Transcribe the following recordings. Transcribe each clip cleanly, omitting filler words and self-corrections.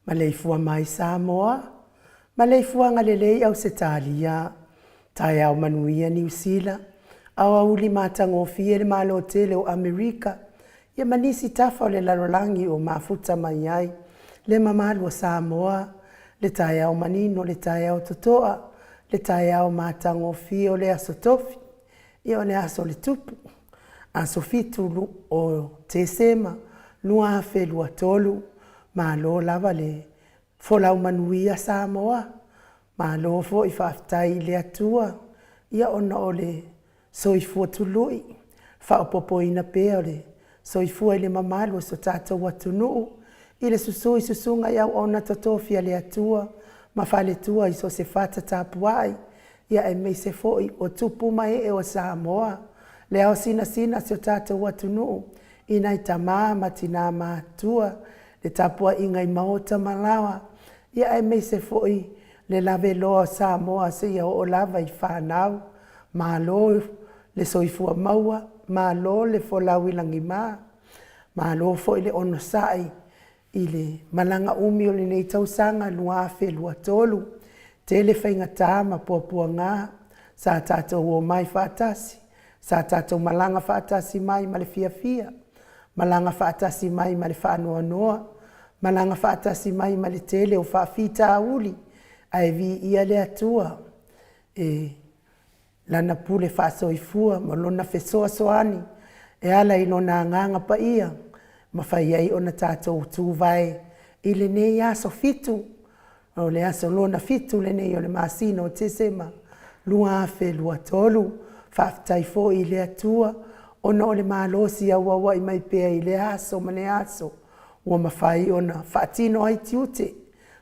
Maleifua mai Samoa, maleifuaga lelei Ausetalia, taeao manuia Niu Sila, aoauli matagofie le Malo tele o Amerika, ia ma nisi tafa o le lalolagi o mafuta mai ai le mamalu o Samoa, le taeao manino, le taeao totoa, le taeao matagofie o le aso Tofi, ia o le aso o le Tupu, aso 7 o Tesema 2023. Malo lava le folau manuia Samoa, malo foi faafetai i le Atua, ia ona o le soifua tului, faaopoopoina pea o le soifua i le mamalu o si o tatou atunuu, i le susu i susuga i auauna totofi a le Atua ma faletua i so o se fata tapuai, ia aemaise foi o tupu ma ee o Samoa, le ao sinasina o si o tatou atunuu i nai tama ma tina matutua, le tapuaiga i maota ma laoa, ia aemaise foi le laveloa o Samoa seia oo lava i fanau. Malo le soifua maua, malo le folau i lagima, malo foi le onosai i le malaga umi o lenei tausaga 2023. Tele faigata ma puapuaga sa tatou omai faatasi, sa tatou malaga faatasi mai ma le fiafia, malaga faatasi mai ma le faanoanoa, malaga faatasi mai ma le tele o faafitauli, ae viia le Atua i Lana pule faasoifua ma Lona fesoasoani e ala i Lona Agaga Paia ua mafai ai ona tatou tuvae i lenei aso 7, o le aso lona 7 lenei o le masina o Tesema 2023. Faafetai foi i le Atua ona o le malosi auauai mai pea i lea aso ma lea aso ua mafai ona faatino ai tiute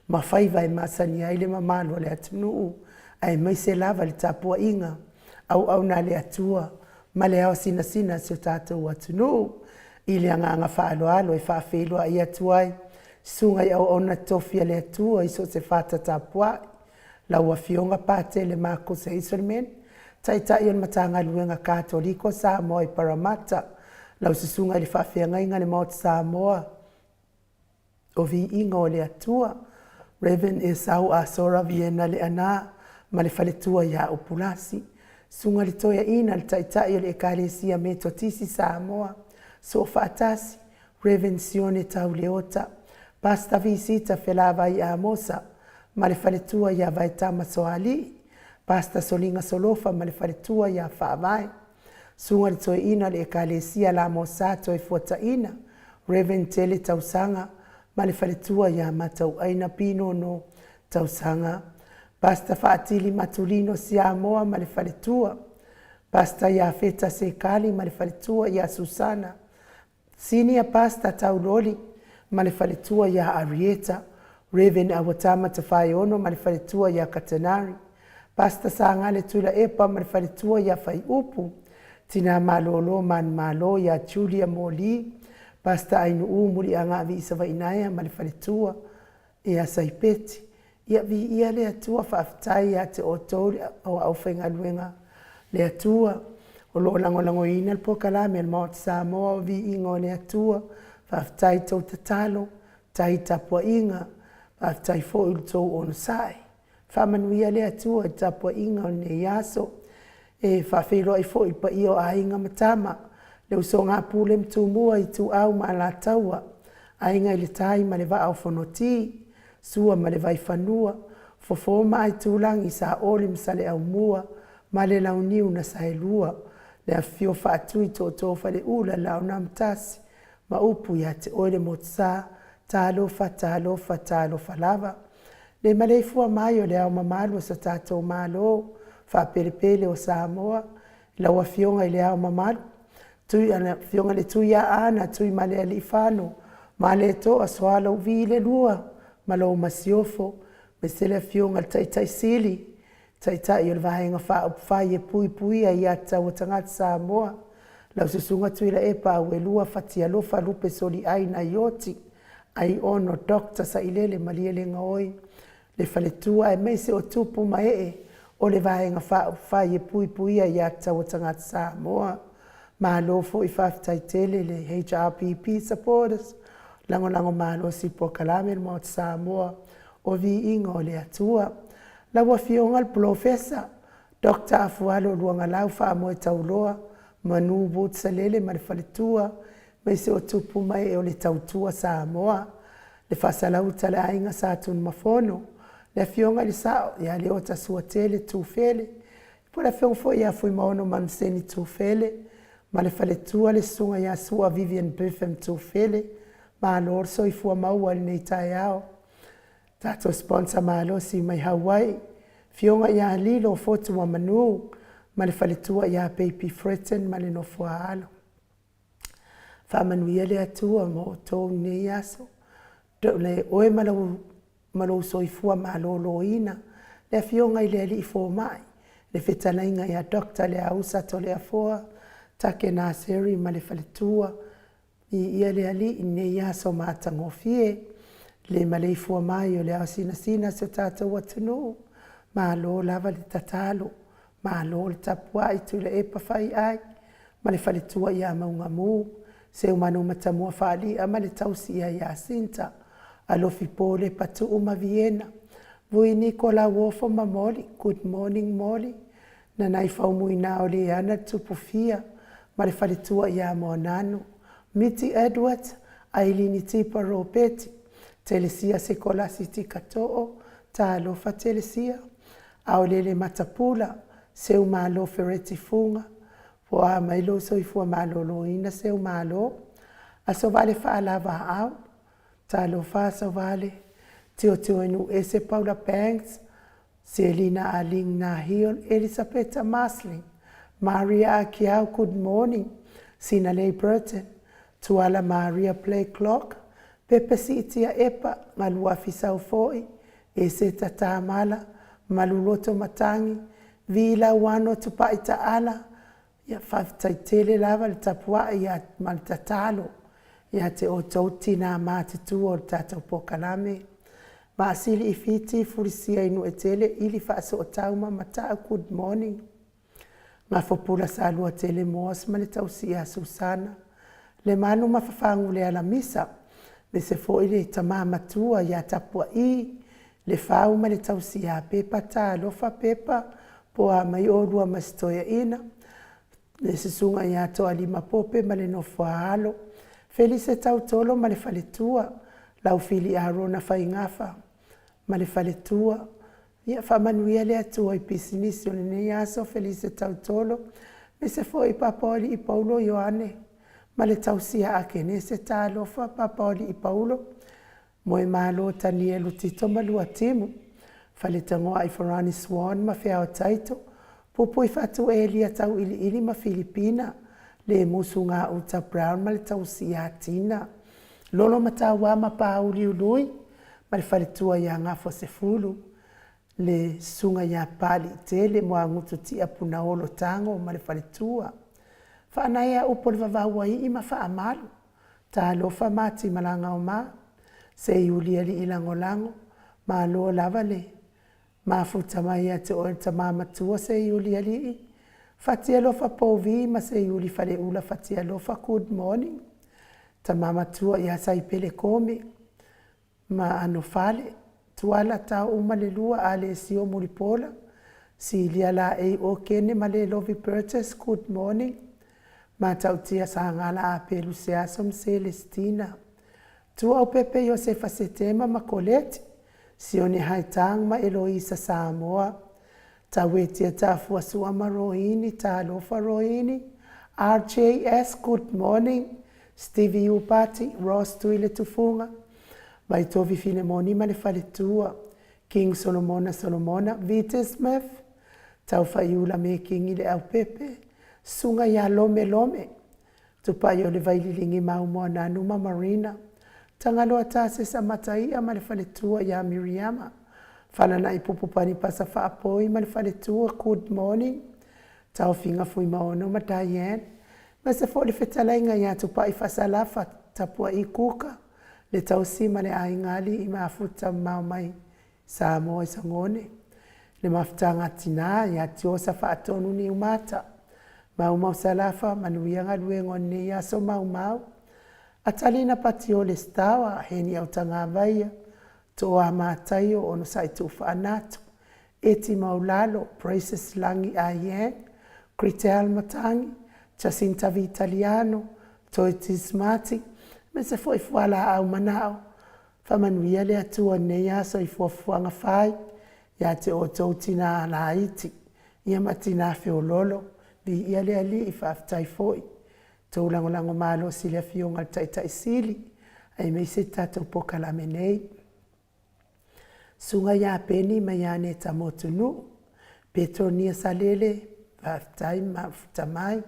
ma faiva e masani ai le mamalu o le atunuu, aemaise lava le tapuaiga auauna a le Atua ma le ao sinasina a si o tatou atunuu. I le agaga faaaloalo e faafeiloai atu ai susuga i auauna totofi a le Atua i so o se fata tapuai, lau Afioga Patele Marcus Hazelman, Taitai o le Matagaluega Katoliko Samoa i Paramata, lau Susuga i le Faafeagaiga i le Maota Samoa o Viiga o le Atua, Rev. Esau Asora Viena Leaana ma le faletua ia Upulasi, Susuga i le Toeaina le Taitai o le Ekalesia Metotisi Samoa Soofaatasi, Rev. Sione Tau Leota, Pastor Visita Felavai Amosa ma le faletua ia Vaetama Soalii, Pastor Soliga Solofa ma le faletua ia Faavae, Susuga i le Toeaina o le Ekalesia La Mosa Toefuataina, Rev. Tele Tausaga ma le faletua ia Matauaina Pinono Tausaga, Pastor Faatili Matulino Siamoa ma le faletua, Pastor Iafeta Sekali ma le faletua ia Susana, Senior Pastor Tauloli ma le faletua ia Arieta, Rev. Auatama Tafaeono ma le faletua ia Katenari, Pastor Sagale Tuilaepa ma le faletua ia Faiupu, Tina Malolo Manumalo ia Julia Moli, Pastor Ainuu Muliaga Viisavainaea ma le faletua ia Saipeti. Ia viia le Atua, faafetai ia te outou le aufaigaluega le Atua o lo o lagolagoina le polokalame a le Maota Samoa o Viiga o le Atua. Faafetai i tou tatalo, faafetai i tapuaiga, faafetai foi i le tou onosai. Faamanuia le Atua i le tapuaiga o lenei aso. E faafeiloai foi i le paia o Aiga ma Tama, le usoga a Pule ma Tumua, Ituau ma Alataua, Aiga i le Tai ma le Vaa o Fonoti, Sua ma le Vaifanua, Fofo ma Aitulagi, Saole ma Saleaaumua ma le Launiu na Saelua, le afifio o Faatui Tootoo o Faleula, le Laau na Amotasi ma upu ia te oe le Motusa. Talofa, talofa, talofa lava. Le maleifua mai o le Ao Mamalu o so tatou Malo faapelepele o Samoa, lau Afioga i le Ao Mamalu, Afioga i le Tuiaana Tuimalealiifano Malietoa Sualauvi II ma lau Masiofo, aemaise le Afioga i le Taitai Sili, Taitai o le Vaega Faaupufai e Puipuia Aia Tatau a Tagata Samoa, lau Susuga Tuilaepa Auelua Fatialofa Lupe Soliai Naioti Aiono Dr. Sailele Malielegaoi, le faletua aemaise o tupu ma ee o le Vaega Faaupufai e Puipuia Aia Tatau a Tagata Samoa. Malo foi faafetai tele le HRPP supporters, lagolago malosi i polokalame le Maota Samoa o Viiga o le Atua. Lau Afioga i le Polofesa Dr. Afualo Luagalau Faamoetauloa Manu Woods Salele ma le faletua, aemaise o tupu ma ee o le Tautua Samoa, le Faasalauta a le Aiga Sa Tunumafono, le Afioga i le Sao ia Leota Suatele Tufele, po o le Afioga foi ia Fuimaono Manuseni Tufele ma le faletua le Susuga ia Sua Vivian Biffin Tufele. Malo le soifua maua i lenei taeao. Tatou sponsor malosi mai Hawaii, Afioga ia Lilo Fotuamanu ma le faletua ia Baby Fretton ma le nofoaalo. Faamanuia le Atua mo outou i lenei aso. Le oe ma lau ma lou soifua maloloina, le Afioga i le Alii Fomai, le fetalaiga ia Doctor Leausa Toleafoa Take Naseri ma le faletua, Viia le Alii i lenei aso matagofie, le maleifua mai o le ao sinasina si o tatou atunuu. Malo lava le tatalo, malo le tapuai Tuilaepa Faiai ma le faletua ia Maugamu, Seumanu Matamua Faali'a ma le tausi ia Iasinta, Alofi Pole Patu'u ma Viena, Vui Niko Lauofo ma Moli, good morning Moli, Nanaifaumu o Leana Tupufia ma le faletua ia Moananu, Miti Edwards, Ailini Tipa Ropeti, Telesia Sekolasi Tikato'o, Talofa Telesia, Aolele Matapula, Seumalo Fereti Fuga, po o a mai lou soifua maloloina Seumalo, Asovale Faalavaau, Talofa Asovale, Tiotioinuuese Paula Banks, Selina Aling Nahil, Elisapeta Marsling, Maria Akiau, good morning, Sinalei Burton, Tuala Maria Playclock, Pepe Siitia Epa, Galuafi Saufo'i, Eseta Tamala, Maluloto Matangi, Vi Lauano Tupai Ta'ala, ia faafetai tele lava le tapuai ia ma le tatalo. Ia te outou tinā matutua o le tatou polokalame, Maasili i Fiti, Fulisia i Nuuetele, Ili Faasootau ma Mata'u, good morning. Gafopula Saluatele Moss ma le tausi ia Susana, Lemanu ma Fafagu Lealamisa, aemaise foi le tama matua ia Tapua'i Lefau ma le tausi ia Pepa. Talofa Pepa, po o a mai oulua ma si toeaina, le susuga ia Toalima Pope ma le nofo a alo, Felise Tautolo ma le faletua, Laufili Arona Faigafa ma le faletua. Ia faamanuia le Atua i pisinisi o lenei aso Felise Tautolo, aemaise foi Papaoalii Paulo Ioane ma le tausi ia Akenese. Talofa Papaoalii Paulo, Moemalo Tanielu Tito ma Luatimu, Faletagoai Farani Swan ma Feao Taito, Pupuifatu Elia Tauiliili ma Filipina, Lemusu Gauta Brown ma le tausi ia Tina, Lolo Matauā ma Pāuli Ului ma le faletua ia Gafuasefulu, le susuga ia Papaliitele Moagutu Tia Punaolo Tago ma le faletua. Faanaea upu o le vavau ua ii ma faamalu. Talofa Matimalagaoma, Seiuli alii lagolago, malo lava le mafuta mai ia te oe le tama matua Seiulialii, Fatialofa Pouvi ma Seiuli Faleula Fatialofa, good morning. Tama matua ia Saipele Komi ma Anofale, Tuala Tauuma le lua Alesio Mulipola, Silia Laei Okene ma Lelovi Burgess, good morning. Matautia Sagala Apelu Seaso ma Selestina, Tuaupepe Iosefa Setema ma Koleti, Sione Haitang ma Eloisa Samoa, Tauetia Tafua Sua ma Roini, Talofa Roini, RJS, good morning, Stevie Upati, Ross Tuiletufuga, Vaitovi Filemoni ma le faletua, King Solomona Solomona, Vite Smith, Taufaiula Mekingi Leaupepe, Susuga ia Lome Lome, Tupai o le Vaililigi Maumoananu ma Marina, Tagaloa Tasesa Mataia ma le faletua ia Miriama, Falana'i Pupupani Pasa Faapoi ma le faletua, good morning, Taofiga Fuimaono ma Diane, aemaise foi le fetalaiga ia Tupai Faasalafa Tapua'i Kuka, le tausi ma le aiga alii mafuta mamao mai Samoa i Sagone, le mafutaga a tina ia Tiosa Faatonu Niumata, Maumau Salafa, manuia galuega o lenei aso Maumau, Atalina Patiole Stawa, Heni Autagavaia, Toa Mataio, Onosai Tuufaanatu, Eti Maulalo, Praises Lagi Aiyang, Critel Matangi, Jacinta Vitaliano, Toiti Smati, aemaise foi Fualaau Manao, Faamanuia le Atua i lenei aso i fuafuaga fai ia te outou tina laiti ia ma tina feololo. Viia le Alii, faafetai foi tou lagolago malosi i le Afioga i le Taitai Sili aemaise i tatou polokalame nei. Susuga ia Peni ma ia Aneta Motunuu, Petronia Salele, faafetai ma mafuta mai.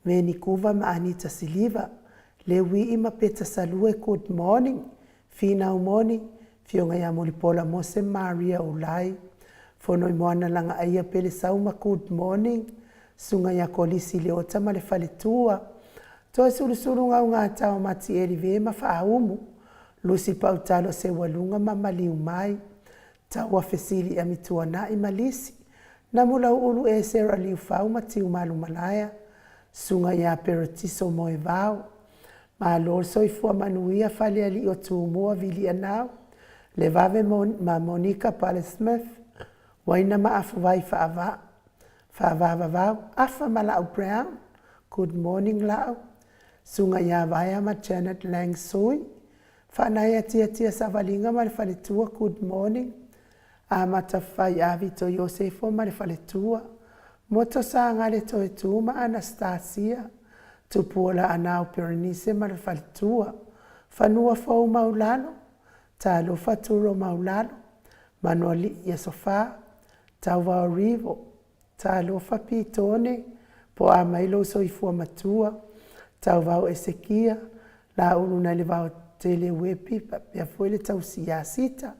Meni Kuva ma Anita Siliva, Leuii ma Peta Salue, good morning, Finau Moni, Afioga ia Mulipola Mose ma Maria Ulai, Fonoimoana Lagaaia Pele Sauma, good morning, Susuga ia Kolisi Leota ma le faletua, Toesulusulu Gaugata o Matieli Ve ma Faaumu, Lusi Pautalo Seualuga ma Maliumai, Taua Fesili Amituanai ma Lisi, Namulauulu Esera Liufau ma Tiumalumalaea, Susuga ia Peretiso Moevao, Malo le soifua manuia Falealii o Tumua Vilianao, Levave ma Monica Pale Smith, Uaina ma Afuvai Faava, Faavavavau, Afa ma Lau Brown, Good morning Lau, Susuga ia Vaea ma Janet Lang Sui, Faanaea Tiatia Savaliga ma le faletua, Good morning. Amata Fai Avito Iosefo ma le faletua, Moto Sagale Toetu ma Anastasia, Tupuola Anau Perenise ma le faletua, Fanua Fou Maulalo, Talofa Turo Maulalo, Manualii Asofa, Tauvao Rivo, Talofa Pitone, po a mai lou soifua matua, Tauvao Esekia, Laulu nai le Vaotele Uepi faapea foi le tausi ia Sita,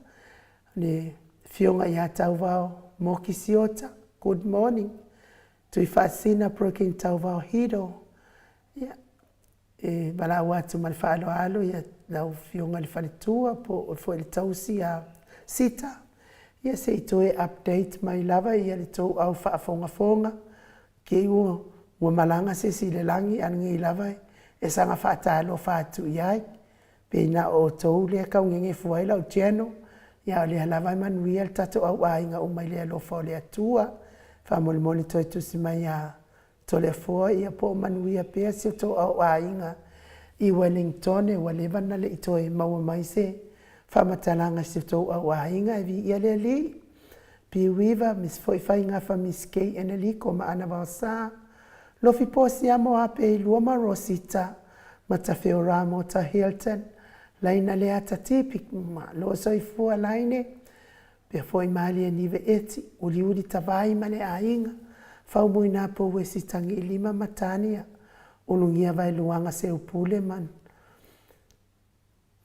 le afioga ia Tauvao Moki Siota, good morning, Tuifaasisina Broken Tauvao Hido, ia. E valaau atu ma le faaaloalo i lau Afioga i le Faletua po o foi le tausi a Sita, ia se i toe update mai lava ia le tou au faafogafoga, te i ua malaga se isi i le lagi a o lenei lava e saga faatalofa atu i ai. Pei na o outou lea e tau nenefu ai lau channel, a o lea lava e manuia le tatou au aiga uma i le alofa o le Atua. Faamolemole toe tusi mai ia Toleafoa ia po o manuia pea si o tou au aiga i Wellingtone, ua leva ona le i toe maua mai se faamatalaga i si o tou au aiga, e viia le Alii. Piuiva, aemaise foi faigafa Miss Kay Eneliko ma Ana Vaosa, Lofi Posiamo Ape 2 ma Rosita, Matafeo Ramota Hilton, Laina Leata Tipi, malo soifua Laine, pea foi Malie Nive Eti, Uliuli Tavai ma le aiga, Faumuina Pouesi Tagiilima ma Tania, Ulugia Vaeluaga Seupule ma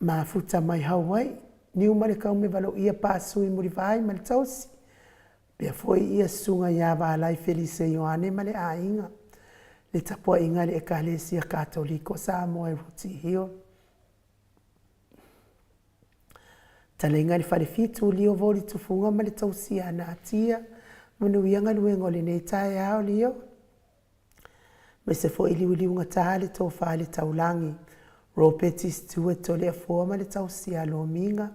Mafuta mai Hawaii, Niumalekaume Valoia Pasui Mulivai ma le tausi, pea foi ia susuga ia Valai Felise Ioane ma le aiga, le tapuaiga a le Ekalesia Katoliko Samoa i Rooty Hill. Taleiga i le Falefitu, Lio Voli Tufuga ma le tausi ia Natia, manuia galuega o lenei taeao, Lio. Aemaise foi liuliugata le tofa i le taulagi, Ropeti Stewart Toleafoa ma le tausi ia Lomiga.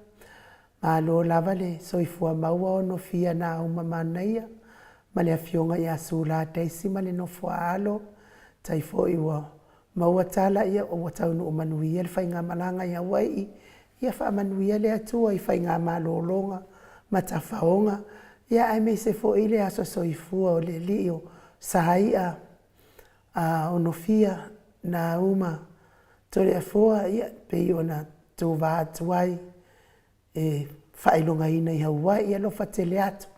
Malo lava le soifua maua o nofia na uma manaia ma le afioga ia Sula Daisy ma le nofo a alo. Tai foi ua maua tala ia ua taunuu manuia le faigamalaga i Hawaii. Ia faamanuia le Atua i faigamalologa ma tafaoga, ia aemaise foi le aso soifua o le alii o Saia a Onofia na uma Toleafoa, ia pei ona tova atu ai e faailogaina i Hawaii. Alofa tele atu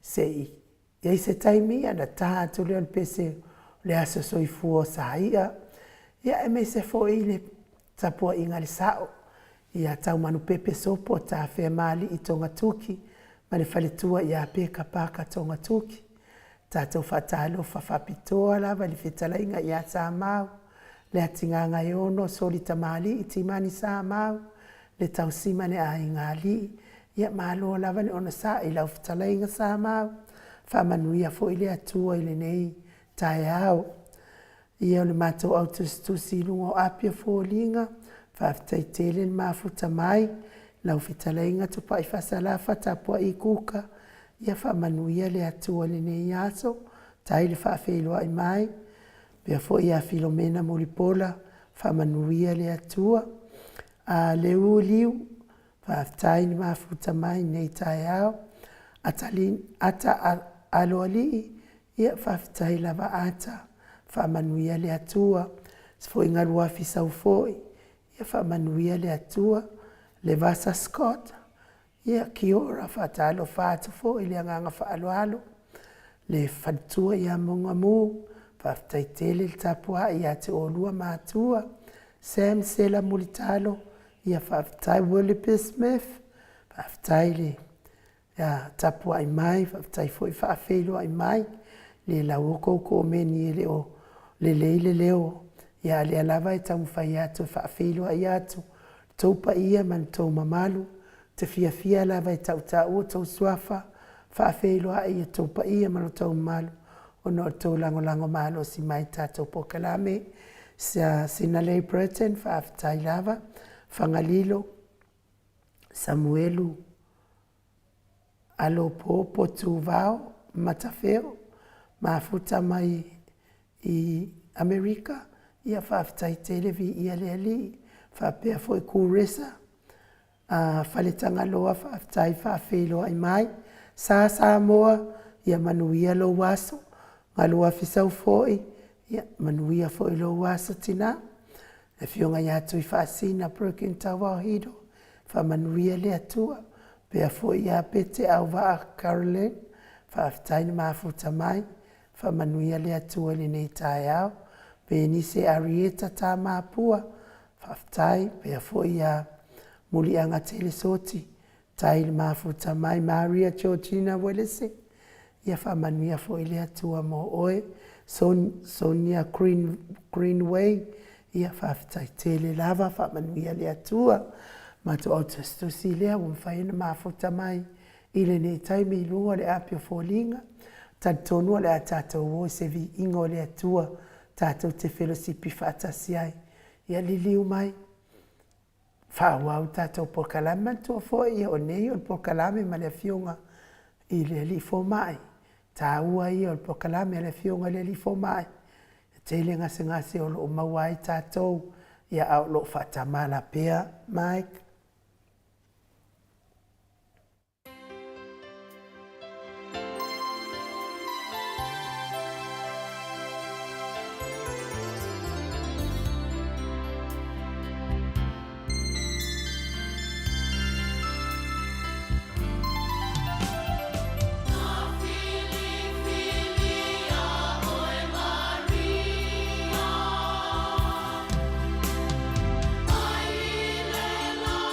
se i i ai se taimi ona ta atu lea o le pese o le aso soifua o Saia, ia aemaise foi le tapuaiga a le sao ia Taumanupepe Sopo Tafeamaalii Togatuki ma le faletua ia Peka Paka Togatuki. Tatou faatalofa faapitoa lava i le fetalaiga ia Samau, le Atigagaeono, Soli Tamalii, Timani Samau, le tausi ma le aiga alii. Ia malo lava le onosai i lau fetalaiga Samau, faamanuia foi le Atua i lenei taeao. Ia o le matou au tusitusi i luga o api o foliga, faafetai tele le mafuta mai, lau fetalaiga Tupai Faasalafa Tapuai Kuka, ia faamanuia le Atua i lenei aso, tai le faafeiloai mai, pea foi ia Filomena Mulipola, faamanuia le Atua. A Leu Liu, faafetai le mafuta mai nei taeao. Atali, ata aloalii, ia faafetai lava Ata, faamanuia le Atua. Se foi galuafi sau foi, ia faamanuia le Atua. Levasa Scott, ia kia ora, faatalofa atu foi i le agaga faaaloalo. Le faletua ia Maugamu, faafetai tele le tapuai ia te oulua matua. Sam Sela Mulitalo, ia faafetai. Willoughby Smith, faafetai le ia tapuai mai, faafetai foi faafeiloai mai, le lau kou komeni e le o lelei le leo, ia a lea lava e taumafai atu e faafeiloai atu tou paia ma le tou mamalu, te fiafia lava e tautaua outou suafa, faafeiloai i tou paia ma lo tou mamalu, ona o le tou lagolago malosi mai i tatou polokalame. Sinalei Burton, faafetai lava. Fagalilo, Samuelu, Alopo Potuvao, Matafeo, mafuta mai i Amerika, ia faafetai tele, viia le Alii. Faapea foi Kuresa, a Faletagaloa, faafetai faafeiloai mai. Sa Samoa, ia manuia lou aso, galuafi sau foi, ia manuia foi lou aso tina. Le afioga ia Tuifaasina Broken Tauaohido, faamanuia le Atua. Pea foi ia Pete Auvaa Caroline, faafetai le mafuta mai, faamanuia le Atua i lenei taeao. Penise Arieta Tamapua, faafetai. Pea foi ia Muliaga Telesoti, tai le mafuta mai. Maria Georgina Welese, ia faamanuia foi le Atua mo oe. Sonia Green, Greenway, Ia, faafetai tele lava, faamanuia le Atua. Matou autusitusi lea ua mafai ona mafuta mai i lenei taimi i luga o le api o foliga. Talitonu o le a tatou o i se viiga o le Atua tatou te felosipi faatasi ai. Ia liliu mai, faaauau le tatou polokalame. Manatua foi o nei o le polokalame ma le Afioga i le Alii Fomai, taua ia o le polokalame a le Afioga i le Alii Fomai. E tele gasegase o lo o maua ai tatou, ia ae o lo o faatamala pea. Mike. Filifilia oe Maria. Mai le.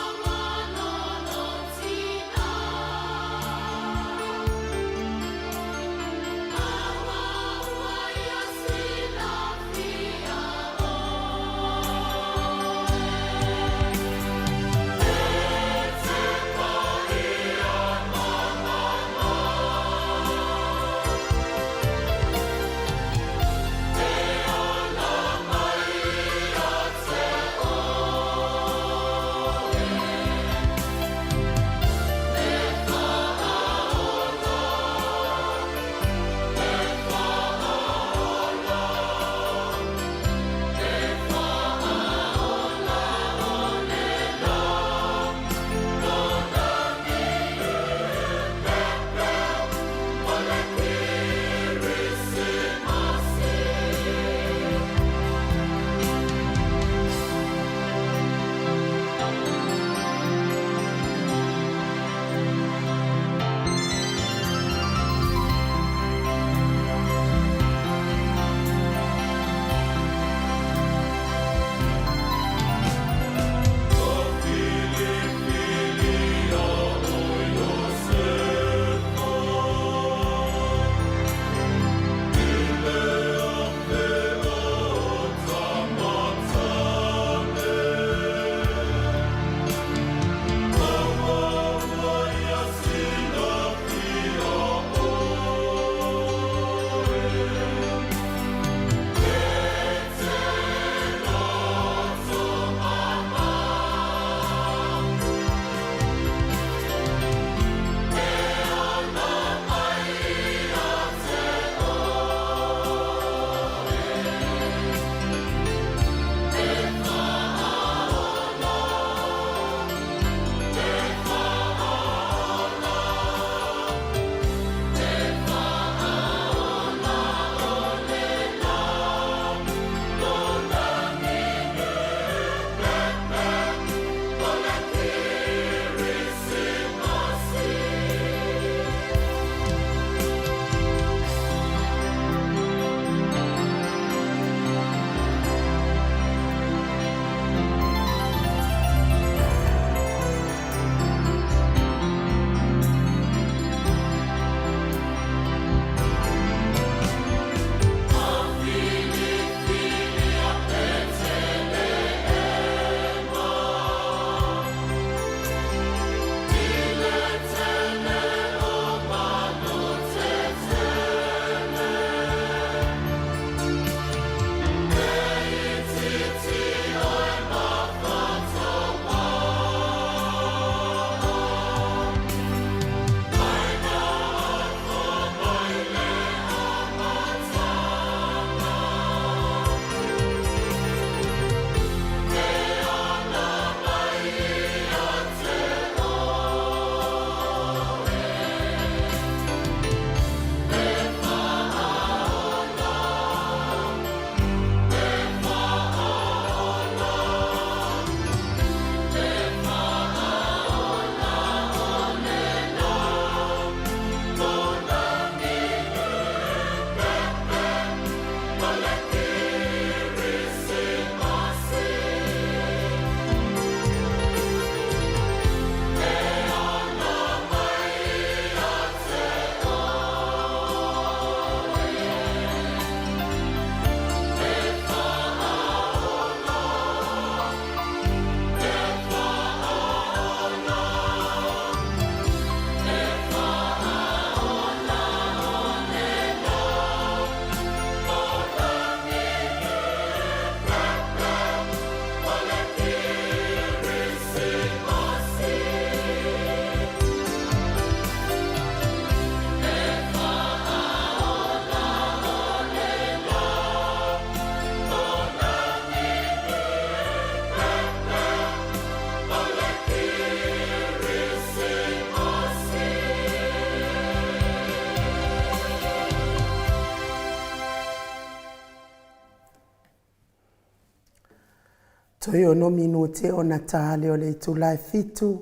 Toe ono minute ona ta lea o le itula e 7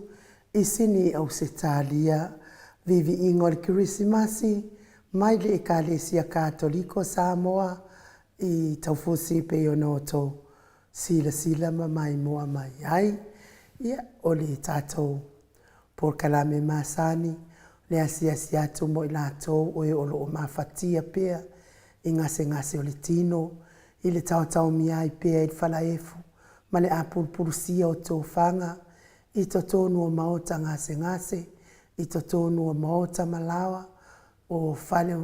i Sini, Ausetalia. Viiviiga o le Kerisimasi mai le Ekalesia Katoliko Samoa i Taufusi pei ona outou silasila ma maimoa mai ai. Ia, o le tatou polokalame masani, le asiasi atu mo i latou o e o lo o mafatia pea i gasegase o le tino, i le taotaomia ai pea i le falaefu ma le apulupulusia o tofaga i totonu o maota gasegase, i totonu o maota ma laoa, o fale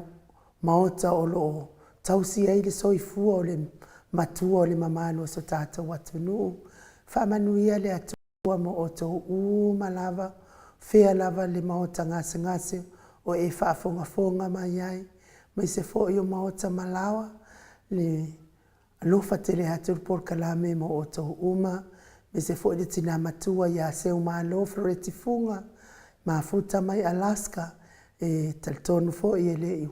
maota o lo o tausi ai le soifua o le matua o le mamalu o so tatou atunuu. Faamanuia le Atua mo outou uma lava, fea lava le maota gasegase o e faafogafoga mai ai, aemaise foi o maota ma laoa, le alofa tele atu o le polokalame mo outou uma, aemaise foi le tina matua ia Seumalo Fareti Fuga, mafuta mai Alaska, e talitonu foi e le i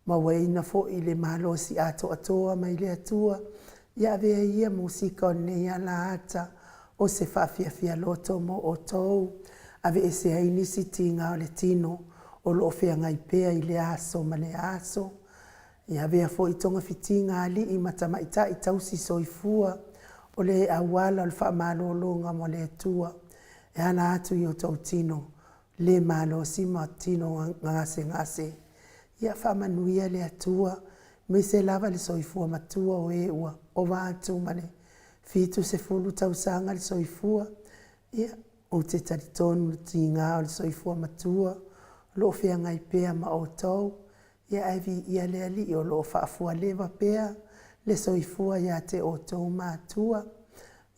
mauaina foi le malosi atoatoa mai le Atua. Ia avea ia musika o lenei alaata o se faafiafia loto mo outou, aveese ai nisi tiga o le tino o lo o feagai pea i lea aso ma lea aso. Ia avea foi togafitiga a alii ma tamaitai tausi soifua o le auala o le faamalologa mo le Atua e ala atu i o outou tino le malosi ma tino gasegase. Ia faamanuia le Atua, aemaise lava le soifua matua o e ua ova atu ma le 70 tausaga le soifua. Ia, ou te talitonu i le tiga o le soifua matua o lo o feagai pea ma outou, ia ae viia le Alii o lo o faafualeva pea le soifua ia te outou matua.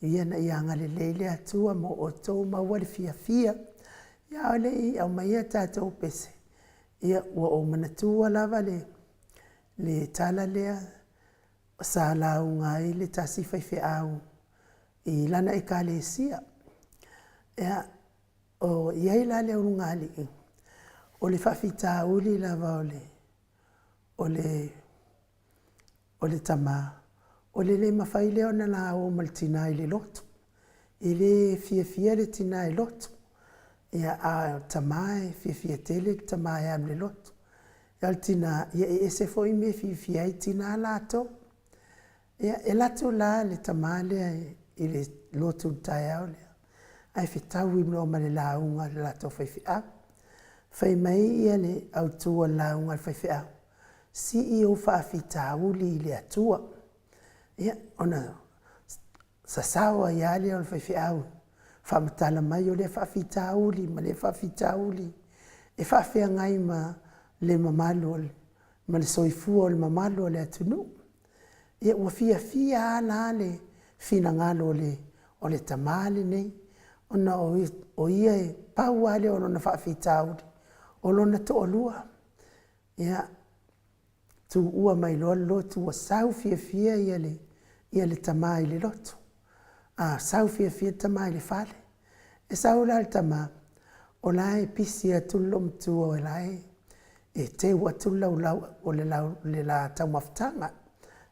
Ia ina ia agalelei le Atua mo outou, maua le fiafia. Ia a o le i aumaia tatou pese, ia ua ou manatua lava le tala lea sa lauga ai le tasi faifeau i lana ekalesia. Ia, o i ai la le ulugalii, o le faafitauli lava o le o le o le tama, o le le mafai lea ona la o ma le tina i le lotu. E le fiafia le tina i lotu, ia a o le tama e fiafia tele le tama e alu i le lotu. A o le tina, ia e ese foi mea e fiafia ai tina latou. Ia, e alu atu la le tama lea i le lotu i le taeao lea, ae fetaui loa ma le lauga a le latou faifeau. Fai mai le autu o le lauga a le faifeau, sii ou faafitauli i le Atua. Ia, ona sasao ai lava lea o le faifeau, faamatala mai o lea faafitauli ma lea faafitauli e faafeagai ma le mamalu ma le soifua o le mamalu o le atunuu. Ia ua fiafia lava la le finagalo o le tama lenei, ona o ia e pau lava lea o lona faafitauli, o lona toalua. Ia, tuua mai loa le lotu ua sau fiafia le tama i le lotu, a sau fiafia le tama i le fale. E sau la le tama, o la e pisi atu le loomatua o la e teu atu le laulau o le le la taumafataga,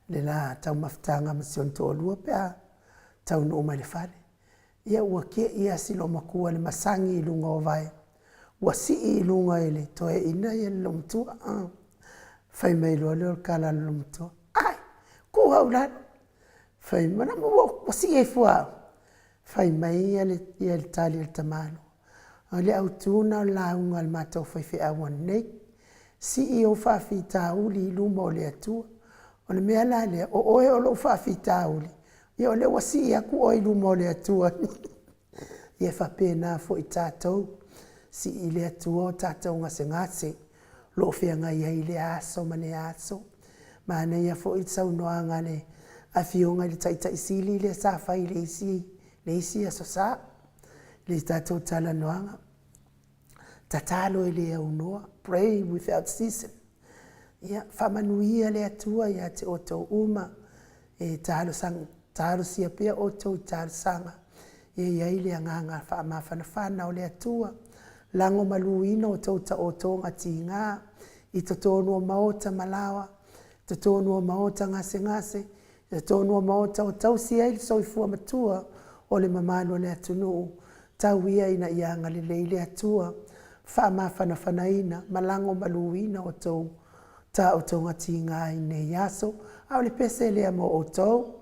le la taumafataga ma si ona toalua pe a taunuu mai i le fale. Ia ua tietie lava si loomatua i le masagi i luga o vae, ua sii i luga i le toeaina le loomatua. Fai mai loa lea o le tala a le loomatua, “Ai, tuu au i lalo!” Fai mai, ua sii ai fua au? Fai mai le tali a le tamaloa, o le autu lena o le lauga a le matou faifeau ananei, sii ou faafitauli i luma o le Atua. O le mea la lea, o oe o lou faafitauli, ia o lea ua sii atu oe i luma o le Atua. Ia e faapena foi tatou, sii i le Atua o tatou gasegase o lo o feagai ai i lea aso ma lea aso. Manaia foi le saunoaga a le Afioga i le Taitai Sili lea sa fai i le isi Aso Sa, i le tatou talanoaga, tatalo e le aunoa, pray without season. Ia faamanuia le Atua ia te outou uma, e talosia pea outou i talosaga, ia i ai le agaga faamafanafana o le Atua, lagomaluina outou taotoga tiga i totonu o maota ma laoa, totonu o maota gasegase. I totonu o maota o tausi ai le soifua matua o le mamalu o le atunuu, tau ia ina ia agalelei le Atua, faamafanafanaina ma lagomaluina outou taotoga tiga i lenei aso, a o le pese lea mo outou.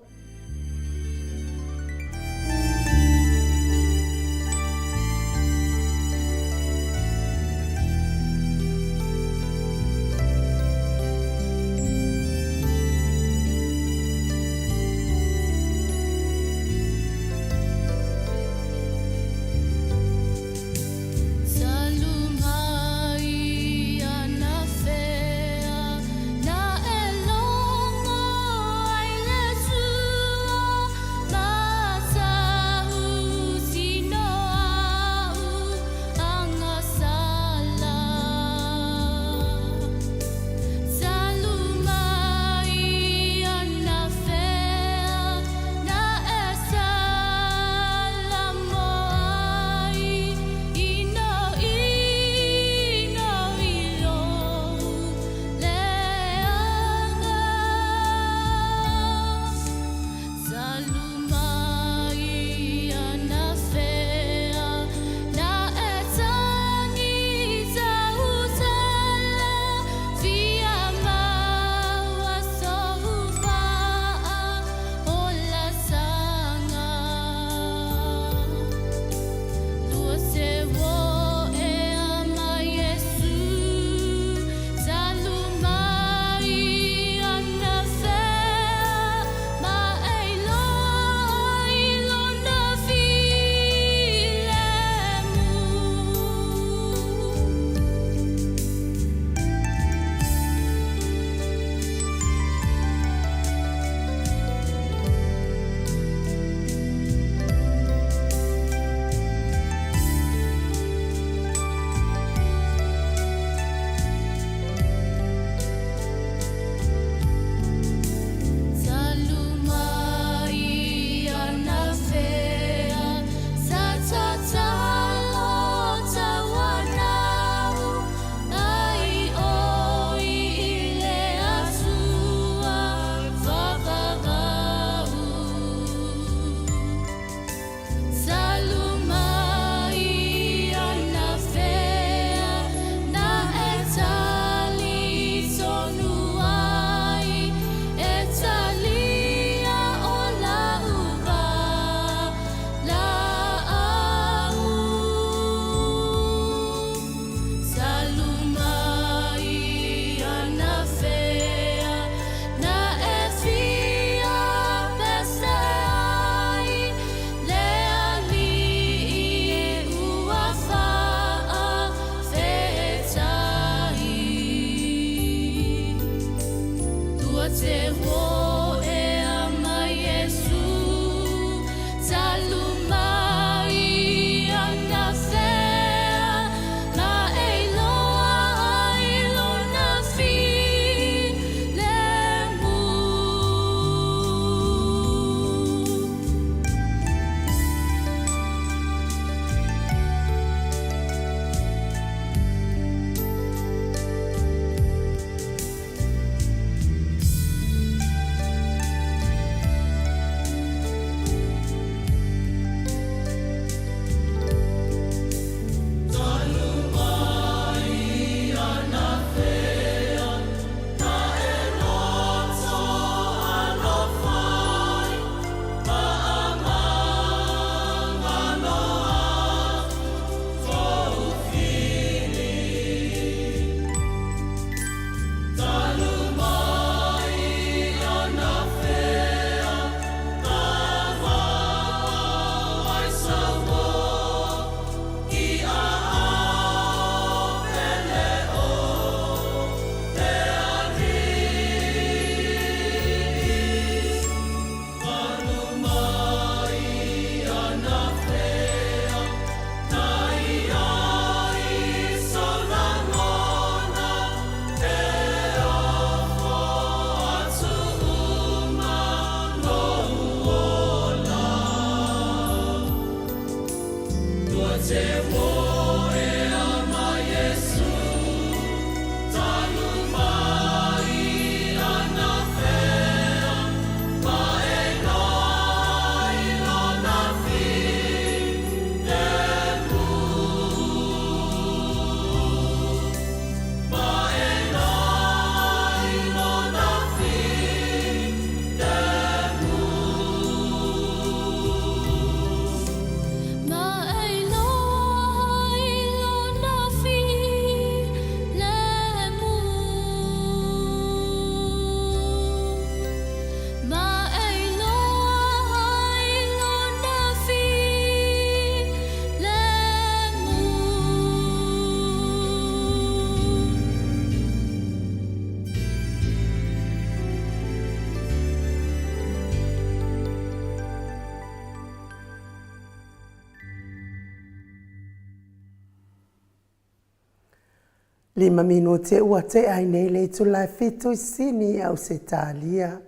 Lima minute ua tea ai nei le itula e fitu i Sini i Ausetalia.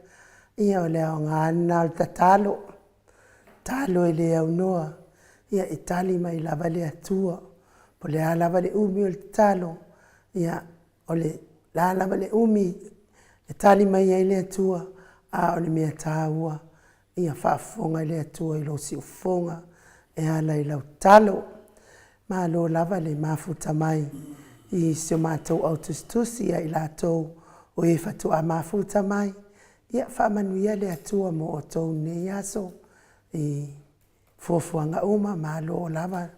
Ia o le aoga lena o le tatalo. Talo e le aunoa, ia e tali mai lava le Atua. Po o le a lava le umi o le tatalo, ia o le a lava le umi e tali mai ai le Atua, a o le mea taua, ia faafofoga le Atua i lou siufofoga e ala i lau tatalo. Malo lava le mafuta mai i si o matou au tusitusi ia i latou o e faatoa mafuta mai, ia faamanuia le Atua mo outou i lenei aso i fuafuaga uma, malo lava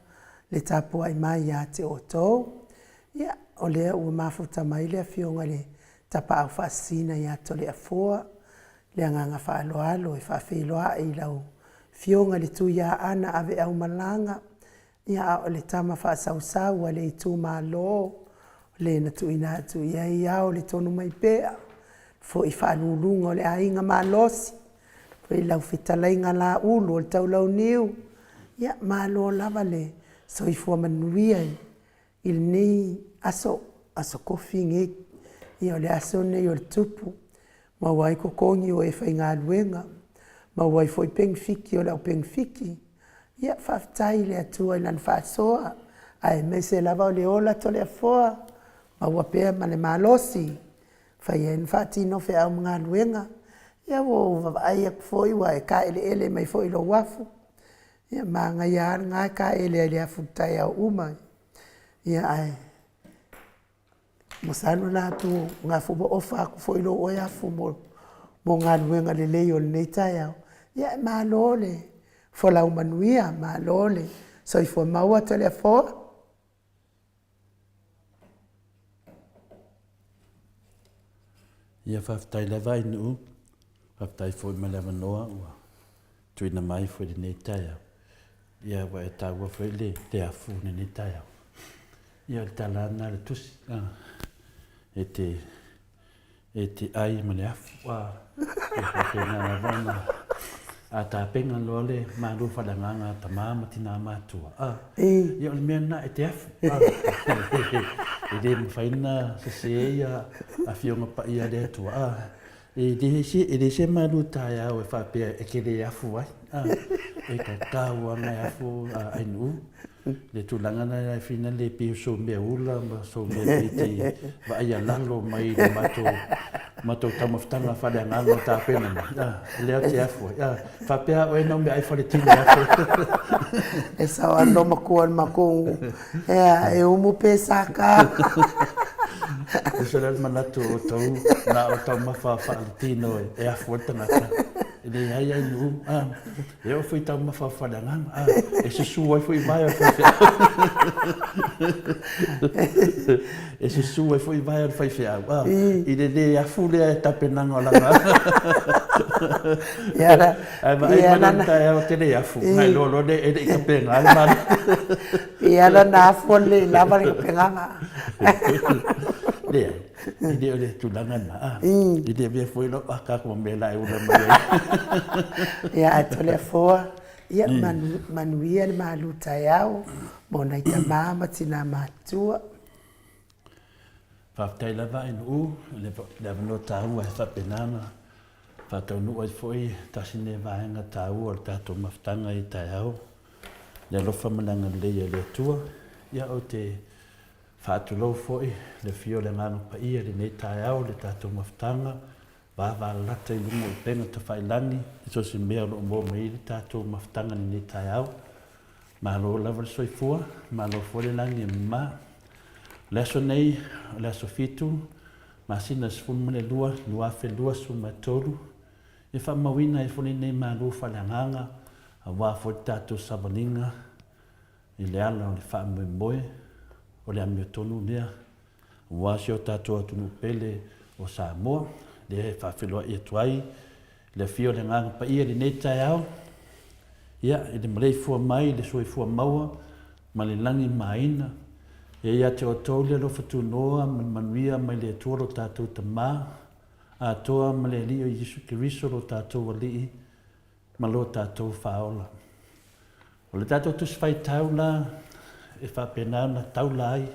le tapuai mai ia te outou. Ia, o lea ua mafuta mai le Afioga i le Tapaau Faasisina ia Toleafoa, le agaga faaaloalo e faafeiloai i lau Afioga i le Tuiaana Aveaumalaga, ia a o le tama faasausau a le itumalo, le na tuuina atu i ai ao le tonu mai pea, foi faaluuluga o le aiga malosi, foi lau fetalaiga Laulu o le Taulauniu. Ia, malo lava le soifua manuia i lenei aso, aso Tofi lenei. Ia o le aso lenei o le tupu, maua ai totogi o e faigaluega, maua ai foi penefiti o le au penefiti. Ia faafetai i le Atua i Lana faasoa, aemaise lava o le ola Toleafoa, maua pea ma le malosi e mafai ai ona faatino feau ma galuega. Ia ua ou vaavaai atu foi ua e taeleele mai foi i lou afu, ia manaia lava lena e taele ai i le afu i taeao uma. Ia ae masalo la o lena foi ua ofa atu foi lou oe afu mo galuega lelei o lenei taeao. Ia malo le folau manuia, malo le soifua maua Toleafoa. Ia faafetai lava Ainuu, faafetai foi mo le avanoa ua tuuina mai foi i lenei taeao. Ia ua e taua foi le le afu i lenei taeao. Ia o le tala lava lena a le tusi, e te e te ai ma le afu, a e faapena lava ona a tapena loa le malu faaleagaga a tama ma tina matutua, a ia o le mea lena e te afu, a e le mafai ona sese ia Afioga Paia a le Atua, a E le se, e le se malu taeao e faapea e te le afu ai, a, e tatau lava ona e afu a Ainuu. Le tulaga lena e fina le pei o sou mea ula ma sou mea pei e te vaai alalo mai i le matou, matou taumafataga faaleagaga o tapena mai, a, lea ou te afu ai, a. Faapea oe na o meaai faletino e afu ai. E sao lava le loomatua o le matou nuu, ea, e umu pe saka. Tusa la le manatu o outou na o taumafa faaletino e afu ai le tagata. E leai ai nuu, a, e oo foi i taumafa faaleagaga, a, e susu ai foi vae o le faifeau. E susu ai foi vae o le faifeau, a, i le le afu lea e tapenaga o lana. Ae vaai mai loa i le taeao e te le afu, ona iloa loa lea e le i tapena le malo. Ia la na afu le lava le tapenaga. Leai, e le o le tulaga lena, a, e le avea foi lau akaaka ma mea la e ula mai ai. Ia, ae Toleafoa, ia manuia le malu taeao mo nai tama ma tina matutua. Faafetai lava Ainuu i le avanoa taua e faapena ona faataunuu ai foi tasi lenei vaega taua o le tatou mafutaga i taeao, le alofa ma le agalelei o le Atua. Ia ou te faatulou foi i le afio o le Agaga Paia i lenei taeao i le tatou mafutaga, vavalalata i luga o upega tafailagi i so o se mea o lo o maua mai ai le tatou mafutaga i lenei taeao. Malo lava le soifua, malo foi le lagi e mama. O le aso nei, o le aso fitu, masina 12, 2023, e faamauina ai foi lenei malu faaleagaga aua foi le tatou savaliga i le ala o le faamoemoe o le amiotonu lea aua si o tatou atunuu pele o Samoa, lea e faafeiloai atu ai le afio o le Agaga Paia i lenei taeao, ia, i le maleifua mai i le soifua maua ma le lagi maina. Ia ia te outou le alofa tunoa ma le manuia mai le Atua lo tatou Tama atoa ma le Alii o Iesu Keriso lo tatou Alii ma lo tatou Faaola. O le tatou Tusi Faitau la e faapena ona taula ai.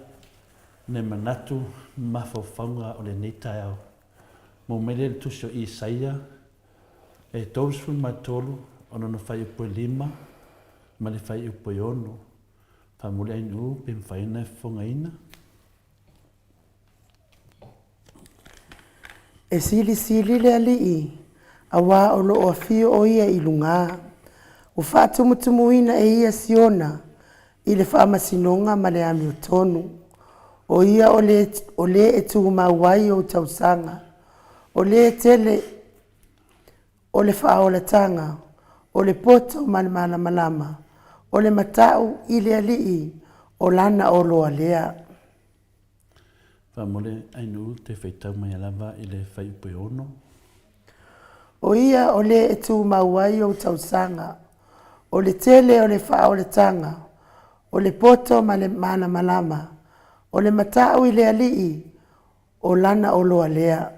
nai manatu ma mafaufauga o lenei taeao. Maua mai lea i le Tusi o Isaia e 33 o lona fuaiupu e 5 ma le fuaiupu e 6. Faamuli ainuu pe mafai ona e fofogaina. E silisili le Alii, auā o lo o afio o Ia i lugā. Ua faatumutumuina e Ia Siona i le faamasinoga ma le amiotonu. O Ia o le, o le e tumau ai ou tausaga. O le tele o le faaolataga, o le poto ma le malamalama, o le matau i le Alii, o lana oloa lea. Faamole Ainuu te faitau mai lava i le fuaiupu e 6. O ia o le e tumau ai ou tausaga, o le tele o le faaolataga, o le poto ma le malamalama, o le matau i le Alii, o lana oloa lea.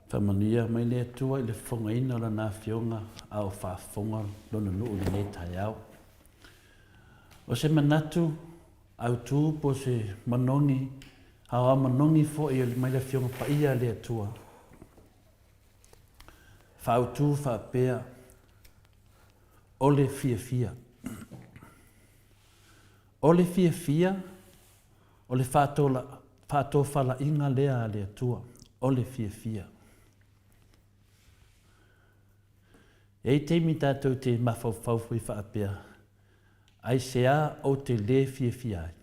Faamanuia mai le Atua i le fofogaina o Lana Afioga a o faafofoga Lona nuu i lenei taeao. O se manatu autu po o se manogi, aoao manogi foi mai le Afioga Paia a le Atua, faautu faapea, O le fiafia. O le fiafia, o le faatofalaiga lea a le Atua, o le fiafia. E i ai taimi tatou te mafaufau foi faapea, Aisea ou te lē fiafia ai?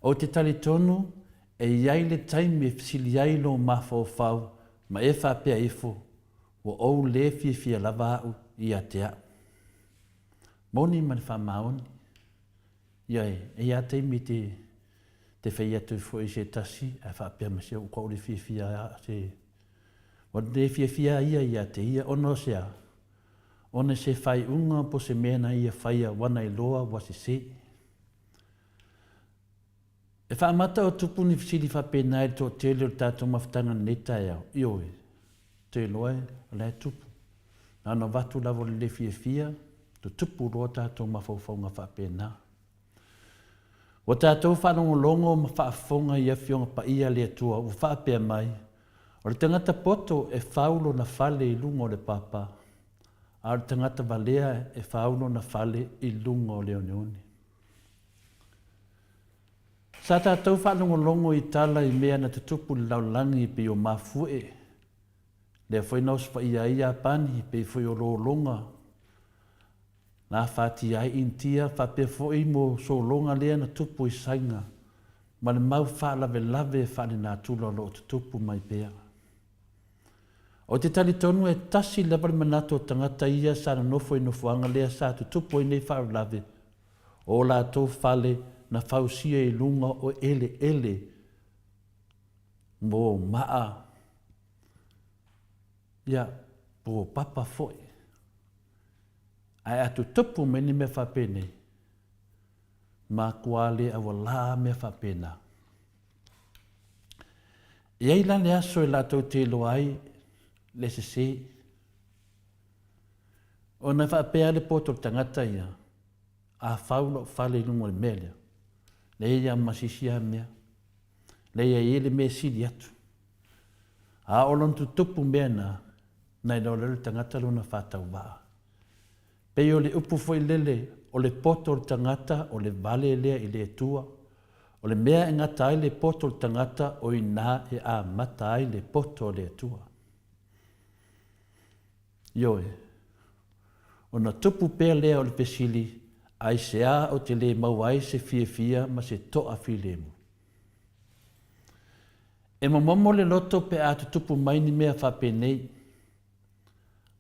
Ou te talitonu e i ai le taimi e fesili ai lou mafaufau ma e faapea ifo, Ua ou lē fiafia lava au ia te au. Moni ma le faamaoni. Ioe, e i ai lava taimi e te, te fai atu ai foi i se tasi ae faapea mai, se ua ou le fiafia se, ua le fiafia ia ia te ia ona o se a? Ona se faaiuga po o se mea na ia faia ua na iloa ua sese. E faamata o tupu ni fesili faapena i le toatele o le tatou mafutaga i lenei taeao? Ioe, te iloa o la e tupu. Na ona avatu lava o le le fiafia, tutupu loa tatou mafaufauga faapena. Ua tatou faalogologo ma faafofoga i Afioga Paia a le Atua ua faapea mai, O le tagata poto e fau lona fale i luga o le papa, a o le tagata valea e fau lona fale i luga o le oneone. Sa tatou faalogologo i tala i mea na tutupu i le lalolagi pei o mafuie, lea foi na osofaia ai Iapani pei foi o lologa na afatia ai Initia faapea foi mo sologa lea na tupu i Saina ma le mau faalavelave faalenatura o lo o tutupu mai pea. Ou te talitonu e tasi lava le manatu o tagata ia sa nonofo i nofoaga lea sa tutupu ai nei faalavelave, o o latou fale na fausia i luga o eleele mo maa, ia, po papa foi. Ae a tutupu mai ni mea faapenei, matua le aualā mea faapena. E i ai la le aso e latou te iloa ai le sese. Ona e faapea le poto o le tagata ia, a fau lou fale i luga o le mea lea, leai lava ma se isi lava mea, leai e i ai le mea e sili atu. A o lona tutupu mea na, na iloa loa e le tagata lona faatauvaa. Pei o le upu foi lele, o le poto o le tagata o le vale lea i le Atua. O le mea e gata ai le poto o le tagata o inā e amata ai le poto o le Atua. Ioe. Ona tupu pea lea o le fesili, aisea ou te le maua ai se fiafia ma se toafilemu? E momomo le loto pe a tutupu mai ni mea faapenei.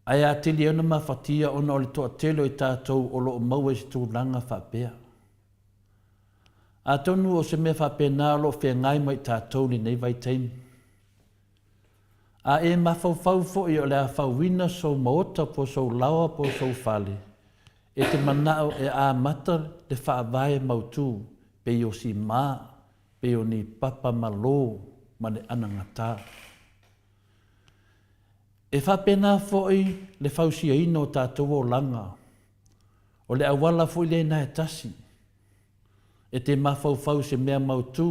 Ae atili ai ona mafatia ona o le toatele o i tatou o lo o maua i se tulaga faapea. Atonu o se mea faapena o lo o feagai ma i tatou i lenei vaitaimi. A e mafaufau foi o le a fauina sou maota po o sou laoa po o sou fale, e te manao e amata le faavae mautu pei o simā, pei o ni papa malo ma le anagata. E faapena foi le fausiaina o tatou olaga, o le auala foi lena e tasi. E te mafaufau i se mea mautū,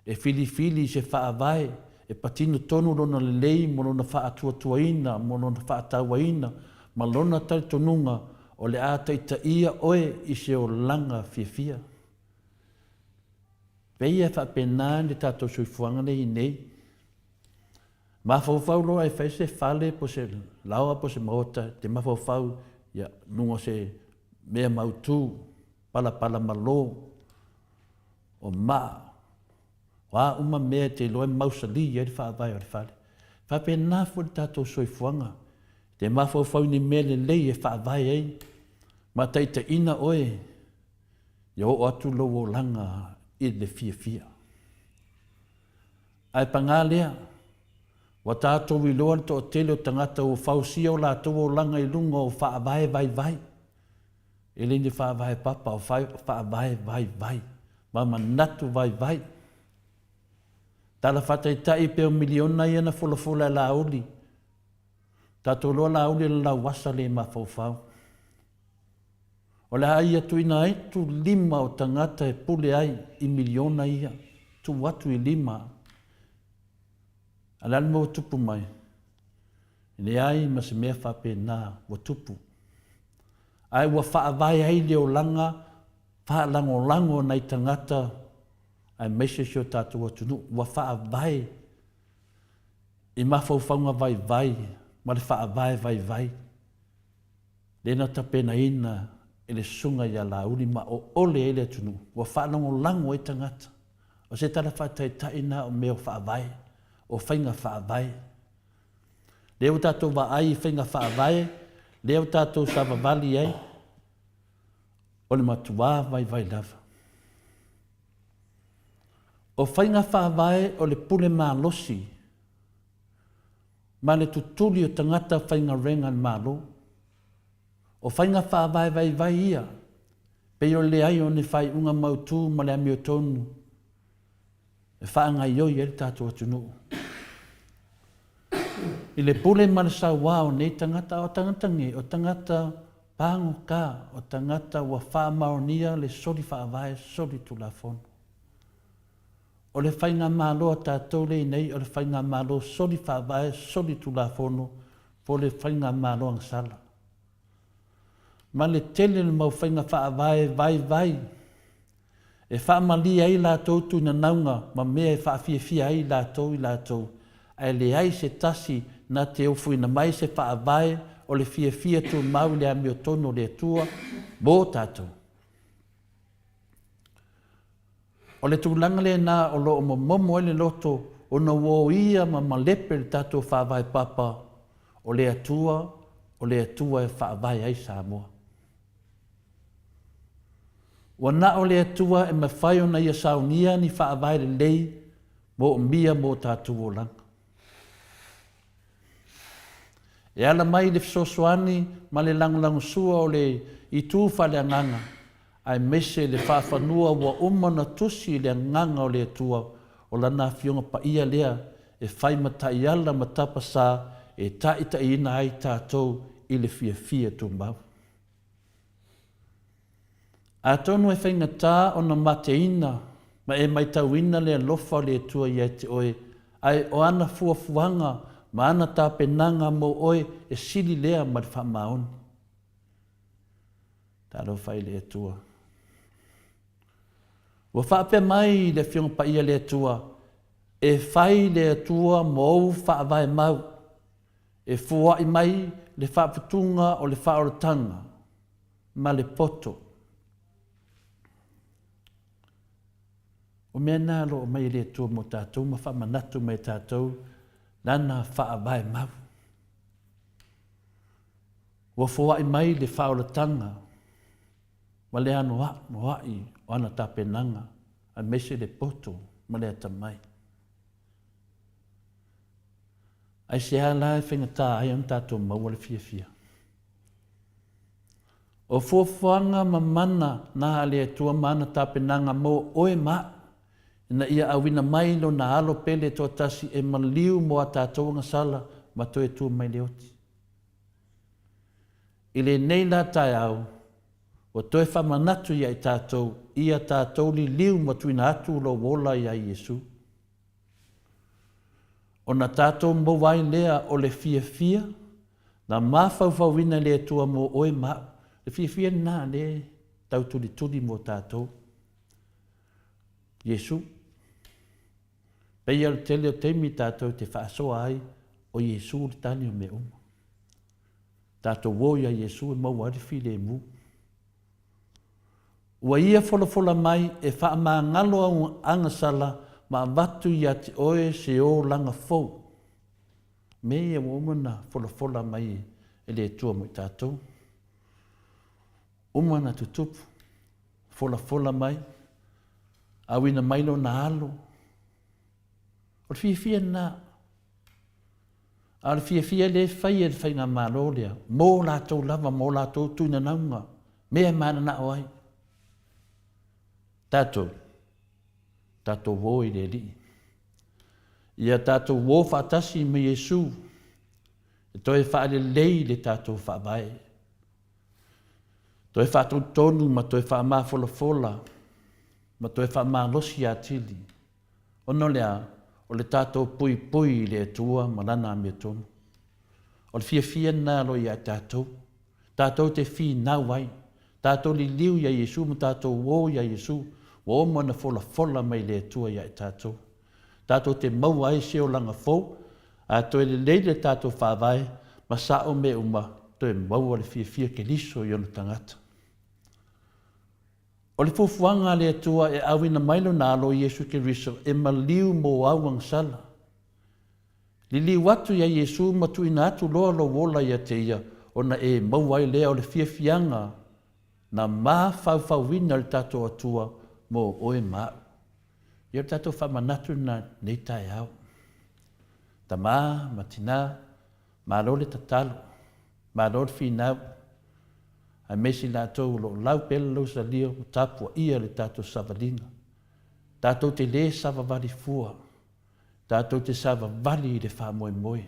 e filifili i se faavae, e patino tonu lona lelei mo lona faatuatuaina, mo lona faatauaina, ma lona talitonuga o le a taitaia oe i se olaga fiafia. Pei e faapena le tatou soifuaga lea i nei. Mafaufau loa e fai se fale po se laoa po se maota, te mafaufau ia luga o se mea mautū, palapala malo, o maa, o a uma mea e te iloa e mausali ai le faavae o le fale. E faapena foi le tatou soifuaga, te mafaufau i ni mea lelei e faavae ai ma taitaiina oe ia oo atu lou olaga i le fiafia. Ae pagā lea, ua tatou iloa le toatele o tagata ua fausia o latou olaga i luga o faavae vaivai. E le ni faavae papa, o faavae vaivai, ma manatu vaivai. Tala faataitai pe o miliona ia na folafola e Laauli. Tatou iloa Laauli o le lauasa le mafaufau. O le a ia tuuina atu lima o tagata e pule ai i miliona ia, tuu atu i lima. A o le a le mea ua tupu mai? E leai ma se mea faapena ua tupu. Ae ua faavae ai le olaga faalagolago a nai tagata aemaise si o tatou atunuu. Ua faavae i mafaufauga vaivai ma le faavae vaivai lea na tapenaina e le Susuga ia Laauli ma oole ai le atunuu, ua faalagolago ai tagata. O se tala faataitai lena o mea o faavae, o faiga faavae. Lea ua tatou vaai i faiga faavae, lea ua tatou savavali ai, o le matuā vaivai lava. O faiga faavae o le pule malosi ma le tutuli o tagata faigaluega a le Malo. O faiga faavae vaivai ia, pei o le leai o ni faaiuga mautū ma le amiotonu e faagaioi ai le tatou atunuu. I le pule ma le sauā o nei tagata, a o tagata nei, o tagata pagota, o tagata ua faamaonia le soli faavae, soli tulafono. O le faigamalo a tatou lea i nei, o le faigamalo soli faavae, soli tulafono, po o le faigamalo agasala. Ma le tele o le mau faiga faavae vaivai e faamalie ai latou tuinanauga ma mea e faafiafia ai latou i latou, ae leai se tasi na te ofuina mai se faavae o le fiafia tumau i le amiotonu o le Atua mo tatou. O le tulaga lena o lo o momomo ai le loto ona ua oia ma malepe le tatou faavae papa o le Atua, o le Atua e faavae ai Samoa. Ua na o le Atua e mafai ona Ia saunia ni faavae lelei moomia mo tatou olaga. E ala mai i le fesoasoani ma le lagolagosua o le itu faaleagaga, aemaise le faafanua ua uma ona tusi i le agaga o le Atua, o Lana Afioga Paia lea e fai ma taiala ma tapasā e taitaiina ai tatou i le fiafia tumau. Atonu e faigata ona mateina ma e maitauina le alofa o le Atua ia te oe, ae o ana fuafuaga ma ana tapenaga mo oe e sili lea ma le faamaoni. Talofa i le Atua. Ua faapea mai le Afioga Paia le Atua, E fai le Atua mo ou faavae mau, e foai mai le faaputuga o le faaolataga ma le poto. O mea na o lo o aumai e le Atua mo tatou ma faamanatu mai e tatou Lana faavae mau. Ua foai mai le faaolataga ma le anoanoai o ana tapenaga aemaise le poto ma le atamai. Aisea la e faigata ai ona tatou maua le fiafia? O fuafuaga ma mana na a le Atua ma ana tapenaga mo oe ma aʻu, ina ia auina mai Lona Alo pele toatasi e maliu mo a tatou agasala ma toe tu mai le oti. I lenei la taeao, Ua toe faamanatu ia i tatou ia tatou liliu ma tuuina atu lou ola ia Iesu. Ona tatou maua ai lea o le fiafia na mafaufauina e le Atua mo oe ma au. Le fiafia lena lea e tautulituli mo tatou. Iesu. Pei o le tele o taimi tatou te faasoa ai o Iesu le tali o mea uma. Tatou o ia Iesu e maua ai le filemu. Ua ia folafola mai e faamagalo au agasala ma avatu ia te oe se olaga fou. Mea ia ua uma ona folafola mai e le Atua mo i tatou. Uma ona tutupu, folafola mai, auina mai lona alo. O le fiafia lena. A o le fiafia lea e fai e le Faigamalo lea, mo latou lava, mo latou tuinanauga, mea e mananao ai. Tatou, tatou o i le Alii. Ia tatou o faatasi ma Iesu e toe faalelei le tatou Faavae. Toe faatonutonu ma toe faamafolafola ma toe faamalosi atili. Ona o le a? O le tatou puipui i le Atua ma Lana amiotonu. O le fiafia lena loa ia tatou. Tatou te finau ai. Tatou liliu ia Iesu ma tatou o ia Iesu, ua uma ona folafola mai le Atua ia i tatou. Tatou te maua ai se olaga fou, a toe lelei le tatou faavae ma sao mea uma, toe maua le fiafia Keriso i ona tagata. O le fuafuaga a le Atua e auina mai Lona Alo Iesu Keriso e maliu mo au agasala. Liliu atu ia Iesu ma tuuina atu loa lou ola ia te Ia ona e maua ai lea o le fiafiaga na mafaufauina e le tatou Atua mo oe ma au. Ia o le tatou faamanatu lena nei taeao. Tama ma tina, Malo le tatalo, malo le finau, aemaise i latou o lo o lau pea le lausalia ua tapuaia le tatou savaliga. Tatou te le savavali fua, tatou te savavali i le faamoemoe.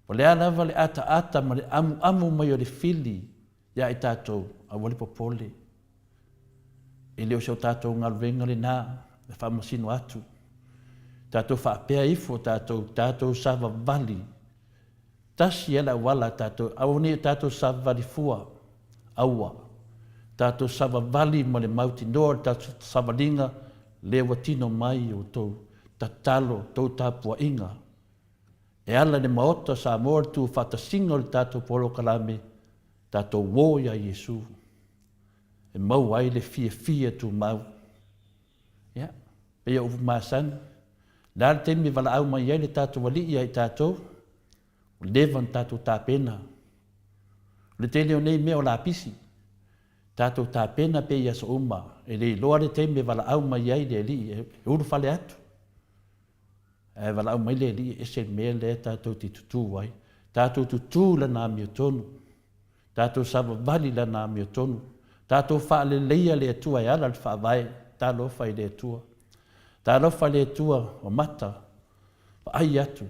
O le a lava le ataata ma le amuamu mai o le fili ia i tatou, aua le popole. E le o se o tatou galuega lena e faamasino atu. Tatou faapea ifo tatou, tatou savavali. Tasi ia le auala a tatou, aua nei o tatou savavali fua, aua. Tatou savavali ma le mautinoa o le tatou savaliga, lea ua tino mai i outou tatalo, tou tapuaiga. E ala i le Maota o Samoa le tuufaatasiga o le tatou polokalame, tatou o ia Iesu e maua ai le fiafia tumau. Ia, pei o upu masani, le a le taimi e valaau mai ai le tatou Alii ia i tatou, ua leva ona tatou tapena. O le tele o nei mea o lapisi, tatou tapena pea i aso uma, e le iloa le taimi e valaau mai ai le Alii e ulufale atu. Ae valaau mai le Alii e ese le mea lea tatou te tutū ai. Tatou tutū i Lana amiotonu. Tatou savavali i Lana amiotonu. Tatou faaleleia le Atua e ala i le Faavae. Talofa i le Atua. Talofa i le Atua o mata, vaai atu,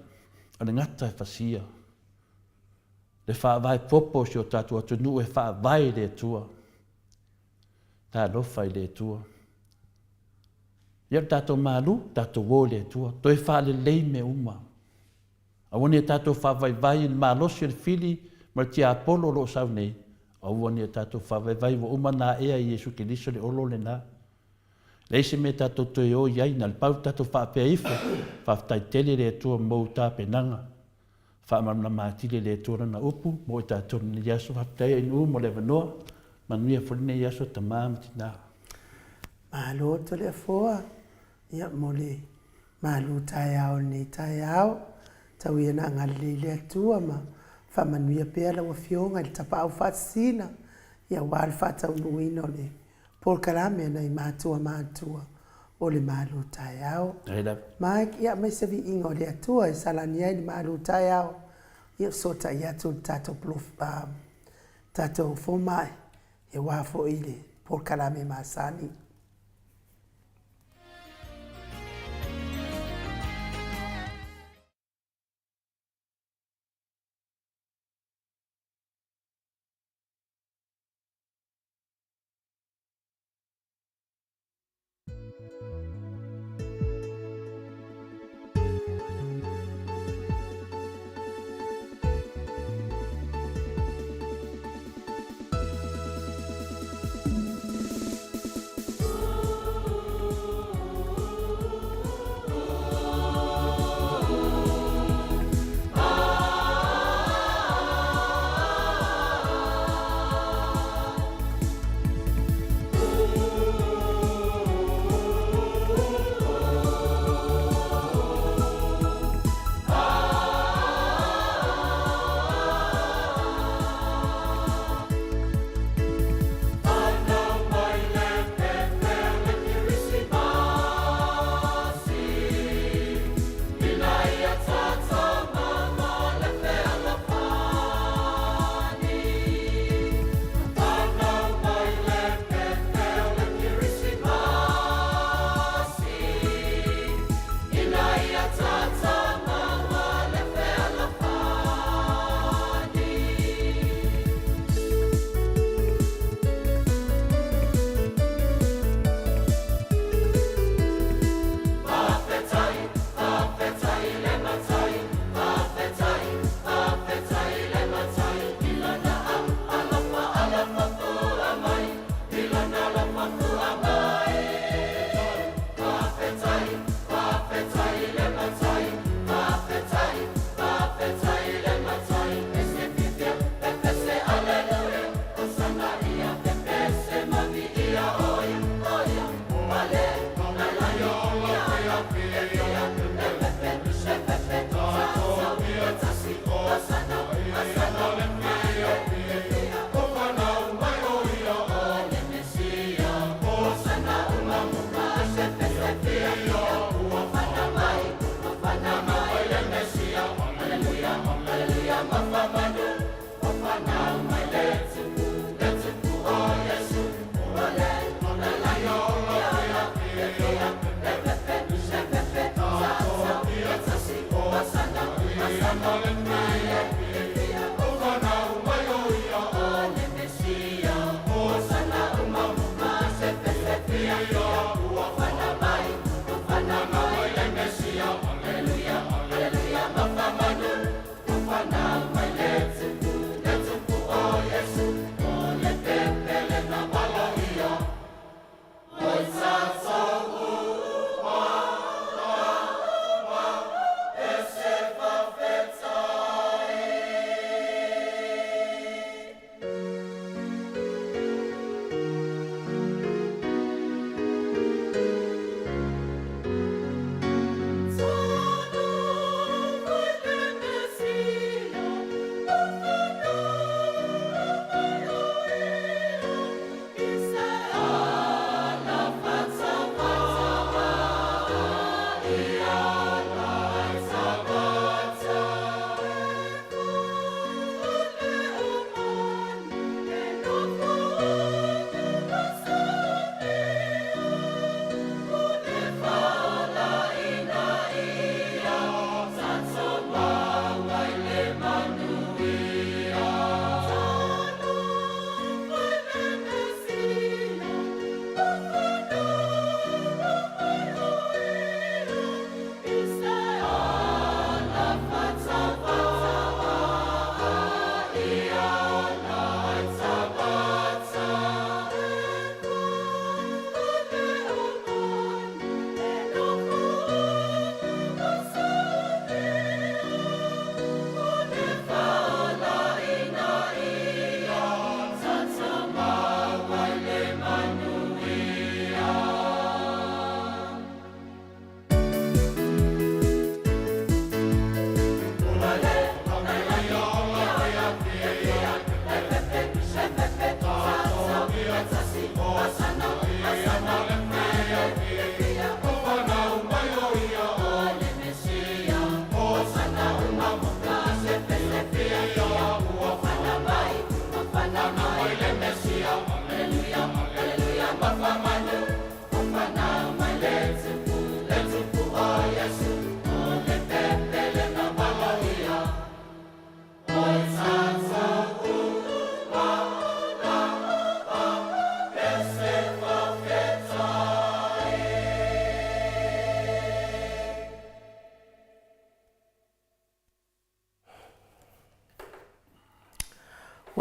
o le gata e fasia. Le Faavae popo o si o tatou atunuu e faavae i le Atua. Talofa i le Atua. Ia o le tatou malu, tatou o i le Atua, toe faalelei mea uma. Aua ne i tatou faavaivai i le malosi o le fili ma le tiapolo o lo o sau nei, aua ne i tatou faavaivai ua uma ona aea e Iesu Keriso le olo lena. Leai se mea tatou toe o i ai, na o le pau tatou faapea ifo, faafetai tele le Atua mo ou tapenaga. Faamalamalama atili e le Atua Lana upu mo i tatou i lenei aso. Faafetai Ainuu mo le avanoa. Manuia foi lenei aso tama ma tina. Malo Toleafoa, ia mo le malu taeao i lenei taeao. Tau ia ina agalelei le Atua ma faamanuia pea lau Afioga i le Tapaau Faasisina, ia aua le faataunuuina o le polokalame a nai matua matutua o le malu taeao. Mike, ia aumai se viiga o le Atua e salani ai le malu taeao, ia fesootai atu le tatou tatou fomai, aua foi le polokalame masani.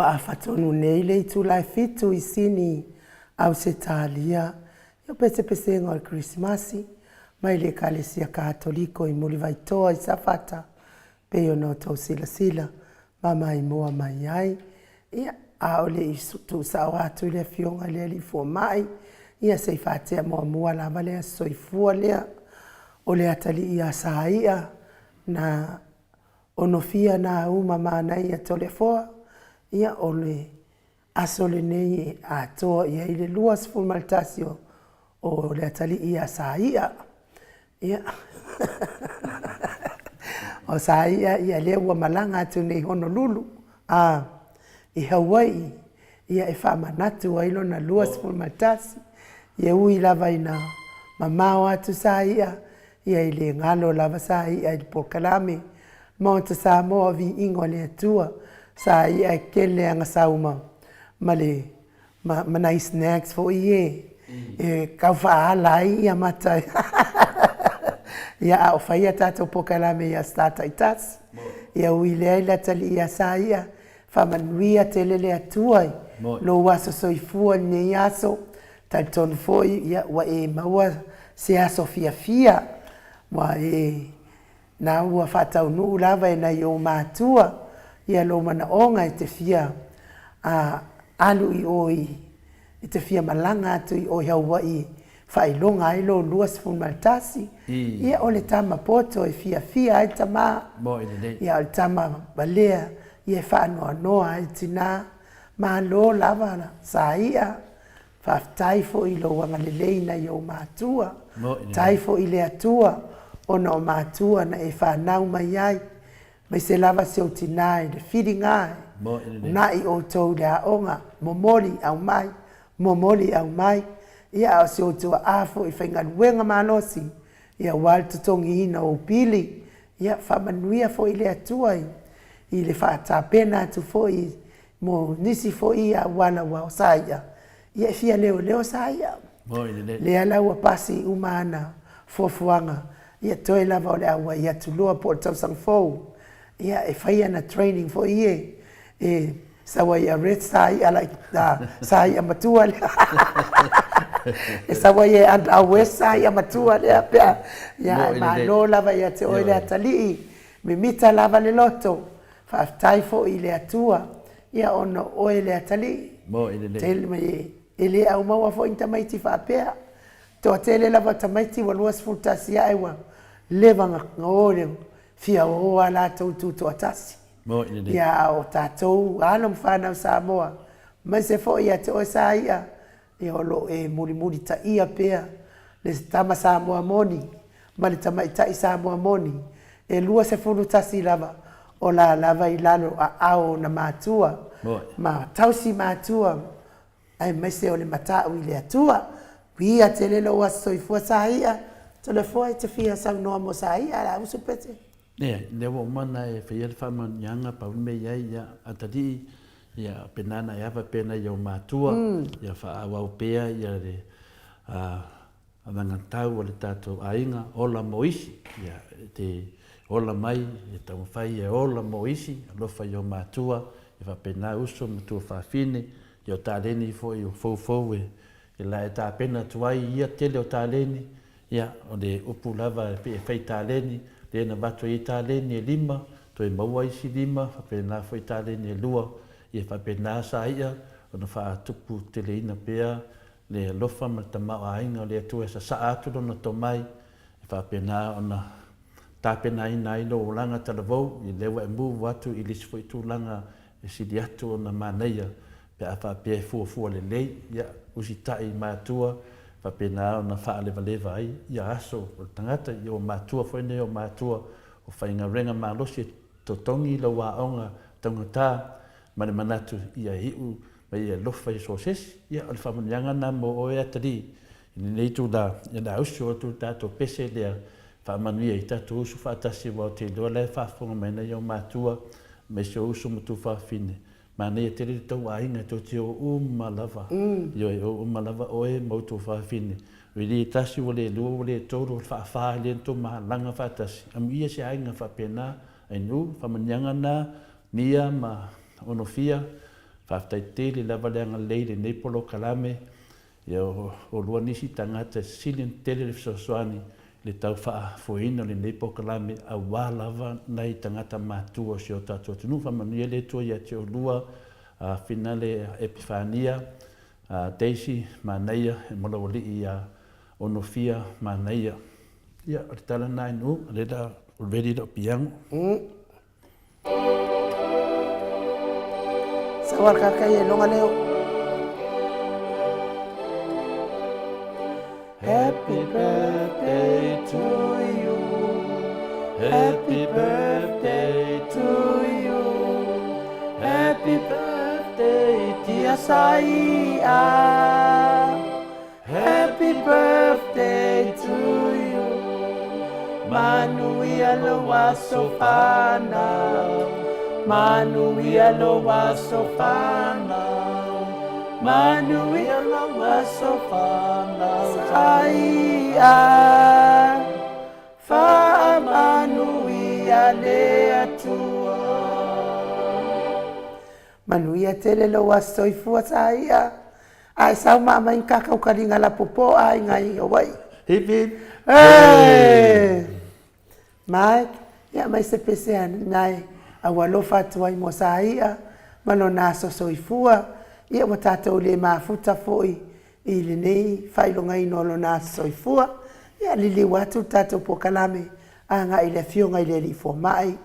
Ua afa tonu nei le itula e fitu i Sini, Ausetalia, i o pesepesega o le Kerisimasi mai le Ekalesia Katoliko i Mulivaitoa i Safata, pei ona outou silasila ma maimoa mai ai. Ia, a o le i tuusao atu i le Afioga i le Alii Fomai, ia se i faatea muamua lava le Aso Soifua lea o le atalii ia Saia na onofia na uma manaia Toleafoa, ia o le aso lenei e atoa i ai le 21 o le atalii ia Saia. Ia, o Saia, ia lea ua malaga atu nei i Honolulu, a, i Hawaii, ia e faamanatu ai lona 21. Ia ui lava ina mamao atu Saia, ia e le galo lava Saia i le polokalame Maota Samoa o Viiga o le Atua. Saia e kele agasau ma, ma le ma, ma nai snacks foi ie e tau faaala ai ia mata. Ia a o fai a tatou polokalame i aso Sa taitasi, ia ui lea i le atalii ia Saia, faamanuia tele le Atua i lou aso soifua i lenei aso. Talitonu foi ia ua e maua se aso fiafia, ua e Na ua faataunuu lava e nai ou matua ia lou manaoga e te fia alu i o i te fia malaga atu i o i Haua'i e faailoga ai lou 21. Ia o le tama poto e fiafia ai tama. Ia o le tama valea ia e faanoanoa ai tina. Malo lava Saia. Faafetai foi i lou agalelei nai ou matua. Faafetai foi i le Atua ona o matua na e fanau mai ai, aemaise lava si ou tina i le filiga e una'i outou i le aoga, momoli aumai, momoli aumai. Ia a o si ou tuaa foi faigaluega malosi, ia aua le totogiina o ou pili. Ia faamanuia foi le Atua i le faatapena atu foi Mo nisi foi auala ua sa ia, ia e fia leoleo sa ia. Lea la ua pasi uma ana fuafuaga, ia toe lava o le auai atu loa po o le tausaga fou, ia e fai ana training foi ie, e sau ai arrest sa ia laiti, sa ia matua lea. E sau ai e arrest sa ia matua lea pe a, ia ae malo lava ia te oe le atalii, mimita lava le loto, Faafetai foi i le Atua, ia ona o oe le atalii. Moe lelei. Tele mai e le aumaua foi ni tamaiti faapea. Toatele lava o tamaiti ua 21 ae ua leva na o le fia o a latou tutoatasi. Moe lelei. Ia a o tatou alo ma fanau Samoa, aemaise foi ia te oe Saia, Ia o lo o e mulimulitaia pea le tama Samoa moni ma le tamaitai Samoa moni, e 21 lava o la lava i lalo aao o ona matua ma tausi matua aemaise o le matau i le Atua. Uia tele lou aso soifua Saia, Toleafoa e te fia saunoa mo Saia, la usu pete. Leai, lea ua uma ona e faia le faamanuiaga, pau le mea i ai, ia, atalii, ia, pena na e ava pea nai ou matua, ia faaauau pea ia le anagatau a le tatou aiga, ola mo isi, ia, e te ola mai, e taumafai e ola mo isi, alofa i ou matua, ia faapena uso ma tuafafine, ia o taleni foi o foufou e, e la e tapena atu ai ia tele o taleni, Ia, o le upu lava e pei e fai taleni, lea na avatu ai taleni e lima, toe maua isi lima, faapena foi taleni e lua, ia faapena sa ia ona faatupu teleina pea le alofa ma le tamaoaiga o le Atua e sasaa atu lona tomai, e faapena ona tapenaina ai lou olaga talavou, ia lea ua e move atu i le isi foi tulaga e sili atu ona manaia pe a faapea e fuafua lelei, ia, usitai i matua, faapena ona faalevaleva ai ia aso o le tagata, ia ua matua foi nei o matua o faigaluega malosi e totogi lou aoga taugata ma le manatu ia iu ma ia alofa i so o se isi. Ia, o le faamanuiaga lena mo oe atalii i lenei itula, ia le a usu atu le tatou pese lea, faamanuia i tatou usu faatasi aua ou te iloa la e faafofoga mai nei ou matua, aemaise o uso ma tuafafine, Manaia tele le tou aiga tou te o uma lava, ioe, o uma lava oe ma outou fafine. E le tasi ua le lua ua le tolu, o le faafa lea na tou malaga faatasi. Amuia se aiga faapena, Ainuu, faamanuiaga na, Nia ma Onofia, Faafetai tele lava le agalelei i lenei polokalame, ia o oulua nisi tagata e sili ona tele le fesoasoani i le tau faafoeina o lenei polokalame aua lava nai tagata matutua o si o tatou atunuu. Faamanuia le Atua ia te oulua, Finale Epifania, Daisy, manaia, e mo lau alii ia Onofia, manaia. Ia, o le tala lena i Nuu, o lea la ready lau piano. Sawalkakai e longa leo. Happy birthday to you. Happy birthday to you. Happy birthday dear Saia. Happy birthday to you. Manuia lou aso fanau. Manuia lou aso fanau. Manuia lou aso fanau. Saia. Faamanuia le Atua. Manuia tele lou aso soifua Saia. Ae sau ma aumai ni kakaukaliga lapopo a aiga i Hawaii. Hip hip. Hey! Mike, ia aumai se pese a nae au alofa atu ai mo Saia ma lona aso soifua. Ia ua tatou le mafuta foi i lenei faailogaina o lona aso soifua. Ia liliu atu le tatou polokalame agai i le Afioga i le Alii Fomai.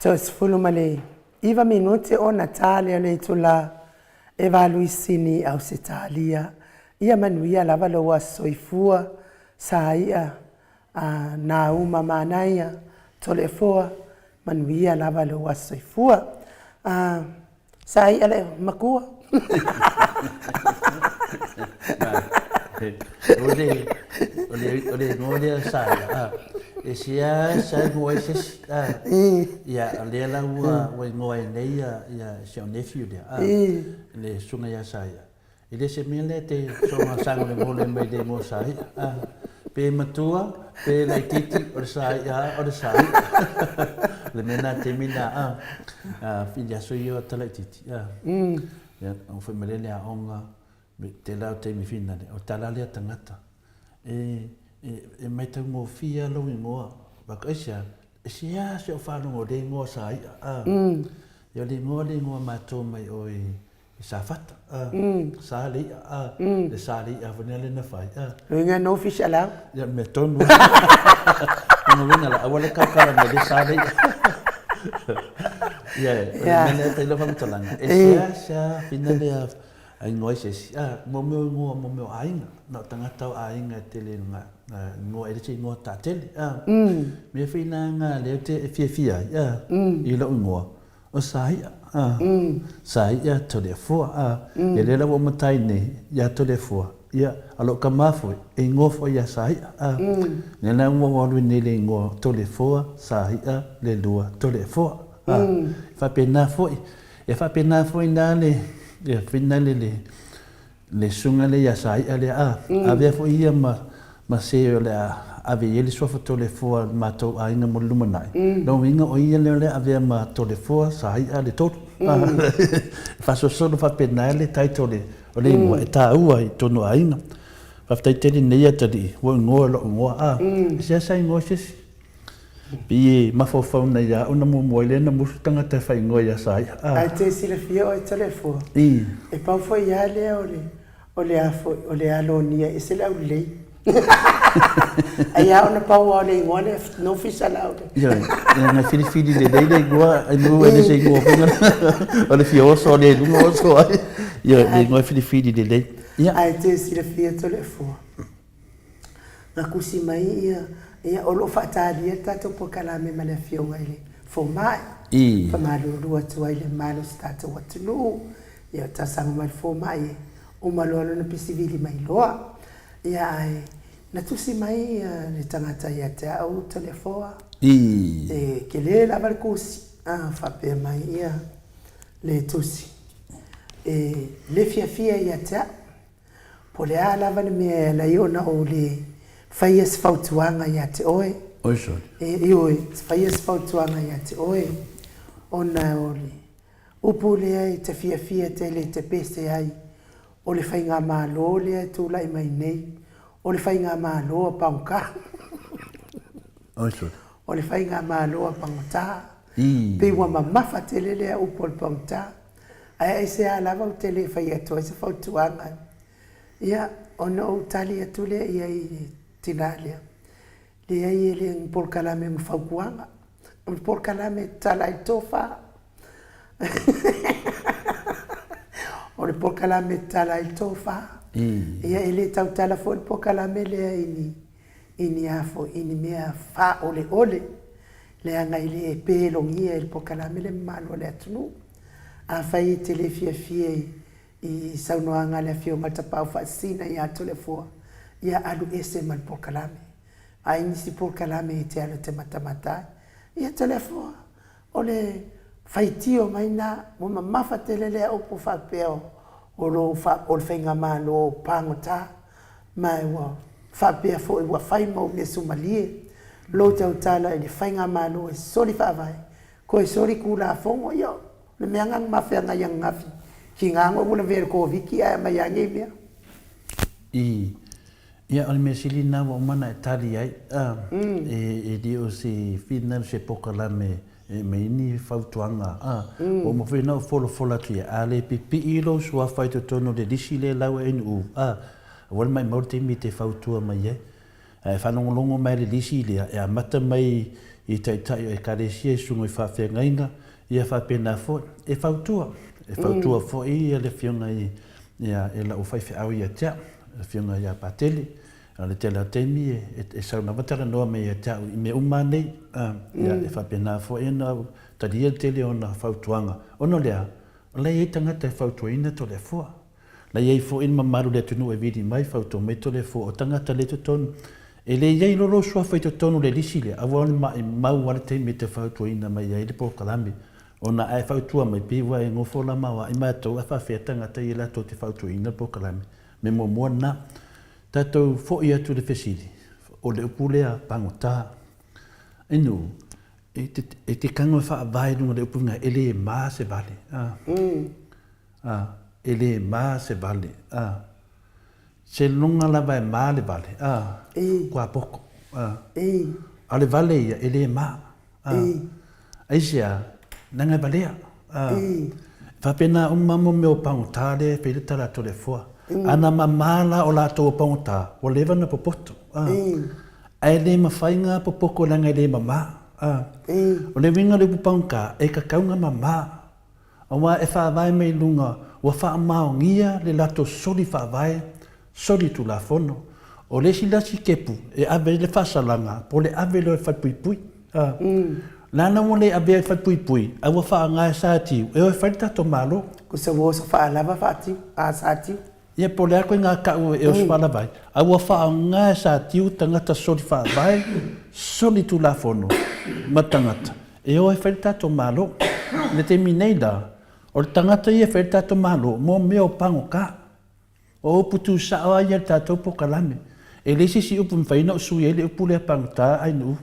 39 minute ona ta lea o le itula e valu i Sini, Ausetalia. Ia manuia lava lou aso soifua, sa ia a Nauma Manaia, Toleafoa, manuia lava lou aso soifua. A sa ia le matua. O le o le o le igoa lea sa ia, e sia sa igoa ai se isi. Ia, o lea la ua ua igoa ai nei ia ia si au nephew lea, le susuga ia Saia. E le se mea lea e te soona sagolegole mai le igoa sa ia. Pe matua, pe laitiiti, o le sa ia lava o le sa ia. O le mea lena i le taimi lena, i le aso ia o ata laitiiti. Ia, ou foi mai lea i le aoga, tele lava o taimi finale, o le tala lea a tagata, e, e, e maitaugofie lava lou igoa. Ou fai atu, aisea? E sia si ou faalogo i le igoa sa ia. Ia o le igoa le igoa matou mai o i i Safata, a, sa le i'a, a, le sa le i'a foi lea na fai, a. Uiga no fish allowed. Ia, mea tonu. Lona uiga la, aua le tautala mai le sa le i'a. Ia, o le mea lea tailo faamatalaga, e sea, sea fina lea a igoa ai se isi, a, mo mea o igoa, mo mea o aiga, na o tagata o aiga e tele ina igoa, e le se igoa taatele, a. Mea foi na lea ou te fiafia ai, a, i lou igoa, O Saia, a. Saia Toleafoa, a. Ia lea la ua ou matai nei ia Toleafoa, ia, a lou tama foi, e igoa foi ia Saia, a. Lea la ua ou alu nei i le igoa o Toleafoa, Saia, Leilua, Toleafoa, a. E faapena foi, e faapena foi la le, le fina le, le, le susuga lea ia Sai'a lea, a avea foi ia ma, ma se o le a ave i ai le suafa Toleafoa a le matou aiga mo le lumanai, lona uiga o ia lea o le a avea ma Toleafoa Sai'a le tolu. E faasolosolo faapena le title o le igoa e taua i totonu o aiga. Faafetai tele nei atalii ua igoa lou igoa, a, e seasea igoa se isi. Pei e mafaufau nei ia au na muamua ai lea na musu tagata e faaigoa ia Saia. Ae te silafia oe Toleafoa, e pau foi a lea o le o le a foi o le alonia ese le aulelei. Ai a ona pau a o le igoa lea no fish allowed. Ioe, leaga e filifili lelei le igoa ai manu e le se igoa foi o le fia oso lea i luga oso ai. Ioe, le igoa e filifili lelei. Ia. Ae te silafia Toleafoa. Na tusi mai ia, ia o lo o faatalia le tatou polokalame ma le Afioga i le Fomai. I. Famalulu atu ai le mamalu o si tatou atunuu, ia o talosaga mai le Fomai e uma loa lona pisivili mai loa. Ia ae na tusi mai ia le tagata ia te au Toleafoa. I. E kele lava le tusi, a faapea mai ia le tusi, e le fiafia ia te au. Po o le a lava le mea e ala ai ona ou le faia se fautuaga ia te oe. Oi sole. E, ioe, faia se fautuaga ia te oe, ona o le upu lea e te fiafia tele e te pese ai, o le faigamalo lea e tulai mai nei, o le faigamalo a pagota. Oi sole. O le faigamalo a pagota. Pei ua mamafa tele lea upu o le pagota. Ae aisea lava ou te le fai atu ai se fautuaga? Ia, ona ou tali atu lea i ai i le tina lea, Leai, e le o ni polokalame o ni fautuaga, o le polokalame e tatala ai le tofa. O le polokalame e tatala ai le tofa. Ia, e le tautala foi le polokalame lea i ni, i ni a foi, i ni mea faaoleole, leaga e le pelogia e le polokalame le mamalu o le atunuu. Afai e te le fiafia i saunoaga a le Afioga i le Tapaau Faasisina ia Toleafoa, ia alu ese ma le polokalame. A i nisi polokalame e te alu e te matamata ai, ia Toleafoa, o le faitio mai lena, ua mamafa tele lea upu faapea o lou o le faigamalo pagota, ma ua faapea foi ua fai ma ou mea sumalie lou tautala i le faigamalo e soli faavae Toe soli Tulafono, ia, o le mea lena na ma feagai ananafi, tiga na ou lavea i le Koviti ae aumai lava nei mea. I, ia, o le mea sili lena ua uma ona e tali ai, a, e le o se finau se polokalame e aumai ai ni fautuaga, a, ua uma foi ona ou folafola atu i ai, a le pipii lou suafa i totonu o le lisi lea e lau ai NU, a, aua le maimau le taimi e te fautua mai ai. Ae faalogologo mai le lisi lea e amata mai i taitai o Ekalesia i susuga i faafeagaiga, ia faapena foi, e fautua, e fautua foi le Afioga i, ia, e lau faifeau ia te au, le Afioga ia Patele. O le tele o taimi e sau lava talanoa mai ia te au i mea uma lava nei, ia, e faapena foi ona ou talia le tele o ona fautuaga, ona o le a? O la e i ai tagata e fautuaina Toleafoa. Na i ai foi le mamalu o le atunuu e vili mai, fautua mai Toleafoa, o tagata le totonu. E le i ai loa lou suafa i totonu o le lisi lea, aua o le maimau lava le taimi e te fautuaina mai ai le polokalame. Ona a e fautua mai, pei ua e nofo la ma i matou ae faafefea tagata ia latou te fautuaina le polokalame. Mea muamua lena. Tatou foi atu i le fesili, o le upu lea pagota. Inu, e te tago e faavae i luga o le upu lena, e le ma se vale. A, e le ma se vale, a. Se luga lava e ma le vale, a. Kuapoko, a. A o le vale ia, e le ma, a. Aisea, leaga e valea, a. E faapena uma mo mea o pagota lea e fai le tala a Toleafoa. A na mama la o latou o pagota, ua leva ona popoto, a. Ae le mafai ona popoko leaga e le mama, a. O le uiga o le upu pagota, e tatau ona mama. Aua e faavae mai luga ua faamaonia le latou soli faavae, soli tulafono. O le isi la sitepu e ave ai le faasalaga po o le ave lea o le falepuipui. A. Leaga ua le avea i le falepuipui ae ua faaaoga e Satiu e o e fai le tatou Malo. Ko se oso faalava faatiu, a Satiu. Ia po o le a koe ngā kaʻu e oso faalava ai, a ua faaaoga e Satiu tagata soli faavae, soli tulafono ma tagata e o e fai le tatou Malo. I le taimi nei la, o le tagata ia e fai le tatou Malo mo mea o pagota. O upu tuusao lava ia i le tatou polokalame. E leai se isi upu e mafai ona ou sui ai le upu lea pagota Ainuu.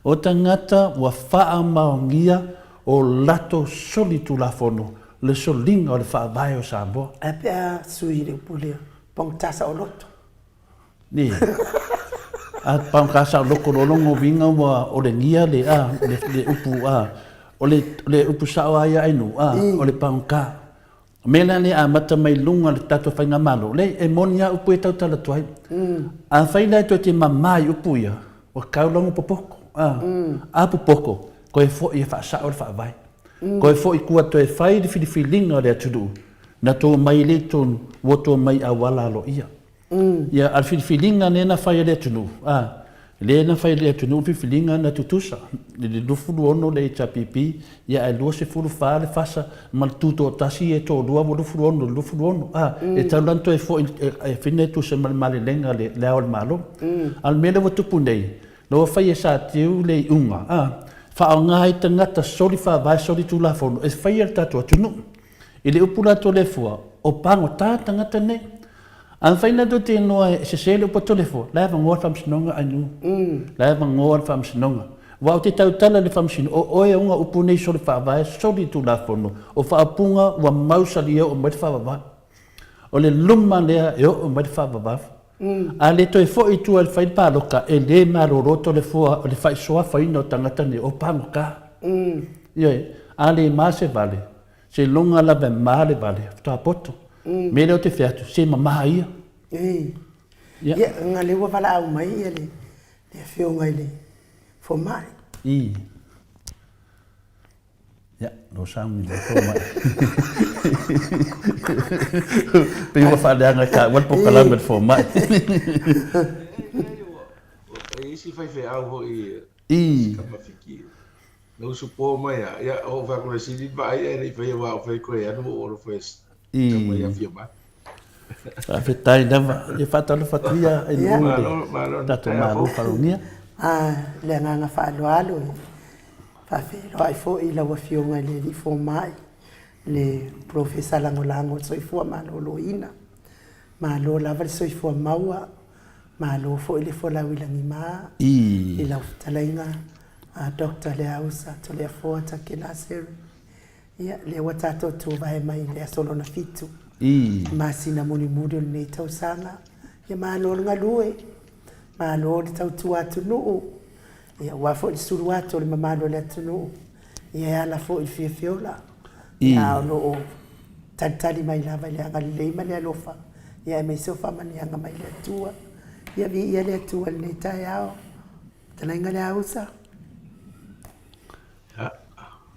O tagata ua faamaonia o latou soli tulafono le soliga o le Faavae o Samoa. Ae pe a sui i le upu lea, pagota saoloto. Nē. A pagota saoloto loa lona uiga ua olegia le, a, le, le upu, a, o le, le upu sao lava ia Ainuu, a, o le pagota. O mea la lea e amata mai luga o le tatou faigamalo, leai, e moni lava upu ia e tautala atu ai. Afai la e toe te mama i upu ia, ua tau la ona popoto. A, a popoto, toe foi e faasao le faavae. Toe foi i tua toe fai le filifiliga a le atunuu, na tou omai lea i totonu, ua tou omai i auala aloaia. Ia, a o le filifiliga lea na fai e le atunuu, a, lea na fai e le atunuu le filifiliga na tutusa, i le 26 le HRPP, ia ae 24 le FASA ma le Tutoatasi e toalua ua 26 i le 26, a, e tatau la ona toe foi e fai e tusa ma le malelega a Le Ao o le Malo. A o le mea lea ua tupu nei, na ua fai e Satiu le iuga, a, faaaoga ai tagata soli faavae, soli tulafono e faia le tatou atunuu. I le upu la Toleafoa, o pagota tagata nei. A mafai na tou te iloa e sese le upu a Toleafoa, la e avanoa le Faamasinoga Ainuu. La e avanoa le Faamasinoga. Aua ou te tautala i le Faamasino, o oe e ona upu nei soli faavae, soli tulafono, o faaupuga ua mausali e oo mai le faavavau. O le luma lea e oo mai le faavavau. A le toe foi i tua e fai le palota, e le malolo Toleafoa o le faisoafaina o tagata nei, o pagota. Ioe, a le ma se vale, Seiloga lava e ma le vale, faatoa poto. Mea lea ou te fai atu, se mama ia. Ia. Ia, ona lea ua valaau mai ia le afioga i le fomai. I. Ia, lou sauni le fomai. Pei ua faaleaga e taua le polokalame a le fomai. E i ai isi faifeau foi I. si tama Fiki. Na usu po mai a, ia, o fai atu le sili le vaai ae le i faia aua o fai koe alu o olo fai tama ia fia mai. Faafetai lava. Ia faatalofa atu ia i le tatou Malo Faaluagia. Le agaga faaaloalo e faafeiloai foi i lau Afioga i le Alii Fomai, le Polofesa Lagolago o le Soifua Maloloina. Malo lava le soifua maua, malo foi le folau i lagima i lau fetalaiga Doctor Leausa Toleafoa Takela Seri. Ia, lea ua tatou tuvae mai i le aso lona fitu, masina mulimuli o lenei tausaga. Ia malo le galue, malo le tautua atunuu, ia aua foi le sulu atu o le mamalu o le atunuu, ia e ala foi i le fiafiola. Ia, o lo o talitali mai lava i le agalelei ma le alofa, ia aemaise o faamanuiaga mai le Atua. Ia viia le Atua i lenei taeao. Fetalaiga Leausa. Ia,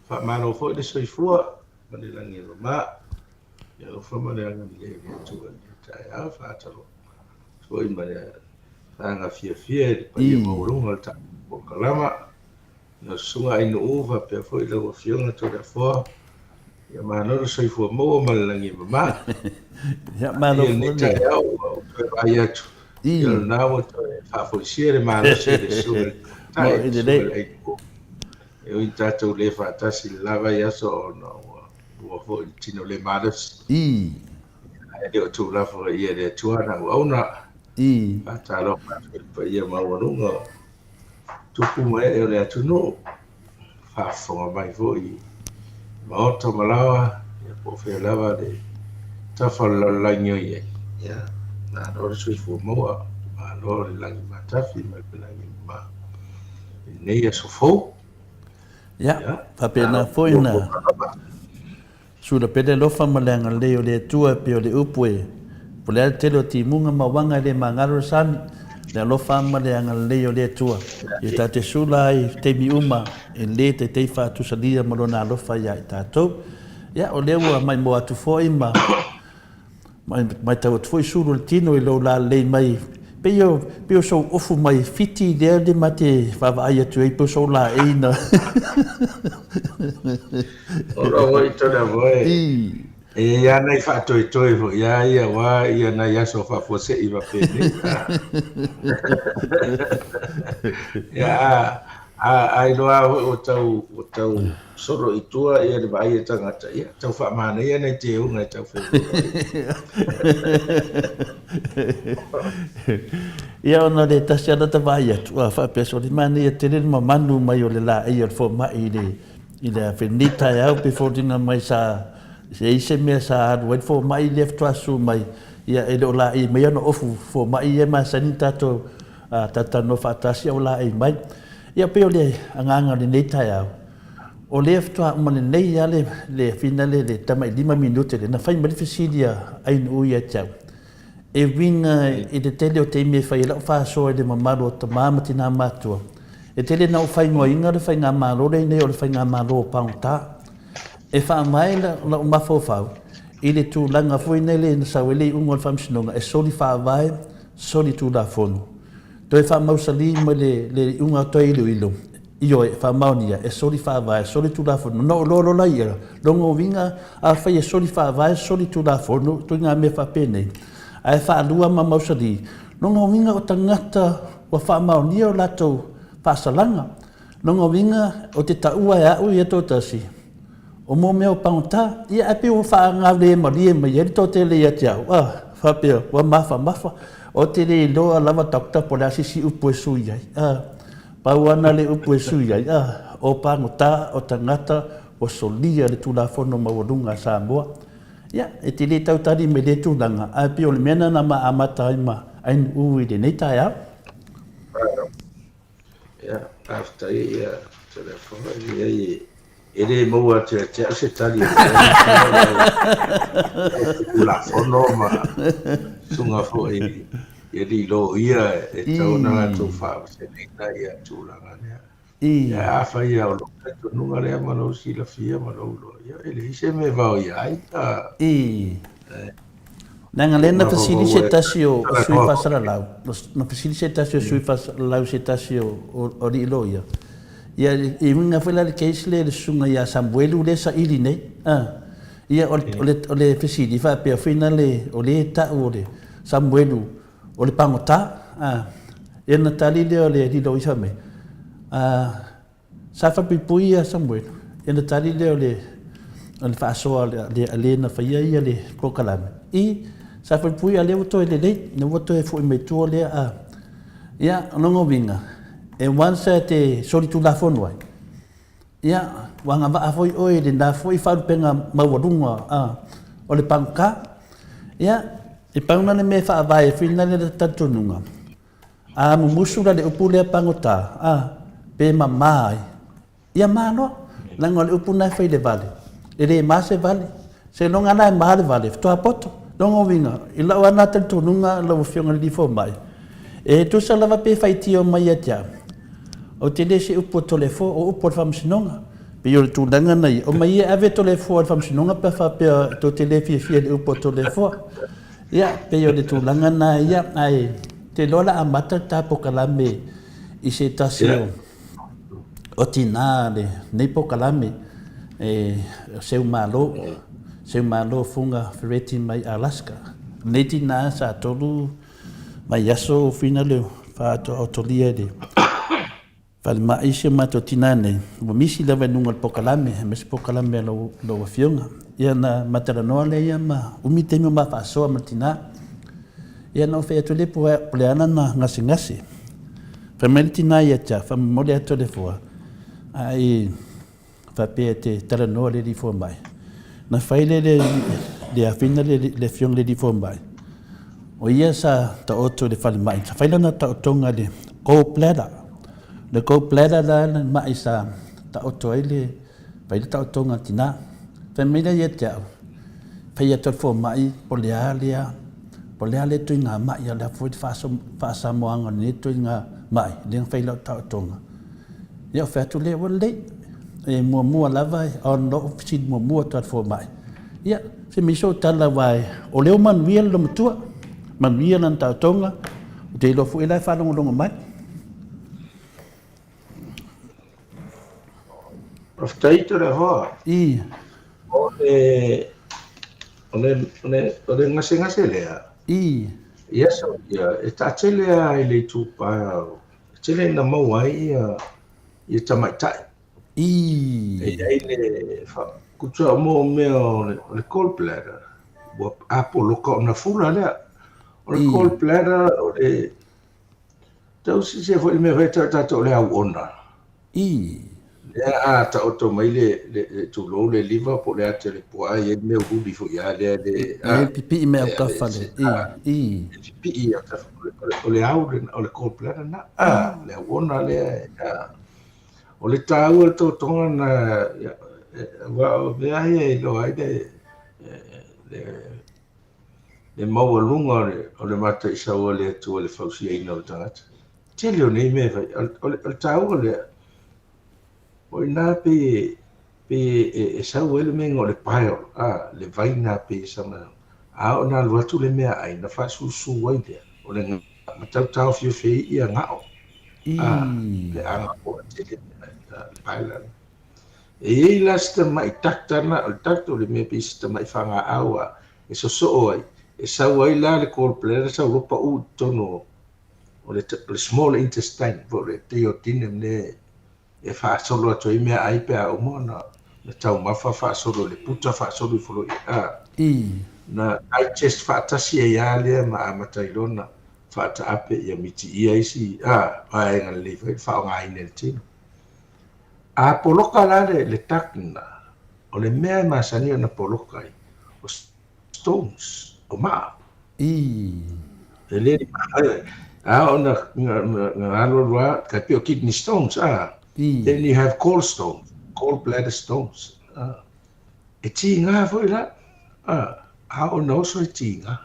faamalo foi le soifua ma le lagi e mama. Ia alofa ma le agalelei o le Atua i lenei taeao. Faatalofa foi ma le agaga fiafia i le paia maualuga o le tatou polokalama. Lau Susuga Ainuu faapea foi lau Afioga Toleafoa, ia malo le soifua maua ma le lagi e mama. Ia malo foi. Lenei taeao ua ou toe vaai atu, ia o lena ua toe faafoisia le malosi o le Susuga i le Tamaitai, le Susuga i le Ainuu. E ui ina tatou le faatasi i le la vaiaso ona ua maua foi i le tino le malosi. Ae le o tuulafo ai e le Atua ana auauna. Faatalofa atu i le paia maualuga o tupu ma ee o le atunuu, faafofoga mai foi i maota ma laoa, ia po o fea lava le tafa o le lalolagi o i ai. Ia, malo le soifua maua, malo le lagi matafi ma le lagi mama i lenei aso fou. Ia, faapena foi na Sula pea le alofa ma le agalelei o le Atua e pei o le upu e, Po le a le tele o timuga ma uaga e le magalo le sami, le alofa ma le agalelei o le Atua ia ta te sula ai i taimi uma e le taitai faatusalia ma Lona alofa ia i tatou. Ia, o lea ua maimoa atu foi ma Matau atu foi sulu o le tino i lou lalelei mai, pei o, pei o sou ofu mai Fiti lea le ma te vaavaai atu ai, pei o sou laei na. Ora foi tona foi. E i ai lava nai faatoetoe foi ia ia aua ia nai aso faafuasei faapena. Ia a a a iloa lava foi ua tau ua tau solo i tua ia le vaai a tagata, ia tau faamanaia nai teuga e tau feoloolo ai. Ia ona o le tasi lava ta vaai atu, a faapea sole manaia tele le mamanu mai o le laei o le fomai i le i le afe lenei taeao pe foliga mai sa e i ai se mea sa alu ai le fomai lea faatoa susu mai, ia e le o laei mai ana ofu fomai ia e masani ona tatou talatalanoa faatasi a ua laei mai. Ia pei o le agaga o lenei taeao, o lea faatoa uma lelei lava le, le finale le tamai 5 minute lea, na fai mai le fesili a Ainuu ia te au, e uiga i le tele o taimi e fai ai lau faasoa i le mamalu o tama ma tina matutua, e tele ina ou faaigoaina le faigamalo lenei o le faigamalo pagota. E faavae lau mafaufau i le tulaga foi lele na sau ai le iuga o le Faamasinoga e soli faavae, soli tulafono. Toe faamausali mai le, le iuga toe iloilo, ioe, faamaonia, e soli faavae, soli tulafono. Ona ou iloa loa laia, lona uiga, afai e soli faavae, soli tulafono, ituaiga mea faapenei, ae faalua ma mausali, lona uiga o tagata ua faamaonia o latou faasalaga. Lona uiga, ou te taua e au ia toatasi, O mo mea o pagota, ia ae pei ua faagaulemalie mai ai le toatele ia te au, a, faapea, ua mafamafa. Ou te le iloa lava doctor po o le a se isi upu e sui ai, a, pau lava na le upu e sui ai, a, o pagota, o tagata ua solia le Tulafono Maualuga a Samoa. Ia, e te le tau tali mai lea tulaga, ae pei o le mea lena na ma amata ai ma Ainuu i lenei taeao. Ia, faafetai ia Toleafoa, e leai e le maua atu ia te au se tali o le Tulafono ma susuga foi i alii loia e tatau ona latou faavasegaina ia tulaga lea. Ia, afai lava o lou talitonuga lea ma lou silafia ma lou iloa, ia e leai se mea e vaoia ai. Leaga lea na fesili se tasi o sui faasalalau, na fesili se tasi o sui faasalalau i se tasi o alii loia, ia e uiga foi la i le case lea i le susuga ia Samuelu lea e saili nei, a. Ia o le fesili faapea foi lale o lea e tau o le Samuelu o le pagota, a. Ia ona tali lea o le alii loia fai mai, a, Sa faapuipui ia Samuelu, ia ona tali lea o le o le faasoa a le na faia ia le polokalame, i, sa faapuipui a lea ua toe lelei, lea ua toe foi mai tua lea a. Ia, o lona uiga, e once e te solitulafono ai, ia, ua agavaa foi oe i lena foi faalupega maualuga a, o le pagota. Ia, e pau lena o le mea e faavae ai foi lena le talitonuga, A mumusu la le upu lea pagota, a, pe mama ai, ia ma loa, leaga o le upu lena e fai i le vale, e le ma se vale, seiloga la e ma le vale, faatoa poto. Lona uiga, i lau lava lena talitonuga lau Afioga i le Alii Fomai, E tusa lava pe faitio mai ia te au, ou te le se upu o Toleafoa, o upu o le Faamasinoga. Pei o le tulaga na ia, omai ia e ave Toleafoa i le Faamasinoga pe a faapea tou te le fiafia i le upu a Toleafoa. Ia, pei o le tulaga na ia, ae te iloa o le a amata le ta polokalame i se tasi o o tinā lenei polokalame, e Seumalo, Seumalo Fuga Fereti mai Alaska. Lenei tinā sa tolu vaiaso fina le faatoaotolia i le falemai si o matou tinā nei, ua misi lava i luga o le polokalame, aemaise polokalame a lau afioga. Ia ona ma talanoa lea ia ma umi taimi o ma faasoa ma le tinā. Ia na ou fai atu lea po o le a lana gasegase. Fai mai le tinā ia te au, faamomoli atu le fua, a i faapea e te talanoa le alii fomai. Na fai lea le, le afina le, le afioga i le alii fomai, o ia sa taoto i le falemai, sa fai lana taotoga i le gall bladder. Le gall bladder la le mai sa taoto ai le, fai le taotoga a le tinā. Fai mai lea ia te au, fai atu e le fomai po o le a lea, po o le a lea ituaiga mai, a o le a foi le faasamoaga o lenei ituaiga mai, lea na fai lau taotoga. Ia ou fai atu lea, ua lelei, e muamua lava, o lou fesili muamua atu lava i le fomai, ia, se i sou tala aua o lea ua manuia le loomatua, manuia lana taotoga, ou te iloa foi o la e faalogologo mai. Faafetai Toleafoa. I. O le, o le, o le, o le gasegase lea. I. I aso ia, e taatele lava i le itupa, e tele ina maua ai ia, ia tamaitai. I. E i ai le, kutua mo mea o le, o le gallbladder, ua apoloka ona fula lea. O le gallbladder, o le, Tausisia foi le mea foi tau tatou o le auona. I. Lea a taoto mai le, le, le tulou le liver po o le ata le puaa e i ai le mea uliuli foi a lea le a. E pipii mai autafa le i. I. E pipii autafa o le au lena o le gallbladder na. A, le auona lea a. O le taua o le totoga na aua o mea ia e iloa ai le le le maualuga o le, o le mataisau a le Atua i le fausiaina o le tagata. Tele o nei mea e fai. O le, o le taua lea, o i ina pei e, pei e, e, e sau ai le mea o le bile, a, le vai na pei e sama, a o na alu atu le mea ai, na faasusu ai lea, o le ma tau taofiofi ai ia gao, a, pe a gao tele le bile. E i ai la si tamai duct na, o le duct o le mea pei si tamai fagaau a, e sosoo ai, e sau ai la le gallbladder sau loa pau i totonu o le, o le small intestine po o le duodenum lea e faasolo atu ai meaai pe a uma ona na taumafa faasolo i le puta faasolo ifo loa i a. Na digest faatasi ai lava lea ma amata ai loa ona faataape ia mitiia isi a vaega lelei foi le faaaogaina e le tino. A poloka la le, le duct lena, o le mea e masani ona poloka ai, o stones, o maa. Ii. E le ni maa, a ona na alu alu a, tai pei o kidney stones, a. Ii. Then you have gallstones, gallbladder stones. A. E tiga foi la, a, a ona oso e tiga.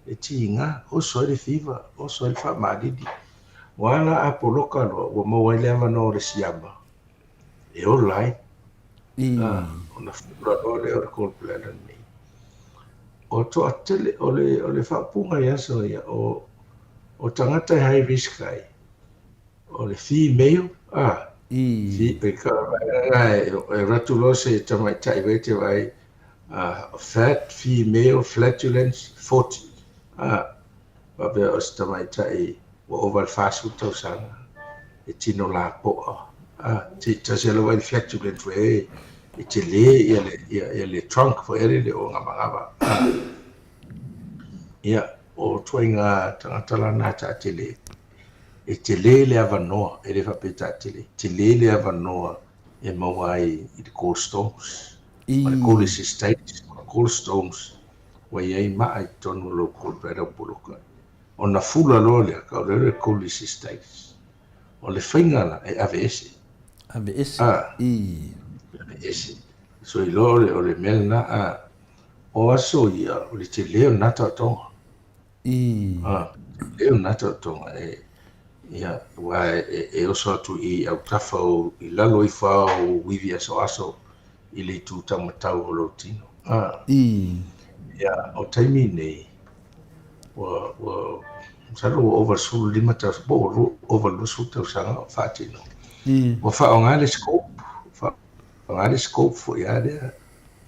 E tiga, oso ai le fever, oso ai le faamalili. Ua ala a poloka loa, ua maua ai le avanoa o le siama e ola ai. I. Ona fula loa lea o le gallbladder lenei. O toatele, o le, o le faaupuga i aso ia, o, o tagata e high risk ai, o le female, a, I. e ka, e, e ratu loa se tamaitai vai te vai, fat female flatulence 40, a, faapea o se tamaitai ua ova i le 40 tausaga e tino lapoa, a, tasi lava le flatulent foi e, e tele ia le, ia, ia le trunk foi ele le o gavagava. A, ia, o ituaiga tagata la na taatele, e tele le avanoa, e le faapea taatele, tele le avanoa e maua ai i le gallstones, ma le cholecystitis, ma le gallstones, ua i ai maa i totonu o lou gallbladder ua poloka. Ona fula loa lea, tau lea o le cholecystitis. O le faiga la, e aveese. Aveese. A, I. Aveese. So iloa o le, o le mea lena, a, o aso ia, o le tele o lena taotoga. I. A, lelei o lena taotoga e, ia, aua e oso atu i autafa o, i lalo ifo lava o ivi asoaso i le itu taumatau o lou tino. A. Ia, o taimi nei, ua, ua, masalo ua ova i le 15 tausaga, po ua ova i le 20 tausaga o faatino. Ua faaaoga le scope, faaaoga le scope foi lava lea.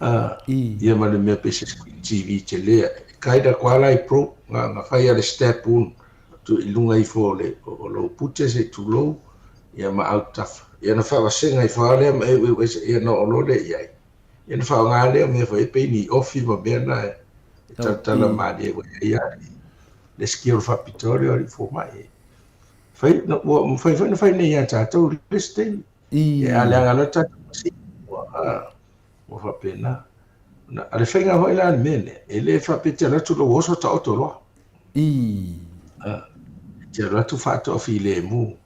A, ia ma le mea pei se screen TV tele ae. E guide atu lava la i probe, na, na fai lava le stab wound atu i luga ifo o le, o lou pute se i tulou, ia ma autafa. Ia ona faavasega ifo lava lea ma eueu ese, ia ona oo loa lea i ai. Ia ona faaaoga lea o mea foi e pei ni ofi ma mea na e talatala malie ua i ai lava le skill faapitoa lea o alii fomai. Fai, ua mafai foi ona fai nei ia tatou i le isi taimi. Ia a leaga loa le tatou masini, ua, ua faapena. A le faiga foi la le mea lea, e le faapea e te alu atu lou oso taoto loa. E te alu atu faatoafilemu,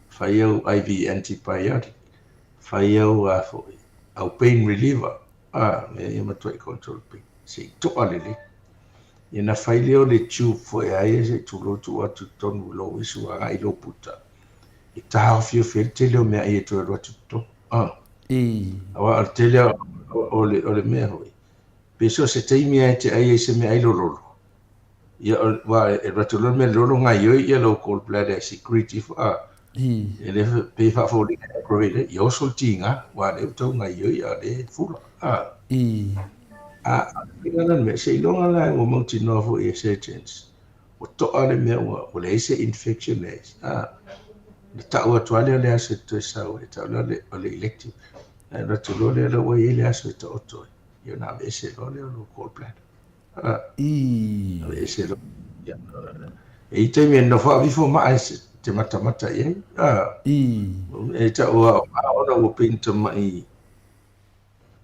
fai au IV antibiotic, fai au a foi, au pain reliever, a, mea ia matuai control pain, se i toa lelei. Ia na fai lea o le tube foi a ia se i tulou tuu atu i totonu i lou isu agai i lou puta, e taofiofi ai le tele o meaai e toe alu atu i totonu. Aua o le tele o le mea foi, pe so o se taimi lava e te ai ai se meaai lololo, ia aua e alu atu loa le mea lololo gaoioi ia lou gall bladder e secrete ifo, a, e le pei e faafoliga e aggravate ai, ia oso le tiga, aua o lea ua tau gaoioi a o lea e fula, a. A o le faiga la o le mea, seiloga la ua mautinoa foi e surgeons ua toa le mea ua leai se infection leai se, a, ona tau atu lava lea o le aso e toe sau ai, tau lea o le elective. Ae alu atu loa lea la ua i ai le aso e taoto ai, ia ona aveese loa lea o lou gallbladder. A, aveese loa. Ia, e i ai taimi e nofo aveifo maa e te matamata i ai. A, e tau a ona ua pei ni tamai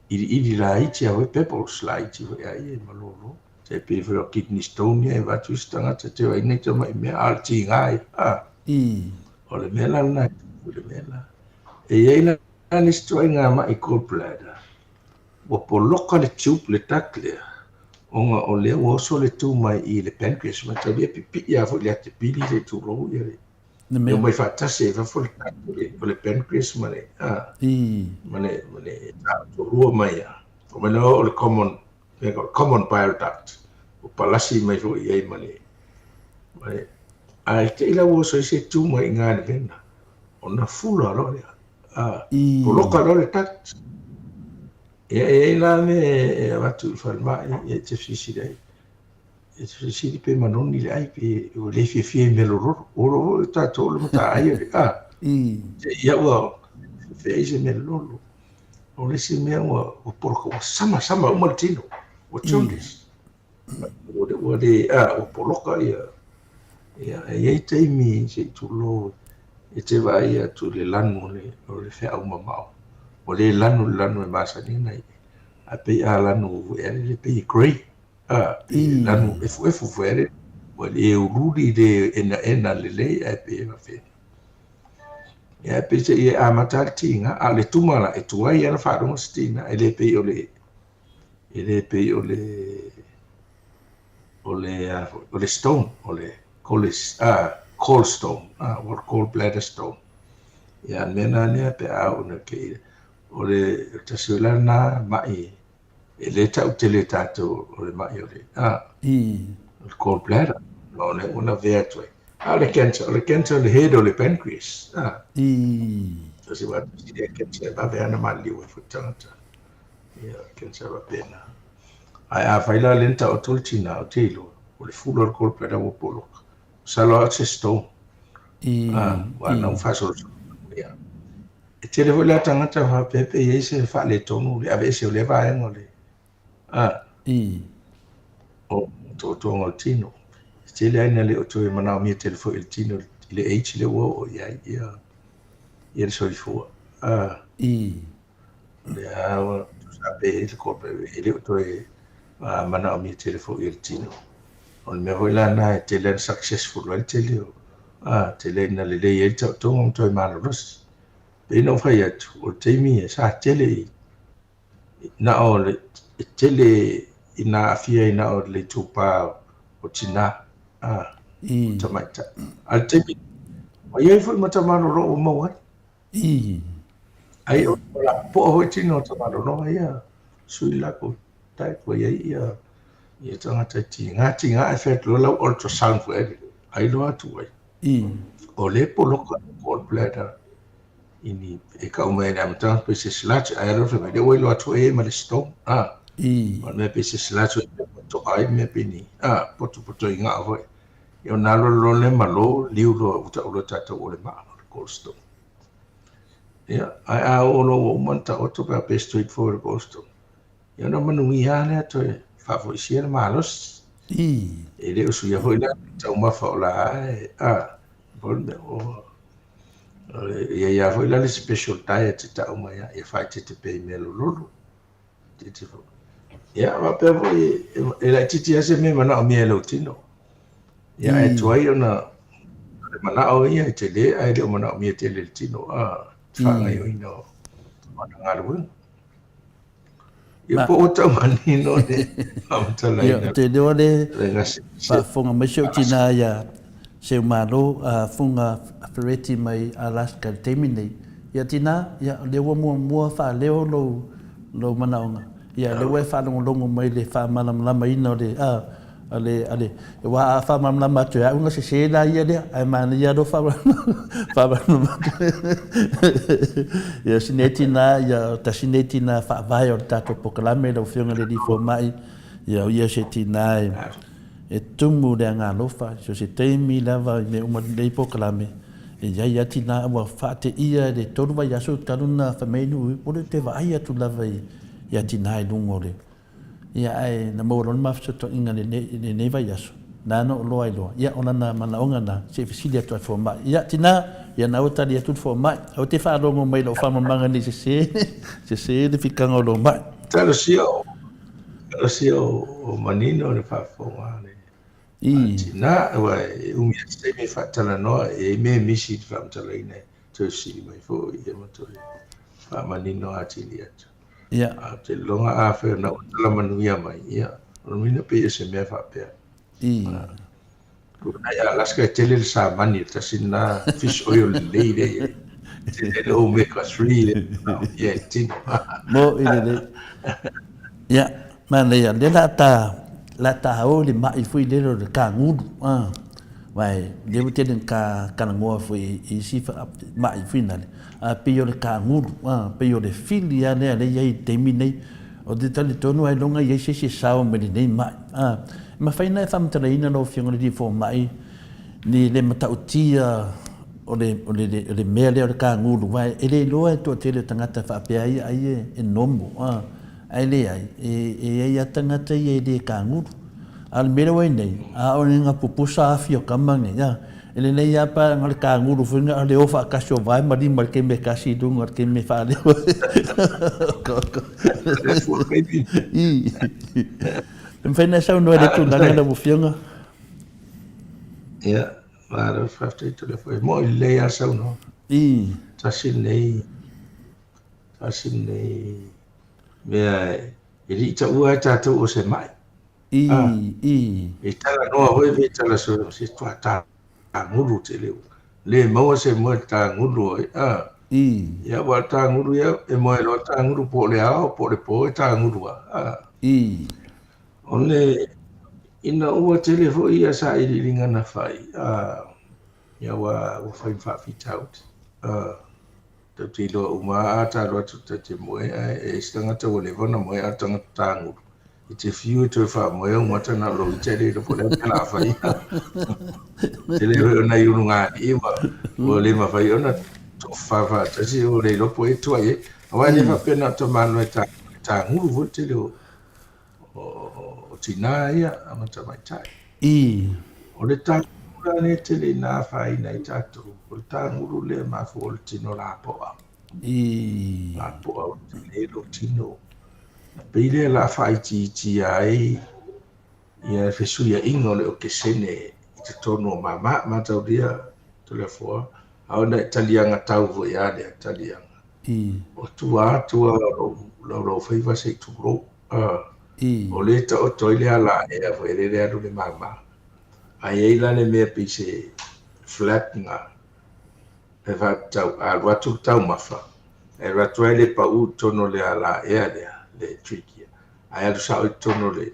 iliili laiti a foi, pebbles laiti foi a ia e malolo. Tai pei foi o kidney stone ia e avatu isi tagata te vaai nei tamai mea, a o le tiga ia. A, o le mea la lena e tupu i le mea la. E i ai la le isi ituaiga ma'i gallbladder, ua poloka le tube, le duct lea, ona o lea ua oso le tu mai i le pancreas, mataulia pipii lava foi i le atipili se i tulou ia le Le mea. E omai faatasi ai fafo le duct o le pancreas ma le, a, ma le, ma le taotolua mai a. O mea o le common, mea o le common bile duct. Ua palasi mai foi i ai ma le, ma le, ae te i la ua oso ai se tu mai i ngā le vena. Ona fula loa lea. A, poloka loa le duct. Ia e i ai la mea e avatu i le falemai, ia e te fesilisili ai. E te fesili pe manoni le ai, pe ua le fiafia i mea lololo. Ua iloa foi o tatou o le mataai o le a. Ia ua feai se mea lololo. O le isi mea ua poloka, ua sama sama uma le tino. Ua jaundice. Ua le, a, ua poloka ia. Ia, e i ai taimi se i tulou e te vaai atu i le lanu o le feau mamao. Ua le lanu le lanu e masani ona i ai. Ae pei a lanu ea le pei e grey. A, pei e lanu efuefu foi ale, ua le uliuli le enaena lelei ae pei e faapena. Ia, ae peiseai e amata lava le tiga, a o le tuma la, e tuai lava ona faalogo se tiga, e le pei o le, e le pei o le, o le, a foi, o le stone, o le choles, a, gall stone, a, o le gall bladder stone. Ia, o le mea lena nea pe a oo ina kei, o le tasi foi la lena ma'i E le tau tele e tatou o le ma'i o le, a, o le gall bladder, o lea ua lavea atu ai. A o le cancer, o le cancer o le head o le pancreas, a. Tasi wa tasi lea cancer e vave lava ona maliliu ai foi le tagata. Ia, cancer faapena. Ae afai la lea na taoto le tina, ou te iloa, o le fula o le gall bladder ua poloka. Masalo lava o se stone. A, aua na ua faasolosolo. Ia. E tele foi la tagata faapea pe i ai se faaletonu le aveese o lea vaega o le a o toatoga o le tino. E tele ai na le o toe manaomia tele foi e le tino i le age lea ua oo i ai ia ia le soifua. A lea ua tusa pe i le kope e le o toe manaomia tele foi e le tino. O le mea foi la lena e tele ona successful ai le tele o a tele ina lelei ai le taotoga ma toe malolosi. Pei ona ou fai atu, o le taimi e sa tele i na o le e tele ina aafia ai na o le itupa o tinā. A. o tamaitai. A o le taimi, ua i ai foi ma tama loloa ua maua ai. Ai o lapopoa foi tino o tama loloa ia, sui lakou type ua i ai ia ia tagata e tiga tiga ae fai atu loa lau ultrasound foi lea, ai loa atu ai. O lea e poloka le gallbladder ini e kau mai le amataga pe se sludge ae alu fai mai lea ua iloa atu e ma le stone a o le mea pe se sludge e poto ai mea pe ni a poto poto i ngao foi e o nalo lo le malo liu lo uta ulo tatou o le maa o le gallstone. Ia ae a oo loa ua uma ona taoto pe a pe straight forward le gallstone, ia ona manuia lava lea toe faafoisia le malosi. E le o suia foi la taumafa o la e a po o le mea o e i ai lava foi la le special diet e tau mai ai, ia faaeteete pea i mea lololo. Itiiti foi. Ia, faapea foi, e laitiiti lava se mea e manaomia e lou tino. Ia, ae tuai ona o le manao ia e tele ae le o manaomia tele e le tino, a, le faagaoioiga o ana galuega. Ia, po ua tau manino le faamatalaina. Ia, ou te iloa le faafofoga mai si ou tina ia Seumalo Fuga Fereti mai Alaska i le taimi lenei. Ia tina, ia o lea ua muamua faaleo lou lou manaoga. Ia o lea ua e faalogologo mai i le faamalamalamaina o le a a le a le aua a faamalamalama atu e au ona sese la ia lea, ae manaia lou faamalamalama atu. Ia si nei tina, ia tasi nei tina faavae o le tatou polokalame lau Afioga i le Alii Fomai, ia o ia se tina e E tumu le aga alofa, so se taimi lava i mea uma lenei polokalame, e i ai lava tina ua faateia i le tolu vaiaso talu ona fai mai nuu ua le toe vaai atu lava ia tina i luga o le ia ae na maua loa le ma fesootaiga i lenei vaiaso na ona ou loa ai loa ia o lana manaoga na se i fesili atu ai le fomai ia tina ia na ua tali atu le fomai aua te faalogo mai i lou faamamaga nei sese sese le fikaga o lou mai. Talosia Talosia o manino le faafofoga a le tina, aua e umi lava se taimi e faatalanoa, e i ai mea e misi i le faamatalaina e toe fesili mai foi ia ma toe faamanino atili atu. Ae ou te lagona afai o lena ua tala manuia mai, ia, o lona uiga pei o se mea faapea. Brunei Alaska e tele le samani, tasi lena fish oil lelei lea i ai. Tele le omega 3 lea manaomia e le tino. Mo i lelei. Ia, manaia, lea la ta la ta o le mai foi lele o le kanguru. Ah. Vai, lea ua tele ka talanoa foi i isi mai foi nale. A pei o le kanguru, ah, pei o le fili lea lea i ai i le taimi nei. Ou te talitonu ailoga i ai se isi e sao mai lenei mai. A, e mafai ona e faamatalaina lau Afioga i le Alii Fomai ni le matautia o le, o le, o le mea lea o le kagulu, aua e le iloa e toatele o tagata faapea ai ai e, e nomo, a, ae leai, e, e i ai lava tagata ia e le kagulu. A o le mea lea ua i ai nei, a o ni pupusa afi o kama nei, a, E lelei lava pe ana o le kanguru foi na o le o faatasi o vae ma lima i le taimi e tasi i luga o le taimi e faaleo ai. E mafai ona e saunoa i le tulaga lau Afioga? Ia, malo faafetai Toleafoa. E moni lelei lava saunoa. Tasi lenei, tasi lenei mea e le i taua ai tatou o se mai. E talanoa foi pe tala solo se tua tagulu tele le maua se moe tagulu ai a ia ua tagulu ia e moe loa tagulu po o le ao po o le po e tagulu a o le ina ua tele foi ia sailiiliga na fai a ia ua ua fai ma faafitauli a tatou te iloa uma a ta alu atu ta te moe ae e isi tagata ua leva ona moe a o le tagata tagulu E te fiu e toe faamoe ou mata na o lou ita e le iloa po o le a le mea o le a fai. Tele foi o nai ulugalii ua, ua le mafai ona tofafa faatasi ua le iloa po o ai e tuai ai. Aua e le faapea na o tamaloa e tagulu foi le tele o, o, o tinā ia ma tamaitai. O le tagulu la lea e tele ina afaina ai tatou, o le tagulu lea e mafua o le tino lapoa. Lapoa o le tele lou tino. E pei lea o le a faaitiitia ai ia le fesuiaiga o le okesene i totonu o mama mataulia Toleafoa, a o nai taliaga tau foi lava lea taliaga. O tua atu lava o laulaufaiva se i tulou, o lea e taoto ai le alaea foi lele e alu le mama. Ae i ai la le mea pei se flap lena e faatatau, a alu atu le taumafa, e alu atu ai le pau i totonu o le alaea lea, le trachea, ae alu sao i totonu o le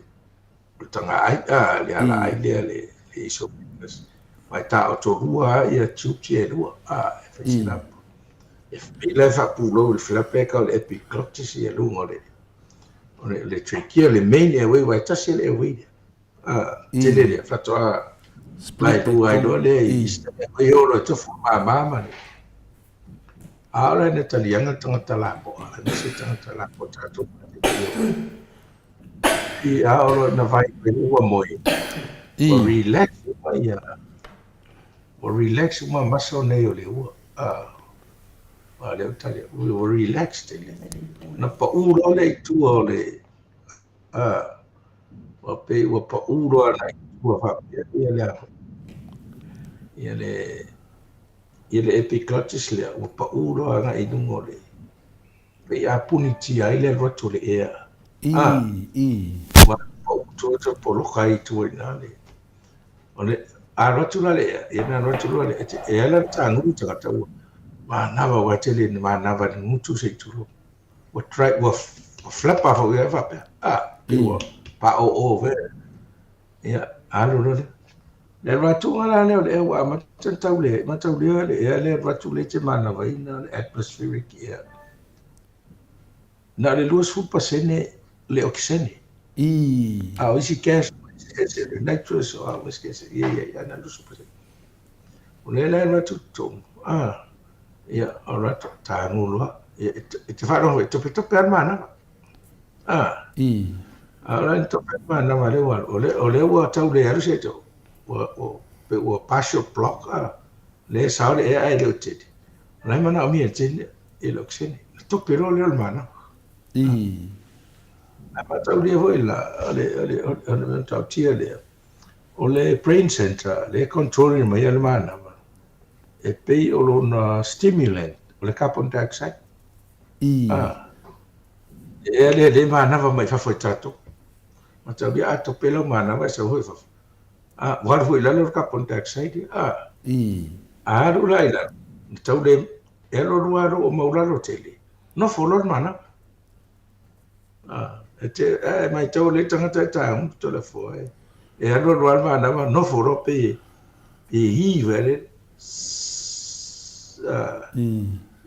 tagaai, a, le alaai lea, le esophagus. Ma e taotolua lava ia tubes ia e lua, a, e fai se lapa. E pei la e faapulou i le flap lea e tau o le epiglottis ia luga o le, o le trachea, le main airway, aua e tasi le airway lea. Tele lea, faatoa vaelua ai loa lea i i o loa e tofu mama ma le. A o la ina taliaga le tagata lapoa, aemaise tagata lapoa tatou i a o loa ina vai ua moe. Ua relax uma ia, ua relax uma muscle nei o le ua. A lea ua tali, ua relax tele. Na pau loa lea i tua o le A, ua pei ua pau loa agai i tua faapea ia le a ia le ia le epiglottis lea ua pau loa agai i luga o le pei a punitia ai le alu atu o le ea. I, A, i. Ua pau tua toe poloka ai i tua i ina le o le a alu atu la le ea, ia na alu atu loa le e ala le tagulu tagata ua manava ua tele ina manava i le gutu se i tulou. Ua try, ua flapa foi ia faapea. Ah, pei ua paoo foi. Ia, alu loa lea. Le alu atuga la lea o le ea ua amata ona tau le, mataulia le ea lea alu atu lea e te manavaina le atmospheric air. Na o le 20% le okesene. A o isi gas, ese le nitrous, o a isi gas, ia, ia, ia, na o le 20%. O lea la e alu atu i totonu, ah, ia, alu atu, tagu loa, ia, e te faalogo foi, e topetope lava le manava. Ah, a o la e tope le manava lea ua alu, o lea ua tau le alu se tau, ua, ua, pe ua partial block, ah, lea e sao le ea ae le o tele. O la e manaomia e tele, e le okesene. Na tope loa lea o le manava. A mataulia foi la, o le, o le, o le matautia lea, O le brain center lea e control ina mai ai le manava, e pei o lona stimulant, o le carbon dioxide. Ah, e ea lea lea e manava mai fafo i tatou. Mataulia a tope lau manava e sau foi i fafo. Ah, ua alu foi i lalo le carbon dioxide. Ah, a alu la i lalo, na tau le, e alu alu lava o maulalo tele, nofo loa le manava. E te e matau le tagata e tagu to le foa e. E alu alu lava le manava nofo loa pe pe i foi le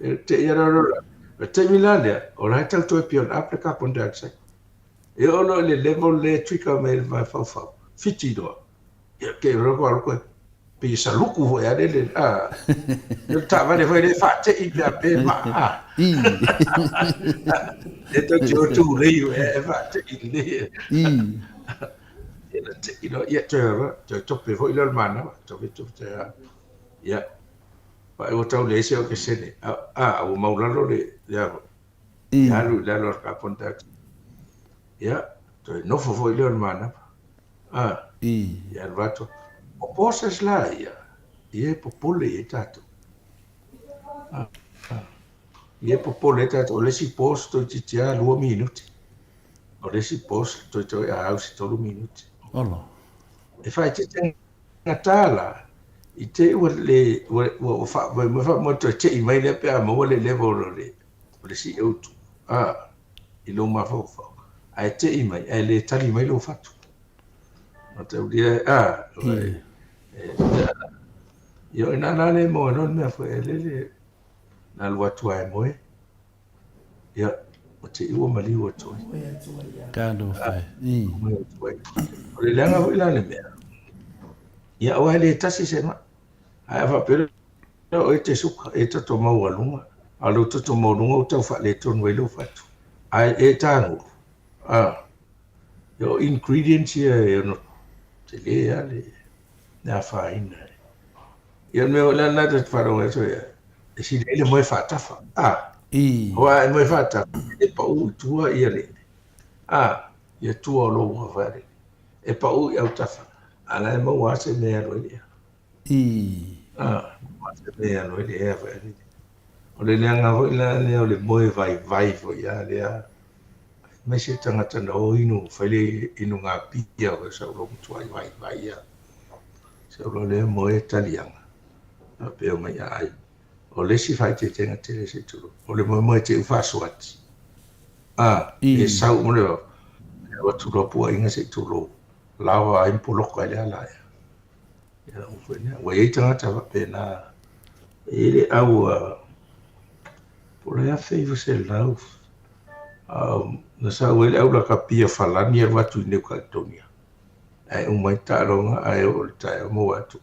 e te ia loa loa. O le taimi la lea, o la e tau toe build up le carbon dioxide. E oo loa i le level lea e trigger mai ai le mafaufau, fiti loa. Ia ke loa ko alu koe pei e saluku foi a le a le taavale foi le faatei pe a pe ma a e tau te o tūlei e faatei lelei e na tei loa ia toe toe tope foi lea o le manava tope tope toe a ia pa ua tau leai se okesene a a ua maulalo le le a ia alu i lalo o le carbon dioxide ia toe nofo foi lea o le manava A, ia alu atu. O bosses la ia, ia e popole i ai tatou. A, ia e popole ai tatou. O le isi boss toeitiiti lava 2 minute. O le isi boss toeitiiti a au se 3 minute. Olo. E faaeteete la, i te i ua le, ua, ua, ua faamoemoe faamoemoe toe tei mai lea pe a maua le level o le, o le CO2. A, i lou mafaufau, ae tei mai, ae le tali mai lou fatu. Mataulia, a, ia o ina la le moe loa le mea foi e lele, na alu atu lava e moe, ia, ua te i ua maliu atu ai. Talofa e. Moe atu ai. O le leaga foi la le mea, ia aua e le tasi se mai. Ae a faapea o e te suka, e toto maualuga, a o lou toto maualuga ua tau faaletonu ai lou fatu. Ae e tagulu, a, o ingredients ia e ono tele lava le afaina. Ia o le mea foi la lena ta te faalogo atu ai, e sili ai le moe faatafa, a, aua a e moe faatafa, e pau i tua ia le, a, ia tua o lou uafa e pau i autafa, a o la e maua lava se mea e alu ai le ea. Mea alu ai le ea foi alii. O le leaga foi la lea o le moe vaivai foi a lea. Aemaise tagata na o inu, fai le inuga pia foi sa ou matua vaivai lava. Sau loa lea moe taliaga, faapea omai aai. O le isi faaeteetega tele se i tulou, o le moemoe te i faasoati. E sau uma le vava, ae o atu loa puaiga se i tulou, lava ai ma poloka ai le ala ea. Ia, ua foi lea. Ua i ai tagata faapena, e i ai le au a, po o le 1900, na sau ai le au lakapi a Falani alu atu i New Caledonia. Ae uma ai taaloga ae oo i le taeao maua atu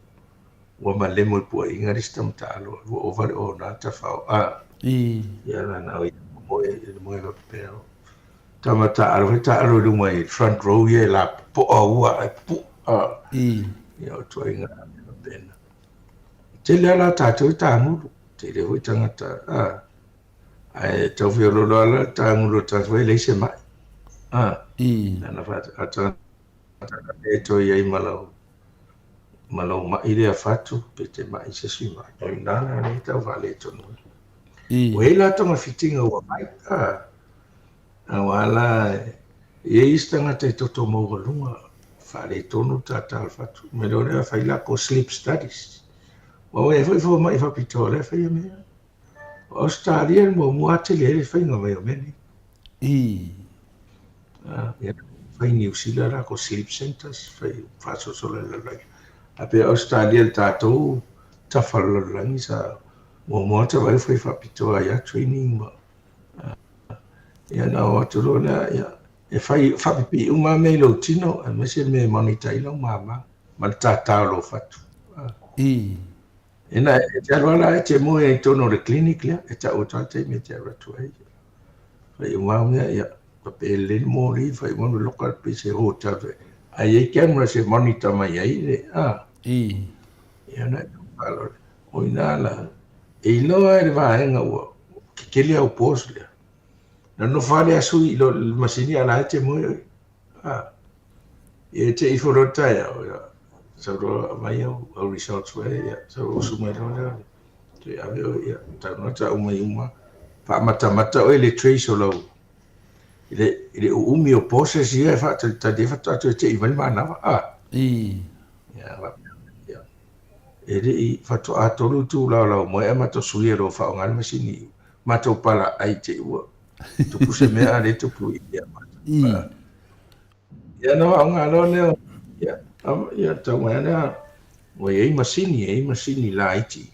ua malemo i puaiga le isi tama taalo ua ova le ona tafao a ia la na o ia moe le moe faapea tama taalo foi taalo i luma i front row ia e la poa ua ae pu a ia o tuaiga faapena. Tele lava la tatou i tagulu, tele foi tagata a ae tau feoloolo lava la tagulu o tagata foi e leai se mai. Lana fa e toe i ai ma lau ma lou mai lea fatu pe te mai se isi mai. O i ina la lea e tau faaletonu ai. Ua i ai la togafitiga ua fai, aua la e i ai isi tagata e toto maualuga faaletonu le tata o le fatu. O le mea lea o lea e fai latou sleep studies. Aua e i ai foi fomai faapitoa o lea e faia mea. O Ausetalia le muamua lava tele ai le faiga mai o mea nei. Ia, fai Niu Sila latou sleep centers, fai faasolosolo i le lalolagi. Ae pei o Ausetalia le tatou tafa o le lalolagi sa muamua atu vaai fai faapitoa ai lava training ma ia na o atu loa lea, ia, e fai faapipii uma lava mea i lou tino, aemaise le mea e monitor ai lau mama ma le tata o lou fatu. Ina e te alu lava la e te moe ai i totonu o le clinic lea, e tau atu lava le taimi e te alu atu ai. Fai uma au mea, ia, faapea e lelei le moli, fai uma le loka pei se hotel. Ae i ai cameras e monitor mai ai le, a. Ia na e tau O i ina la, e iloa e le vaega ua kekele au pores lea. Na nofo lava le asu i lo le masini a la e te moe oe. A. Ia e te ifo loa le taeao, ia, sau loa aumai au, au results foi, ia, sau usu mai loa lea, toe ave oe, ia, tau noa tau mai uma, faamatamata oe i le trace o lau, i le, i le uumi o pores ia e faatalitali ai faatoa toe tei mai le manava, a. Ia, faapea, ia. E le i faatoa 3 itula o lau moe ae matou suia loa faaaoga le masini matou palaai te i ua tupu se mea a le tupu i ia matou. Ia na faaaoga loa lea, ia, ia tau mai lea, ua i ai masini, e i ai masini laiti,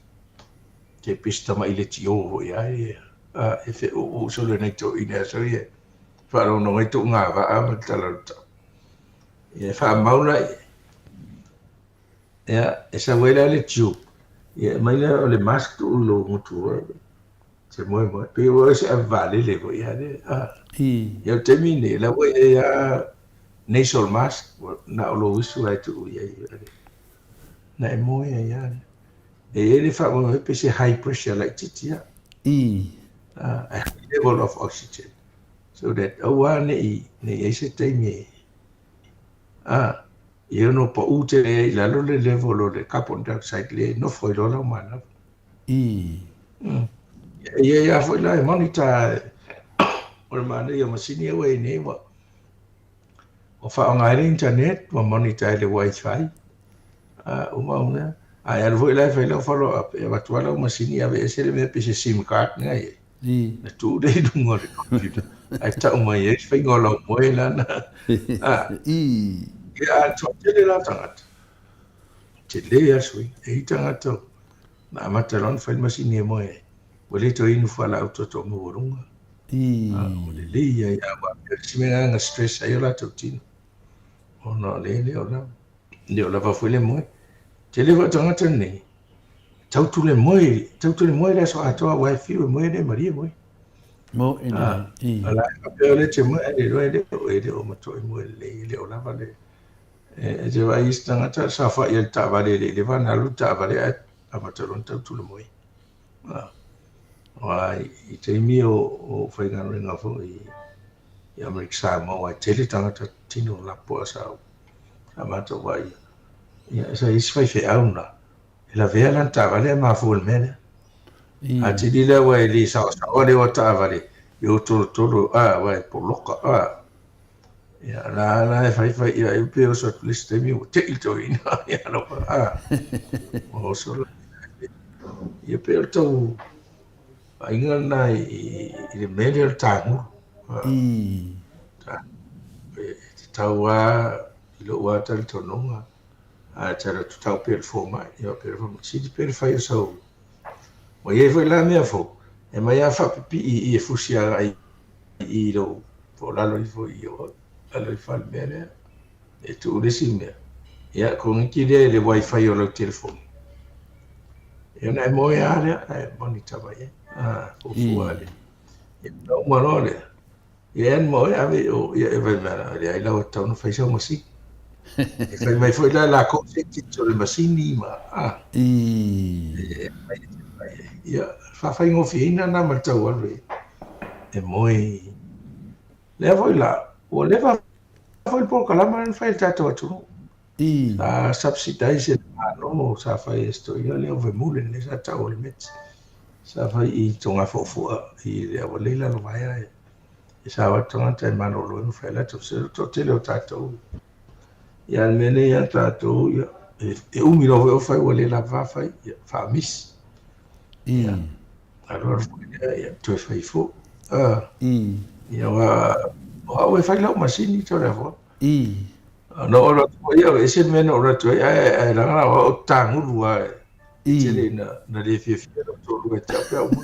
te pei se tama'i letio foi lava ia, a, e feʻuʻuʻu solo e nai toeaiina aso ia, faalogologo ai tuugavaa ma le tala o le tau. Ia e faamau la i ai. Ia, e sau ai la le tube, ia e aumai lea o le mask tuu i lou gutu e te moemoe. Pei ua oe se ave vaalele foi a le, a. Ia o le taimi lenei, o la ua i ai lava nasal mask, ua na o lou usu lava e tuu i ai. Na e moe ai lava. E i ai le faamoemoe pei se high pressure laitiiti lava. A high level of oxygen. So that aua ne i i ai se taimi e, a, e ono paʻu tele ai i lalo le level o le carbon dioxide lea e nofo ai loa lau manava. E i ai lava foi la e monitor o le manaia o masini ia ua i ai nei ua ua faaaoga ai le internet, ua monitor ai le wifi, a uma au mea. A e alu foi la e fai lau follow up, e avatu lava lau masini aveese le mea pei se sim card lena e i ai. Na tuu lea i luga o le computer, ae tau mai ai le faiga o lau moe lana. A, ia a toatele la tagata, tele lava le suiga. E i ai tagata na amata loa ona fai le masini e moe ai, ua le toe inu fualaau toto maualuga. Ua lelei ai lava, aua o le isi mea lena na stress ai o latou tino, ona o lea e le o lava, le o lava foi le moe. Tele foi o tagata nei, tau le moe, tau le moe le aso atoa, aua e fiu e moe e le malie moe. Mo e le, A la e faapea o lea e te moe, ae le iloa e le o, e le o matuai moe lelei, e le o lava le, e te vaai i isi tagata, saofai ai i le taavale e le i leva ona alu le taavale ae amata loa ona tau le moe. Aua i taimi o faigaluega foi i Amerika Samoa, aua e tele tagata tino lapoa sa matou vaai. Ia, sa i ai isi faifeau na, e lavea lana taavale ae mafua i le mea lea. Atili lea aua e le saosaoa le o taavale e o tolotolo, aua e poloka. Ia, la la e fai fai ia e pe oso atu le isi taimi ua te'i le toeaina ia alofa a. Ua oso la. Ia pei o le tau vaaiga lena i le mea lea o le tagulu. E tatau lava i lou lava talitonuga, a e te alu atu tau pea i le fomai, ia faapea le fomai, sili pea le fai o sau. Ua i ai foi la mea fou, e aumai lava faapipii i i e fusi agai i lou po o lalo ifo i o lalo ifo le mea lea e tuu le isi mea ia koneti lea i le wifi o lau telefoni ia ona e moe lava lea ae monitor mai ai a fuafua le ia na uma loa lea ia e moe ave i o ia e vai mai la leai la ua tatau ona fai sau masini e fai mai foi la lakou settings o le masini ma a ia faafaigofieina na ma le tau alu e moe. Lea foi la, ua leva foi le polokalama lea na fai e le tatou atunuu. Sa subsidize e le Malo, sa fai e si toeaina lea o Vermeulen lea sa tau o le Mets. Sa fai i Togafuafua i le Awalei Lalovaea e sao atu tagata e malolo ai ma fai latou se toatele o tatou. Ia le mea nei a tatou, ia, e umi loa foi o fai ua le lava fai, ia, faamisi. Ia, alu alu foi lea, ia, toe fai foi. Ia, aua, o au e fai lau masini Toleafoa. Na ou alu atu foi, ia, e ese le mea na ou alu atu ai, ae leaga la o au ou te tagulu lava, e tele ina na le fiafia lou toalua ia te au pe a uma.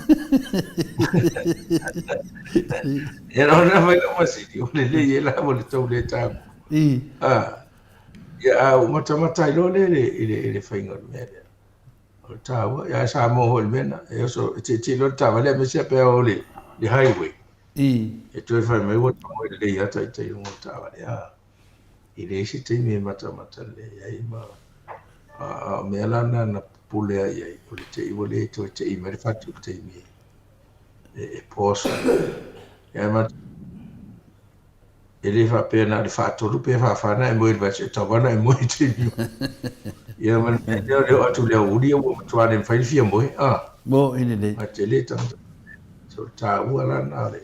Ia, na ona fai lau masini, ua lelei ai la ma le tau le tagulu. Ia, a ou matamata ai loa lea i le faiga o le mea lea. O le taua, ia sa maua foi i le mea lena, e oso, e tietie loa le taavale aemaise lava pe a o i le highway. E toe fai mai ua tago lelei lava taitai i luga o le taavale, a e leai se taimi e matamata lelei ai ma a o mea la na na pupule ai i ai, o le te i ua le toe te i mai le fatu i le taimi e pause ai. Ia ma E le faapea na o le faatolu pe faafa na e moe i le vaiaso, e tatau lava ona e moe i taimi uma. Ia ma le mea lea o le oo atu i le aoauli ua matua le mafai ona fia moe, a. Moe lelei. Aua e tele tagata. So o le taua la lena o le,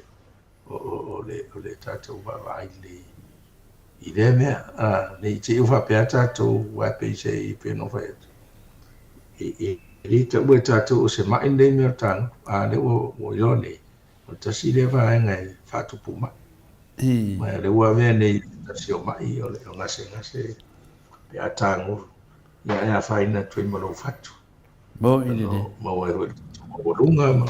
o, o, o le, o le tatou vaavaai lelei i lea mea, a, ne i te i ua faapea tatou, aua e pei se i pei ona ou fai atu, e, e le taua e tatou o se mai lenei mea o le tagulu, a lea ua, ua iloa nei, O le tasi lea vaega e faatupu mai. Ma o lea ua avea nei i se tasi o mai o le gasegase pe a tagulu, ia e afaina atu ai ma lou fatu. Moni lelei. Maua ai foi le toto maualuga ma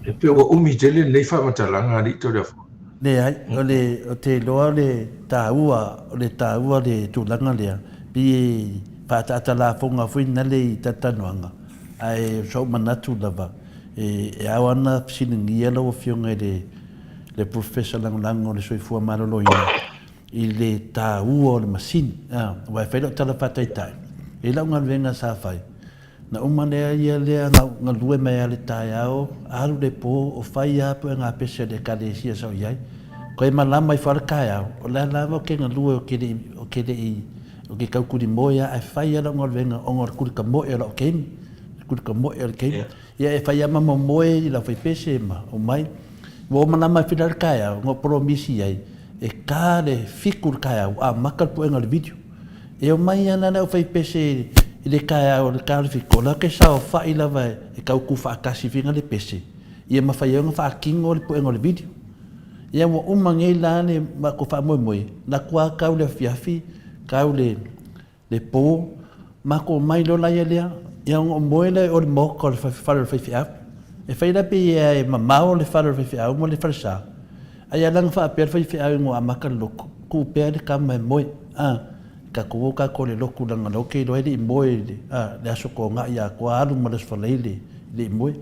E pei ua umi tele lenei faamatalaga alii Toleafoa. Leai, o le, ou te iloa o le taua, o le taua o le tulaga lea, pei e faaataata lafoga foi nale i talatalanoaga, Ae o sou manatu lava, e ao ana fesiligia lau Afioga i le le Professor Lagolago o le Soifua Maloloina i le taua o le masini. Aua e fai lau tala faataitai, e i ai lau galuega sa fai, na uma lea ia lea na galue mai lava i le taeao, alu le po o fai lava puega pese a le Ekalesia sa ou i ai. Koe malama ifo lava le taeao, o la lava ou te galue ou te le i, ou te le i Ou te taukulimoe lava ae fai lava lau galuega ona o le kulikamoe o lau taimi, le kulikamoe o le taimi. Ia e fai lava ma momoe i lau faipese ma omai. Ua uma la mai fila le taeao, na ou polomisi ai, e ta le fitu i le taeao ua amata le puega o le video. E omai ana le aufaipese i le taeao i le ta o le fitu, o la ou te saofai lava e tau tuufaatasi foi le pese, ia mafai ai ona faatino le puega o le video. Ia ua uma nei la le matou faamoemoe, na atu lava tau le afiafi, tau le le po, matou omai loa la ia lea, ia ona ou moe lea i o i le maota o le fale o le faifeau. E fai la pei e mamao le fale o le faifeau ma le falesa, a ia leaga faapea le faifeau ina ua amata le lotu, tuu pea le tama e moe, a, tatou o tatou i le lotu leaga o lea ou te iloa e le i moe i le, a, le Aso Toonai atoa, alu ma le Aso Faraile e le i moe.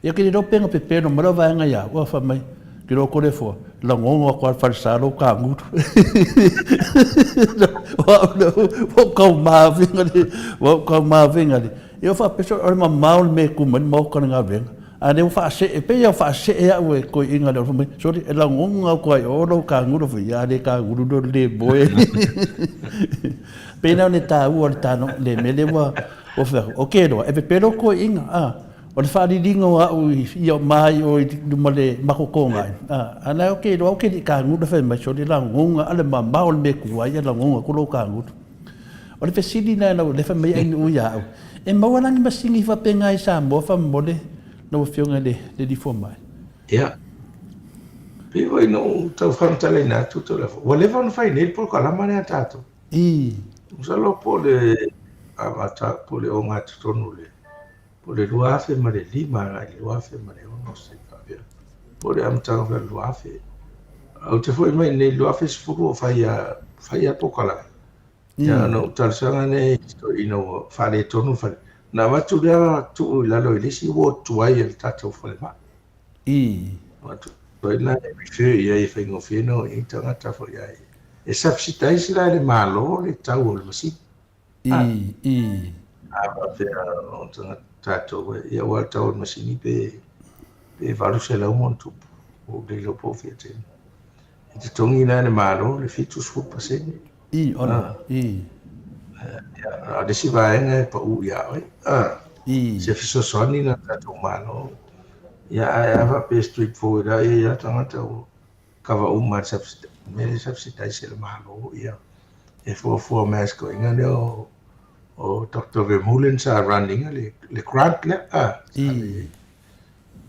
Ia ke iloa pe na pepelo mai lau vaega ia au, fai mai, ke iloa Toleafoa, lagogo atu lava le falesa lou kagulu. O au lea, ua ou taumafega le, ua ou taumafega le. Ia ua faapea, o le mamao le mea e tu mai le maota o le galuega, a o lea ua faasee, pei lava ua faasee au e toeaiina lea, fai mai, sole, e lagogo atu lava i o lou kagulu, fai, ia a le kagulu lea o le le moe. Pei la o le taua o le mea lea ua fai atu, ok loa, e pepelo toeaiina, a. O le faaliliga o a'u ia o ma i o i luma le makokoga ai, a, a la e oke iloa oke li kagulu fai mai sole lagoga a le mamao o le mea ku ai ia lagoga ku lou kagulu. O le fesili lena lau le fai mai ai nuu ia a'u, e maua la ni masini faapena i Samoa faamolemole lau Afioga i le Alii Fomai? Ia, pei foi na ou tau faamatalaina atu Toleafoa, ua leva ona fai nei le polokalama lea a tatou. I. Masalo po o le amata po o le ogatotonu le po o le 2005 agai i le 2006 se faapea. Po o le amataga foi o le 2000. Ou te foi mai nei i le 2010 o fai a fai a polokalame. Ia ona ou talosaga lea i si toeaina ua faaletonu le fale. Ona avatu lea tuu i lalo i le isi ward tuai a le tatou falemai. Avatu ai la e refer i ai e faigofie ona o i ai tagata foi ae e subsidize la e le Malo le tau o le masini. A faapea o tagata tatou ia aua le tau o le masini pe pe 800 ma ona tupu. Ua ou le iloa po o fia tele. E totogi la e le Malo le 70%. I, ona, i. Ia, a o le isi vaega e pau ia oe. I. Se fesoasoani na tatou Malo. Ia, ae a faapea e straight forward lava ia ia tagata ua kava uma e le mea lea e subsidize e le Malo, ia, e fuafua mai lava i si toeaina lea o o Doctor Vermeulen sa run ina le, le grant lea, I. Sa le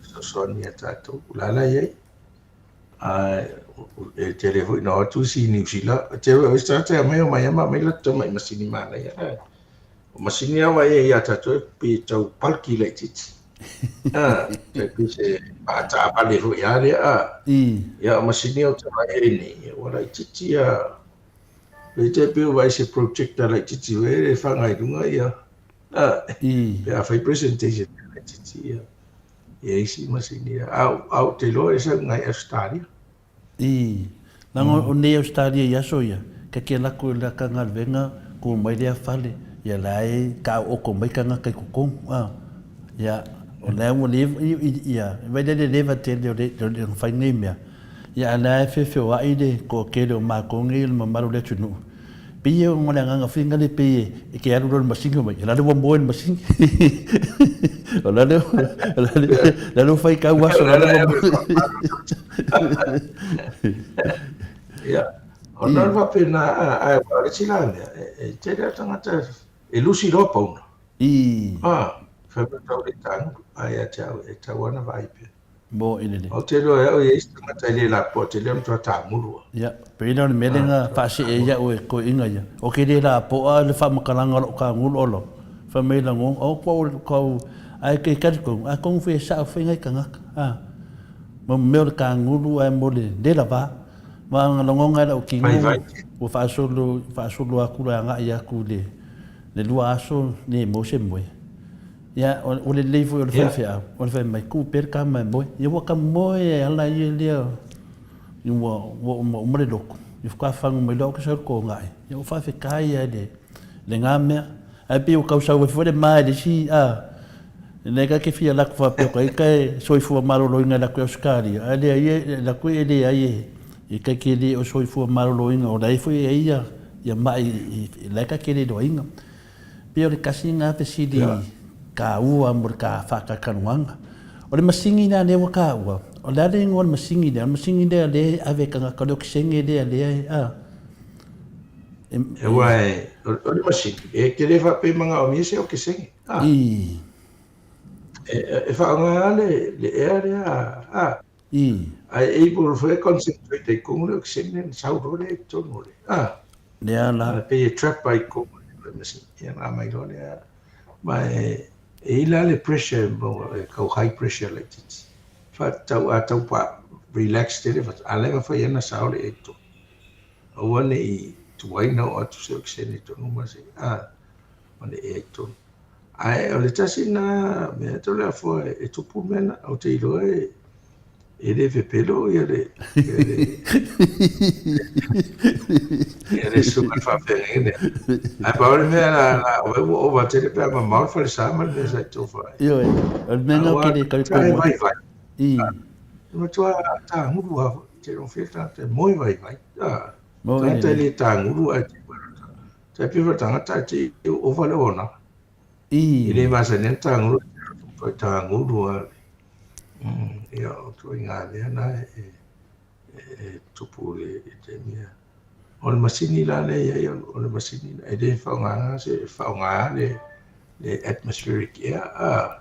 fesoasoani ia tatou. O la la e i ai. Ae e tele foi na o atu isi i Niu Sila. E tele o isi tagata e aumai omai lava ma aumai latou tamai masini manaia. O masini lava ia ia tatou e pei e tau bulky laitiiti. Tai pei se paataavale foi lava lea. Ia o masini ou te vaai ai nei, ua laitiiti lava. Pei te pei ua vaai i se projector laitiiti foi lea e faga i luga ia. Pe a fai presentation laitiiti ia. Ia isi masini ia. A a ou te iloa e sau ngai Ausetalia. I, leaga o nei Ausetalia i aso ia, ka ke lako i la ka galuega ku mai lea fale, ia la e kaaooko mai kangaka i totonu, a, ia, o lea ua leva, ia, e vaai lea i le leva tele o le, o le fai nei mea, ia a la e feofeoai le toatele o matou nei o le mamalu o le atunuu, Pei e o le agaga foi lea pei e ke alu loa i le masini fai mai, o la le ua moe i le masini. O la le la le ua faitau aso la le ua moe. Ia, ona o le faapena, ae o le isi la mea, e tele lava tagata e lusi loa pauna. Fai mai tau le tagulu, ae ia te au e tatau lava ona vaai pea. Mo i lele. Ou te iloa e au e i ai se tagata e le lapoa tele ona matua tāmulu a. Ia, pei lea o le mea lea na faasee ai au e toeaiina ia. O ke le lapoa le faamatalaga o lou tāgulu o lo, fai mai lago, o kua o kau, ae ke talitonu, atonu foi e sao foi nai tagata, a. Mo mea o le tāgulu ae mo le le lava. Ma na lagona e lau kino, ua faasolo, faasolo atu le agai atu i le lua aso le maua se moe. Ia, o le lelei foi o le faifeau, o le fai mai, tuu pea le tama e moe. Ia ua ta moe e ala ia lea, ua uma uma le lotu. Ia faatoa fagu mai loa au ke sau i le togai. Ia ua faafetai lava i lena mea. Ae pei ua tau sau ai foi le ma i le isi, a, lea ta te fia alu atu faapea o ita e soifua maloloina e alu atu i Ausetalia, ae leai e alu atu e leai e ta te le o soifua maloloina, o la e foi e i ai ia mai la e ta te le iloaina. Pei o le tasi lena fesili taua mo le faatalatalanoaga. O le masini lea lea ua taua, o le a le igoa o le masini lea? O le masini lea lea e ave e tagata, o le okesene lea lea e, a? Aua o le masini, e te le faapea e manaomia se okesene, a? E faaaoga lava le ea lea, a? Ae able foi e concentrate ai i totonu le okesene ona sau loa lea i totonu o le, a? Lea la. E pei e trap ai i totonu o le masini, ia ona aumai loa lea. Ma e i ai la le pressure e maua, e tau high pressure laitiiti. Faatatau, a tau pa relax tele, a la e mafai lava ona sao le ea i totonu. Aua ne i tuai ona oo atu se okesene i totonu ma se, a, ma le ea i totonu. Ae o le tasi lena mea Toleafoa e tupu le mea lena, ou te iloa e e le pepelo ia le ia le ia le susuga i le faafeagaiga lea. Ae pau le mea la la o ua ova tele pe a mamao le falesa ma le mea sa i tofa ai. Ioe, o le mea lena ou te le talitonu ai. Vaivai. E matua tāgulu lava foi, te iloa fia le tagata e moe vaivai. Tagata e le tāgulu ae te Tai pei foi tagata ae te i ova le auaunaga. E le masani ai ona tagulu. Toe tāgulu lava ia o ituaiga mea na e e tupu i le taimi lea. O le masini la lea e i ai, o le masini e le faaaogaina se faaaoga le le atmospheric air a.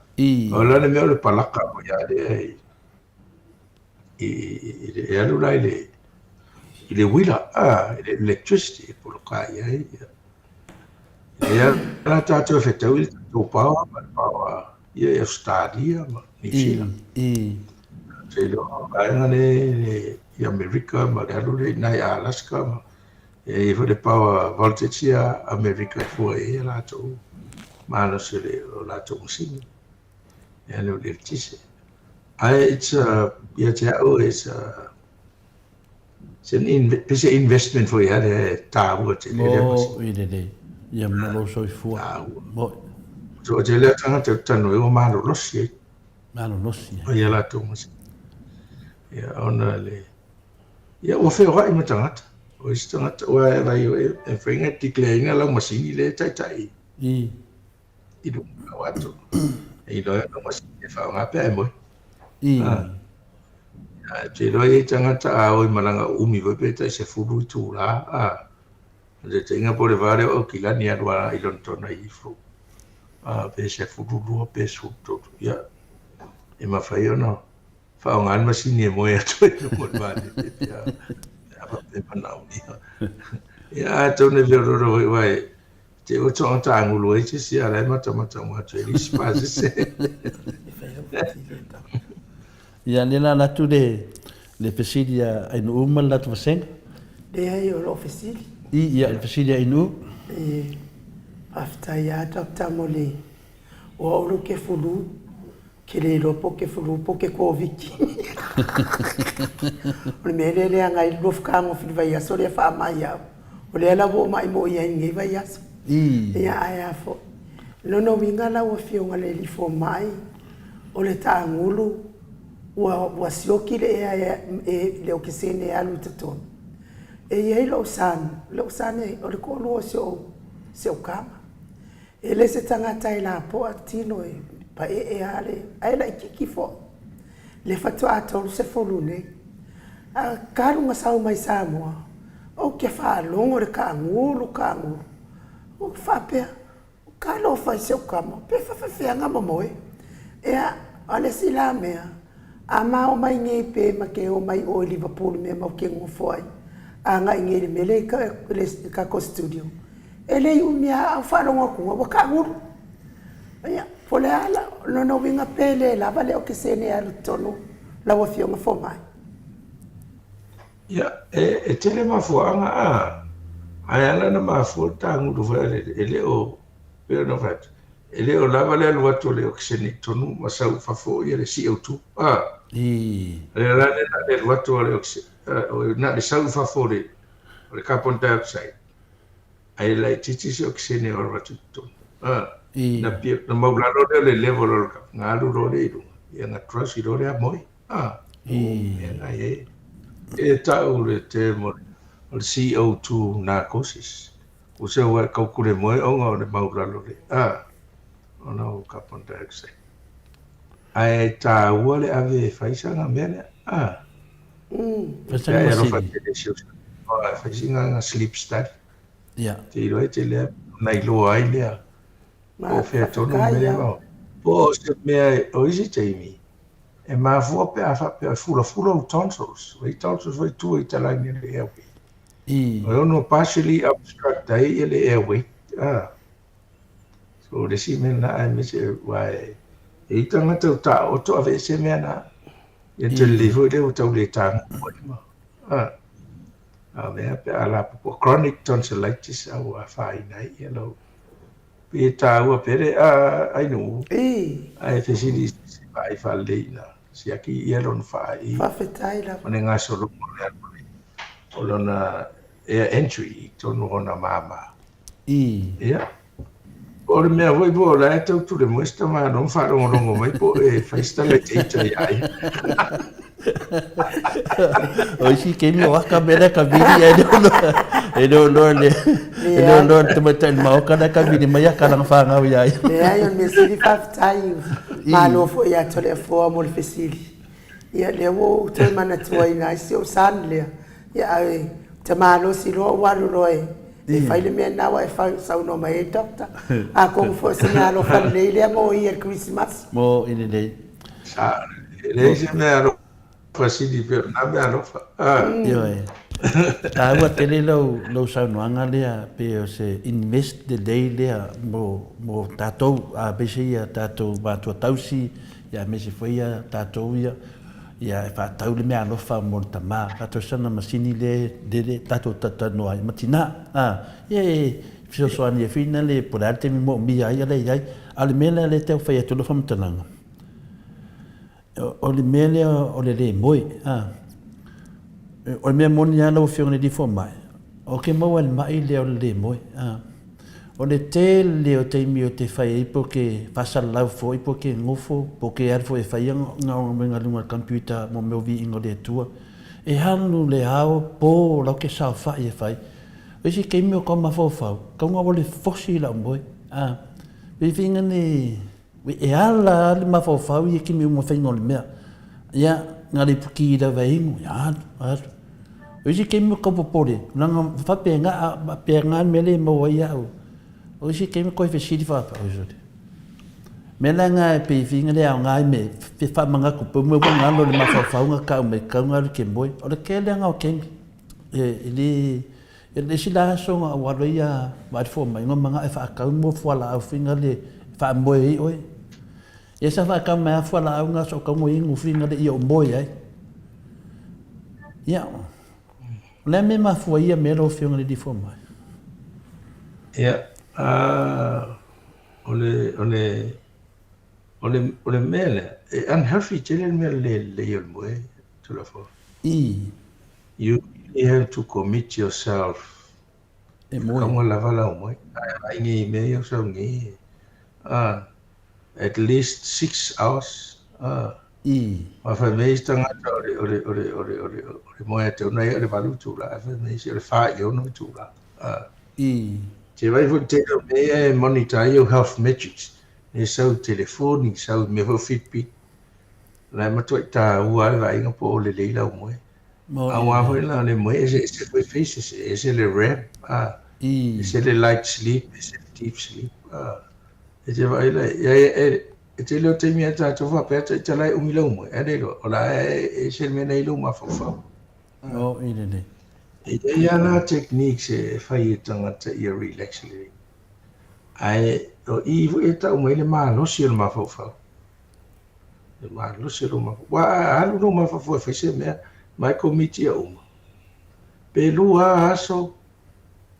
O le a le mea o le palaka foi lava lea i i e alu la i le i le uila a, i le electricity e poloka i ai. Ia la tatou e fetaui le tatou power ma le power ia i Ausetalia ma Niu Sila. Ou te iloa o le vaega lea i Amerika ma le alu lea i ina i Alaska ma e i ai foi le power voltage ia a Amerika e fua i ai a latou malosi o latou masini e alu i le eletise. Ae it's a, ia te au it's a pei se investment foi lea e taua tele lea masini. Mo'i lelei. Ia mo lou soifua. Taua. Mo'i. Toatele lava tagata e talanoa ai ua malolosi ai. Malolosi ai. Ia latou masini. Ia ona le ia ua feoai ma tagata. O isi tagata aua e vaai e mafai ona declare ina lau masini lea e taitai. I. I luga o atu. E iloa ai lau masini e faaaoga pe a e moe. I. Ae ou te iloa e i ai tagata a o i malaga uumi foi pe tai 10 itula, a. O le taitaiga po o le va lea o Aukilani e alu lava i Lonetona i Heathrow, a, pe 12 pe 13. Ia, e mafai ona faaaoga le masini e moe atu ai i luga o le vaalele pe a faapea e manaomia. Ia, atonu e feoloolo foi aua e Te ua toa tāngulu ai se isi a la e matamata uma atu e le isi pasese. Ia, lea la alu atu le, le fesili a Ainuu ma le latou vasega. Leai, o loo fesili. I, ia, le fesili a Ainuu. E, faafetai lava Doctor mo le, o au lo ke fulu, ke le iloa po o ke fulu po o ke Koviti. O le mea lea e leaga ai le luafikagofi i le vaiaso lea faamai au. O lea la ua ou maimoa ai i lenei vaiaso. Ia ae a foi. Lona uiga lau Afioga i le Alii Fomai, o le taagulu ua ua sioki le ea e le okesene e alu i totonu. E i ai lou son, lou son o le toalua o si ou si ou tama. E le se tagata e lapoa tino e paee lava le, ae laitiiti foi. Le faatoa 30 nei. A talu na sau mai Samoa, ou te faalogo le taagulu, taagulu. Ou te faapea, talofa i si ou tama, pe faafefea ona momoe. Ea, a le isi la mea, a ma omai nei pe ma te omai o i Liverpool i mea matou te nofo ai, agai nei i le mea lea i le tatou studio, E le i umi lava au faalogo atu ua taagulu. Ia, po o le a la, lona uiga pe le lava le okesene e alu i totonu lau Afioga Fomai? Ia, e tele mafuaaga a, ae ala ona mafua le taagulu foi a le, e le o, pei ona fai atu, e le o lava le alu atu o le okesene i totonu ma sau i fafo ia le CO2 a. O le ala lea na o le alu atu o le okesene, na o le sau i fafo o le carbon dioxide. Ae laitiiti se okesene o alu atu i totonu. Na pia, na maulalo lea o le level o le kapa, na alu loa lea i luga, ia na crush loa lea moe. Mea na i ai. E tau le term o le CO2 narcosis. Ua se ua e kaukule moe ona o le maulalo le, ona o carbon dioxide. Ae taua le ave e fai sana mea lea. Fai sana Pe alofa masini. tele si o fai sina sleep study. Ia. Te iloa e te lea na iloa ai lea. Po o fea tonu Faafetai mea lava. ma. Po o se mea o isi taimi e mafua pe a faapea e fulafula ou tonsils. O i tonsils foi tua i talaane o le airway. O e ono partially obstruct ai ia le airway. So o le isi mea lena aemaise aua e i ai tagata ua taooto aveese mea na. Ia te lelei foi lea ua tau le tago ai ma. A o mea pe a lapopoa chronic tonsillitis a ua afaina ai ia lau. Pei e taua pele a Ainuu. Ae fesili i se vaai faalelei ina siaki ia lona faaiu. Faafetai lava. Ma le gasologa o le alu o lona air entry i totonu o ona mama. Ia. O le mea foi po o la e tau tule moe si tamānoa ma faalogologo mai po o e fai si tala itaita iā ia. O isi taimi o aka mea lea ka vili ae le o iloa, e le o iloa le, e le o iloa le tamaitai o le maota lea ka vili mai aka lana fanau ia ia. Leai, o le mea sili faafetai, malo foi ia Toleafoa mo le fesili. Ia lea ua ou toe manatuaina ai si ou son lea. Ia ae ou te malosi loa ou alu loa e e fai le mea lena ua e saunoa mai ai doctor. Atonu foi o se meaalofa lelei lea mo ia i le Kerisimasi. Mo i lelei. Sa, e leai se meaalofa sili pei o lena meaalofa. Ioe. Taua tele lau, lau saunoaga lea pei o se invest lelei lea mo, mo tatou, aemaise ia tatou matua tausi, ia aemaise foi ia tatou ia, ia e faatau le meaalofa mo le tama, faatau sana masini lea lele tatou talatalanoa ai ma tina, a, ia e fesoasoani ai foi na le po o le a le taimi moomia ai a la e i ai. A o le mea lea lea e tau fai atu lau faamatalaga, o le mea lea o le le moe, a. O le mea moni lava lau Afioga i le Alii Fomai, ou te maua i le ma'i lea o le le moe, a. O le tele o taimi ou te fai ai pe ou te faasalalau foi pe ou te nofo pe ou te alu foi e fai galuega i luga o le computer mo mea o viiga o le Atua. E alu le ao po o la ou te saofai e fai. O isi taimi o tau mafaufau, tau na ua le fosi lau moe, a. Viiviiga nei E ala lava le mafaufau ia ki mea uma faiga o le mea. Ia, na le puki lava e inu, ia alu, alu. O isi taimi o tau popole, leaga faapena, faapena le mea lea e maua ai au. O isi taimi toe fesili faapea, oi sole. Mea la na e pei finga le aoga ai me fe faamanatu pe mea ua galo le mafaufau na tau mai tau na alu ke moe. O le tele lava o taimi, e le, E le isi la aso na ou alu ai ia vaai fomai, na manao e faatau mo fualaau fina le faamoe ai oe. Ia sa faatau mai lava fualaau na so tau inu fina le ia ou moe ai. Ia, o le a mea e mafua ai ia mea lau Afioga i le alii fomai? Ia, o le, o le, o le, o le mea lea, e unhealthy tele le mea le lelei o le moe, Tulafono. I. You really have to commit yourself. E moe. Kaunga lava lau moe. Ai ai nei mea ia sau nei. Ah, at least 6 hours. Ah. I. Ma fai mai isi tagata o le o le o le o le o le o le moe atu na ia o le 8 itula. Ae fai mai isi o le 4 i 6 itula. Ah. I. Te vai foi tele o mea ia e monitor ai ou health metrics. E sau i telefoni, sau i mea foi o Fitbit. La e matuai taua lava le vaaiga po o lelei lau moe. Aua foi la le moe eseese foi phases, e ese le REM, a, ese le light sleep, ese le deep sleep, a. E te vaai la, ia e, e tele o taimi a tatou faapea taitala e umi lau moe, ae le iloa, o la e ese le mea na i lou mafaufau. Oh, i lelei. E i ai lava la techniques e fai e tagata ia relax lelei. Ae o i foi e tau mai le malosi o le mafaufau. E malosi lou mafaufau. Aua a alu lou mafaufau e fai se mea, ma e commit ia uma. Pe 2 aso,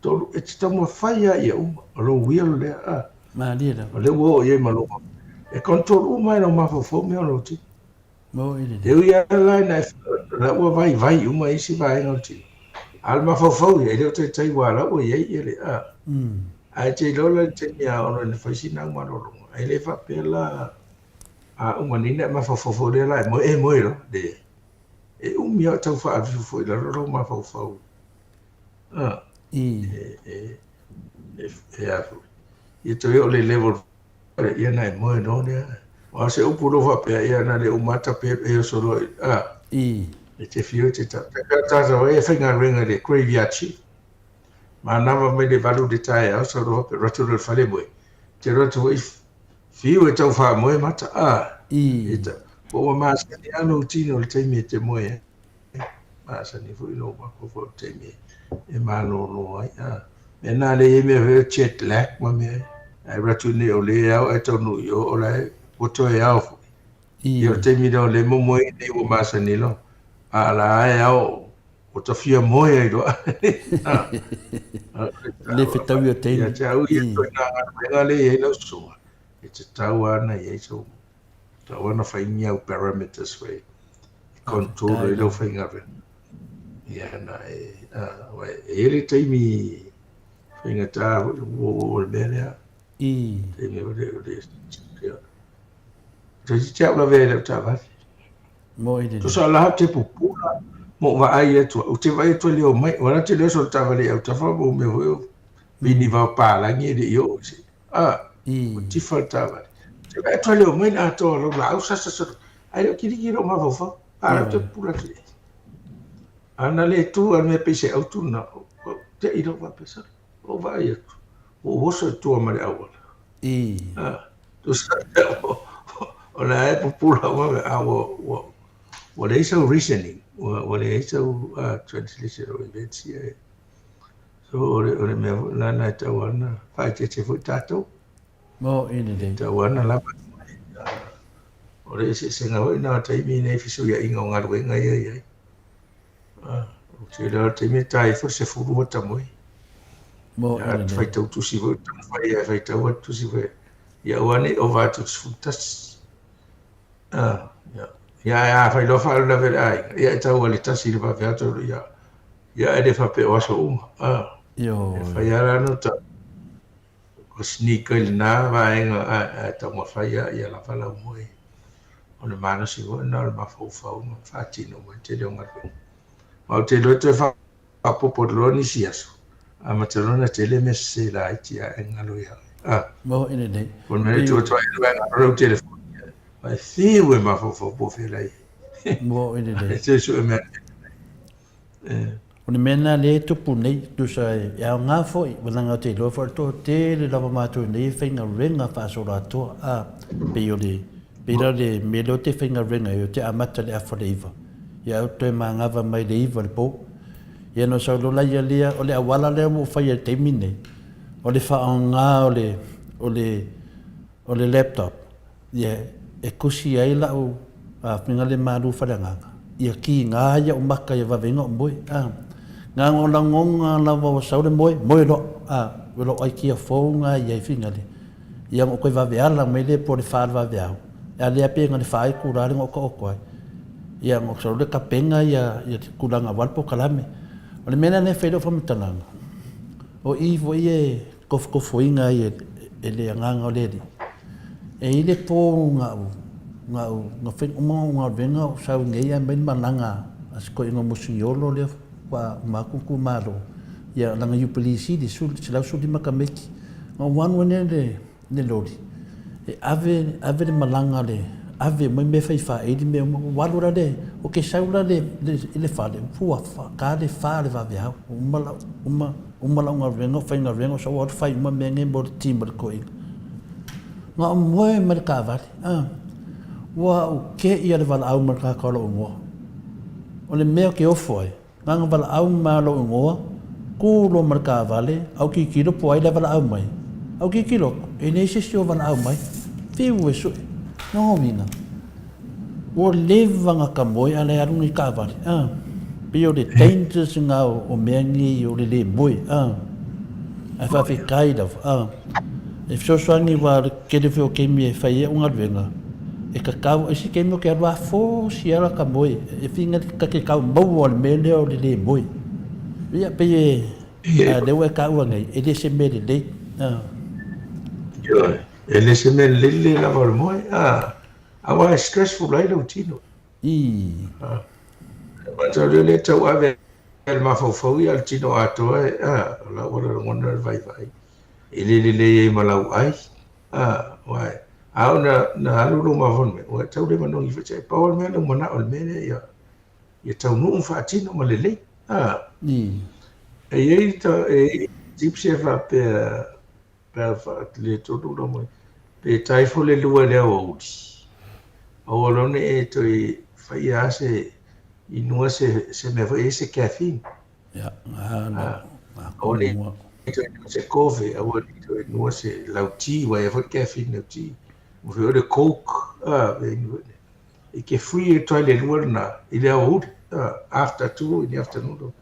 3, e te taumafai lava ia uma. O lou will lea, a. Malie lava. O lea ua oo i ai ma lou mafaufau. E control uma e lou mafaufau mea o lou tino. Mo i lelei. E ui lava la ina e, la ua vaivai uma isi vaega o le tino. A o le mafaufau ia, e le o taitai aua la ua i ai ia le, a. Ae te iloa la i le taimi a ono ina fai sina au malologa, e le faapea la a uma nei ona e mafaufau foi lea la e moe, e moe loa, leai. E umi lava o tau faaalifu foi i lalo lou mafaufau. A, e, e, e, e a foi. Ia toe oo i le level ia ona e moe loa lea. Aua o se upu loa faapea, ia na le uma lava tape e oso loa i, a, e te fiu e te tau. Tātou ai e faigaluega i le graveyard shift. Manava mai le 8 i le taeao, sau loa faapea, alu atu loa i le fale moe. Te alu atu foi, fiu e tau faamoe mata, a, e ta, po ua masani lava lou tino i le taimi e te moe ai. Masani foi lou mafaufau i le taimi e malolo ai, a. Mea na lea e i ai mea foi ia jet lag ma mea ia. Ae alu atu nei o lea e ao ae taunuu i o, o la e ua toe ao foi. Ia o le taimi lea o lea e momoe nei ua masani loa, a o la e ao Ua ta fia moe ai loa. Le fetaui o taimi. Ia te au ia toi nā galuega lea e i ai lau susuga, e tatau lava ona i ai sou, tatau lava ona fai ni au parameters foi e control ai lau faigaluega. Ia na e, aua e i ai le taimi faigata foi ua oo i le mea lea. Taimi o le, o le, ia. Toeitiiti lava ou lavea i lau taavale. Moe lelei. Tusa o la ou te pupula ma ou vaai atu au, ou te vaai atu e le omai, ua la te le oso i le taavale i autafa ma mea foi o pini vao palagi e le i oo i se, a, ua tifa le taavale. Ou te vaai atu e le omai le atoa o lau laau sasa solo, ae le o kiliki i lou mafaufau, a la ou te pupula atu i ai. A na le tu a le mea pei se autu lena, ou te i lou faapea, sole, ua ou vaai atu, ua ou oso i tua ma le auala. Tusa o la e pupula uma mea, a ua, ua, ua leai sau reasoning, ua, ua leai sau translation o events ia e. So o le, o le mea foi lena na e tau lava ona faaeteete foi tatou. Mo i lelei. E tau lava ona lava. O le eseesega foi lena o taimi nei fesuiaiga o galuega ia e i ai. Ou te iloa o le taimi e ta ifo le 10 ua tamoe. Mo i lelei. Faitau tusi foi, taumafai e faitau atu tusi foi. Ia aua ne i ova atu i le 11. Ia, ia ae a fai loa faalavelave le aiga, ia e tau lava i le 1 i le vave atu, ia, ia e le faapea o aso uma. Ioe. E fai lava la ona tau o sneak ai lena vaega ae taumafai lava ia lava lau moe. O le malosi foi lena o le mafaufau ma faatino mai le tele o galuega. Ma ou te iloa toe faaopoopo loa nisi aso, amata loa ona tele mea sese laiti ae galo ia oe. Ah. Mo i lenei. O le mea e tuu atu ai le vaega o lau telefoni. Ai fiu e mafaufau po o fea la e i ai. Mo i lenei. E toe sue mea. O le mea lena lea e tupu nei, tusa e aoga foi, leaga ou te iloa foi o le toatele lava o matou nei e faigaluega faasoloatoa, a, pei o le, pei la o le mea lea ou te faigaluega ai, ou te amata i le afa o le 9, ia ou toe manava mai le 9 i le po. Ia ona sau loa laia lea, o le auala lea ua ou faia i le taimi lenei, o le faaaoga o le, o le, o le laptop, Ia, e kusi ai la'u faiga le malu faleagaga, ia kiga ai a'u maka ia vave ai ona ou moe, a. Na ona lagona lava ua sau le moe, moe loa, a, ua lou aikia fou na i ai figale. Ia ona ou toe vave ala mai lea po o le fa o le vaveao, a lea pe na le fa itula lea na ou taoto ai. Ia ona ou sau lea tapena ia le tulaga aua le polokalame. O le mea lea e fai ai lau faamatalaga, o i foi e tofotofoina ai e le Agaga o le Alii. E i ai le po na ou, na ou, na fai uma ou galuega ou sau nei ae aumai le malaga a si toeaina o Mosiniolo lea faatoa uma atu itumalo, ia lana Jubilee sili, 115 tamaiti. Na ou alu ai lea i le le loli e ave ave le malaga le ave mai mea fai faaili mea uma ua alu la le o ke sau la le i le fale ua ta le fa le vaveao uma lau uma uma lau galuega o faigaluega o sau alu fai uma mea nei mo le team o le toeaina na ou moe mai le taavale a ua ou te'i a le valaau mai le tagata o lou igoa o le mea ou te ofo ai Na ona valaau mai lou igoa, tu loa ma le taavale, a ou tilotilo po o ai la e valaau mai. A ou tilotilo atu, e leai se isi o valaau mai. Fiu e sue. Lona uiga, ua leva ona ta moe a o la e alu nei taavale. A, pei o le dangers lena o mea nei o le le moe. A, ae faafetai lava. A, e fesoasoani aua o le tele foi o taimi e fai ai au galuega, e tatau, o isi taimi ou te alu lava fosi lava lata moe, e feel ta te tau maua le mea lea o le le moe. Ia pei e, a o lea ua e taua nei, e le o se mea lelei. A. Ioe, e le o se mea lelei le le lava o le moe, a, aua e stressful ai lou tino. Ii. A, matau lea le tau ave le mafaufau ia le tino atoa, a, o lau ala lagona le vaivai. E le lelei ai ma lau ai, a, aua a oo na alu lou mafaufau mai, ua tau le manogi foi se pau le mea lou manao i le mea lea ia ia taunuu ma faatino ma lelei. A, e i ai ta e i ai tips e faapea pe a faaletonu lau moe, pe ta ifo le lua i le aoauli, aua loa ne i e toe faia lava se inua se se mea foi e i ai se caffeine. Ia, a, na, aua ne i toe inua se kofe, aua ne i toe inua se lauti, aua e i ai foi le caffeine i lauti, ma foi o le coke, a, mea inu foi nei. E te free atu ai le lua lena i le aoauli, a, after 2 in the afternoon,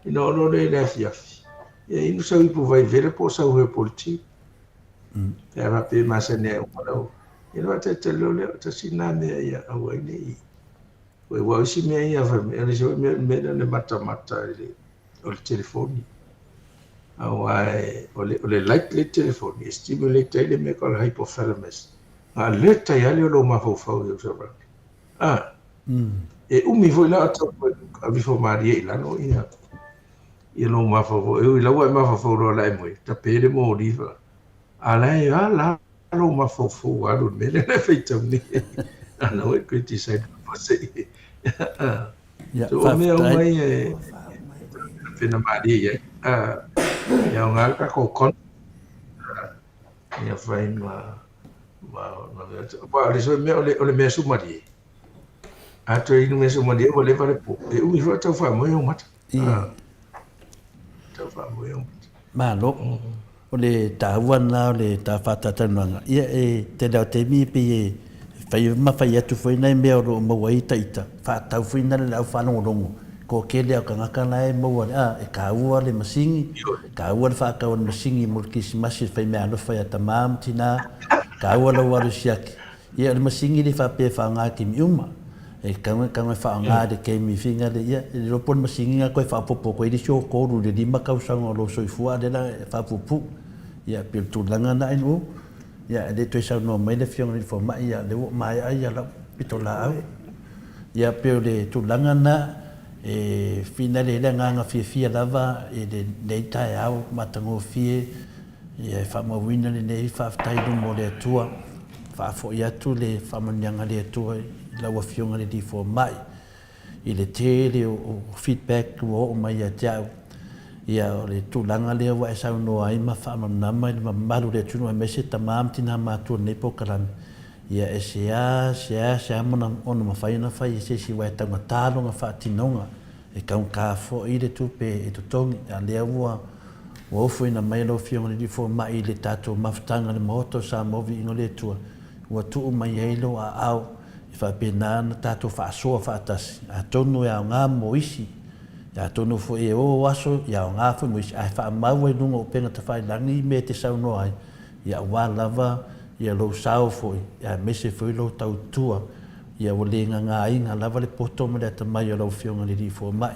ina oo loa lea i le afiafi, ia inu sau ipu vai vela po o sau herbal tea. Pe a faapea e masani ai uma lau, ia ona faatalitali loa lea, tasi lena mea ia aua ai ne i Aua o isi mea ia fai mai, o le isi foi mea, o le mea lea o le matamata i le, o le telefoni. Aua o le, o le light le telefoni e stimulate ai le mea o le hypothalamus. Na alert ai lava lea o lou mafaufau i lou surrounding. Ah. E umi foi la o tau aveifo malie i lalo ia ia lou mafaufau. E ui la ua e mafaufau loa la e moe, tape le moli fa. A la e a la lou mafaufau ua alu i le mea lea la e faitau nei. A na ua e criticize po se i. Ia, So o mea faafetai. uma ia e pena malie i ai. E aoga le tatou con ia fai ma ma ma aua o le isi mea o le mea sumalie. A toe inu mea sumalie ua leva le po. E umi foi o tau faamoe ou mata. Tau faamoe ou mata. Malo. O le taua lena o le ta faatatalanoaga. Ia e tele lava o taimi e pei e fai ma fai atu foi nai mea o lo o maua ai ita ita, faatatau foi na le au faalogologo, toatele lava o tagata la e maua a e taua le masini, taua le faatau a le masini mo le kerisimasi i le faimeaalofa ia tama ma tina, taua lau alu siaki. Ia o le masini e le faapea e faaaoga i taimi uma. E tatau ona faaaoga i le taimi fina le, ia, e le iloa po o le masini lena toe faaopoopo atu ai le isi 3 i le 5 tausaga o lou soifua a o lea la e faapuupuu. Ia e pei o le tulaga lena Ainuu, ia e le toe saunoa mai le Afioga i le Fomai, ia lea ua maea ia lau pitolaau. Ia e pei o le tulaga lena e finale ai le agaga fiafia lava i lenei taeao matagofie. Ia e faamauina lenei faafetai i luma o le Atua, faafoi atu le faamanuiaga a le Atua i lau Afioga i le Alii Fomai i le tele o feedback ua oo mai ia te au. Ia o le tulaga lea ua e saunoa ai ma faamalamalama i le mamalu o le atunuu aemaise tama ma tina matutua o lenei polokalame, ia e sea, sea, sea ona mafai ona fai e se isi aua e taugata lona faatinoga. E taugata foi le tupe e totogi, a o lea ua ofoina mai e lau Afioga i le Alii Fomai i le tatou mafutaga i le Maota o Samoa Viiga o le Atua, ua tuu mai ai lou aao e faapena ona tatou faasoa faatasi, atonu e aoga mo isi, atonu foi e o aso e aoga foi mo isi, ae faamau ai i luga o upega tafailagi mea e te saunoa ai, ia aua lava ia lou sao foi, aemaise foi lou tautua Ia ua le gagāina lava le poto ma le atamai o lau Afioga i le Alii Fomai,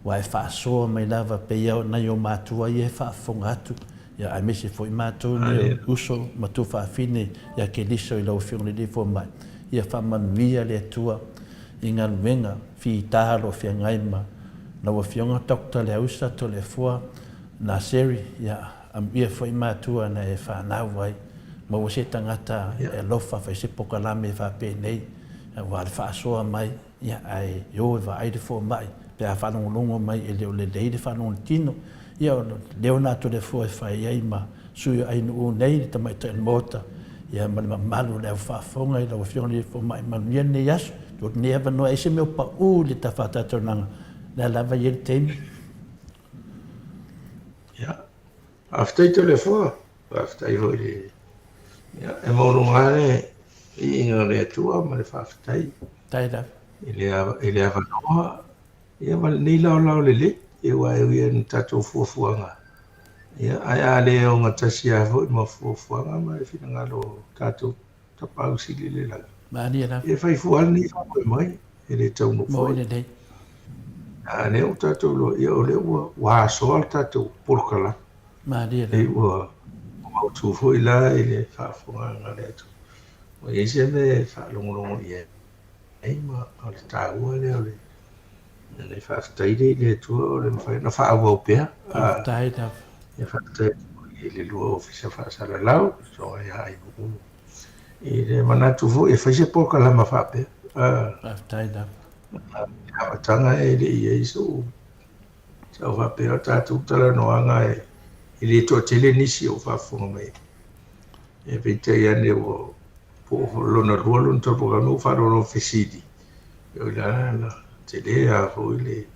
ua e faasoa mai lava pei o nai o matua ia e faafofoga atu, ia aemaise foi matou nei o uso ma tuafafine ia Keliso i lau Afioga i le Alii Fomai. Ia faamanuia le Atua i galuega fita o lo o feagai ma lau Afioga Doctor Leausa Toleafoa Naseri, ia Amuia foi matua na e fanau ai, maua se tagata e alofa fai se pokalame faapenei aua le faasoa mai, ia ae o e vaai le fomai pe a faalogologo mai e le o lelei le faalogolotino, ia o le leo na Toleafoa e fai ai ma sui o Ainuu nei le tamaitai o le Maota, ia ma le mamalu o le au faafofoga i lau Afioga i le Fomai manuia lenei aso, tuu atu lenei avanoa e ai se mea o pau i le tafatataunaga, o lea lava e i ai le taimi. Ia, faafetai Toleafoa, faafetai foi le... Ia, e maualuga lava le viiga o le Atua ma le faafetai Faafetai lava. i le, i le avanoa, ia ma lenei laolao lelei, aua e ui lava ina tatou fuafuaga, ia, ae a le ogatasi lava foi ma fuafuaga ma le finagalo o tatou Tapaau Sili i le lagi. Malie lava. E fai fua lava lenei faamoemoe, e le taunuu foi. Moi lelei. A lea ua tatou iloa, ia o lea ua, ua asoa le tatou polokalame. Malie lava. E ua mautu foi la i le faafofogaaga a le atunuu. Ua i ai se mea e faalogologo i ai ma o le taua lea o le le faafetai lea i le Atua o le mafai ona faaauau pea. Faafetai lava. Ia faafetai atu foi i le lua ofisa faasalalau, soa ia Ainuu. I le manatu foi e fai se polokalama faapea. Faafetai lava. I le amataga e le i i ai sou sau faapea o tatou talanoaga e le toatele nisi o faafofoga mai. E peitai ane ua po o lona lua lona tolu polokalame ua faalogologo fesili. O le la tele lava foi le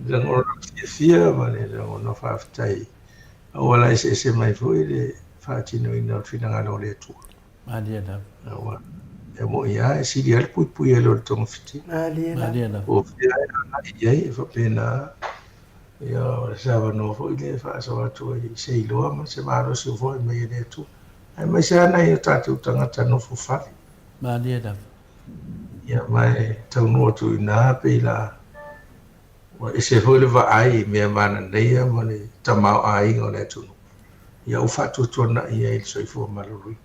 lagona fiafia ma le lagona faafetai auala eseese mai foi le faatinoina o le finagalo o le Atua. Malie lava. Aua e moni lava e sili lava le puipui ai lo le togafitiga. Malie lava. Po o fea e agai i ai e faapena ia o se avanoa foi lea e faasoa atu ai i se iloa ma se malosi ua foi mai e le Atua. Aemaise lava nai o tatou tagata nofo fale. Malie lava. Ia ma e taunuu atu i ina pei la Ua ese foi le vaai i mea mananaia ma le tamaoaiga o le atunuu, ia ua faatuatuanai ai le soifua maloloina.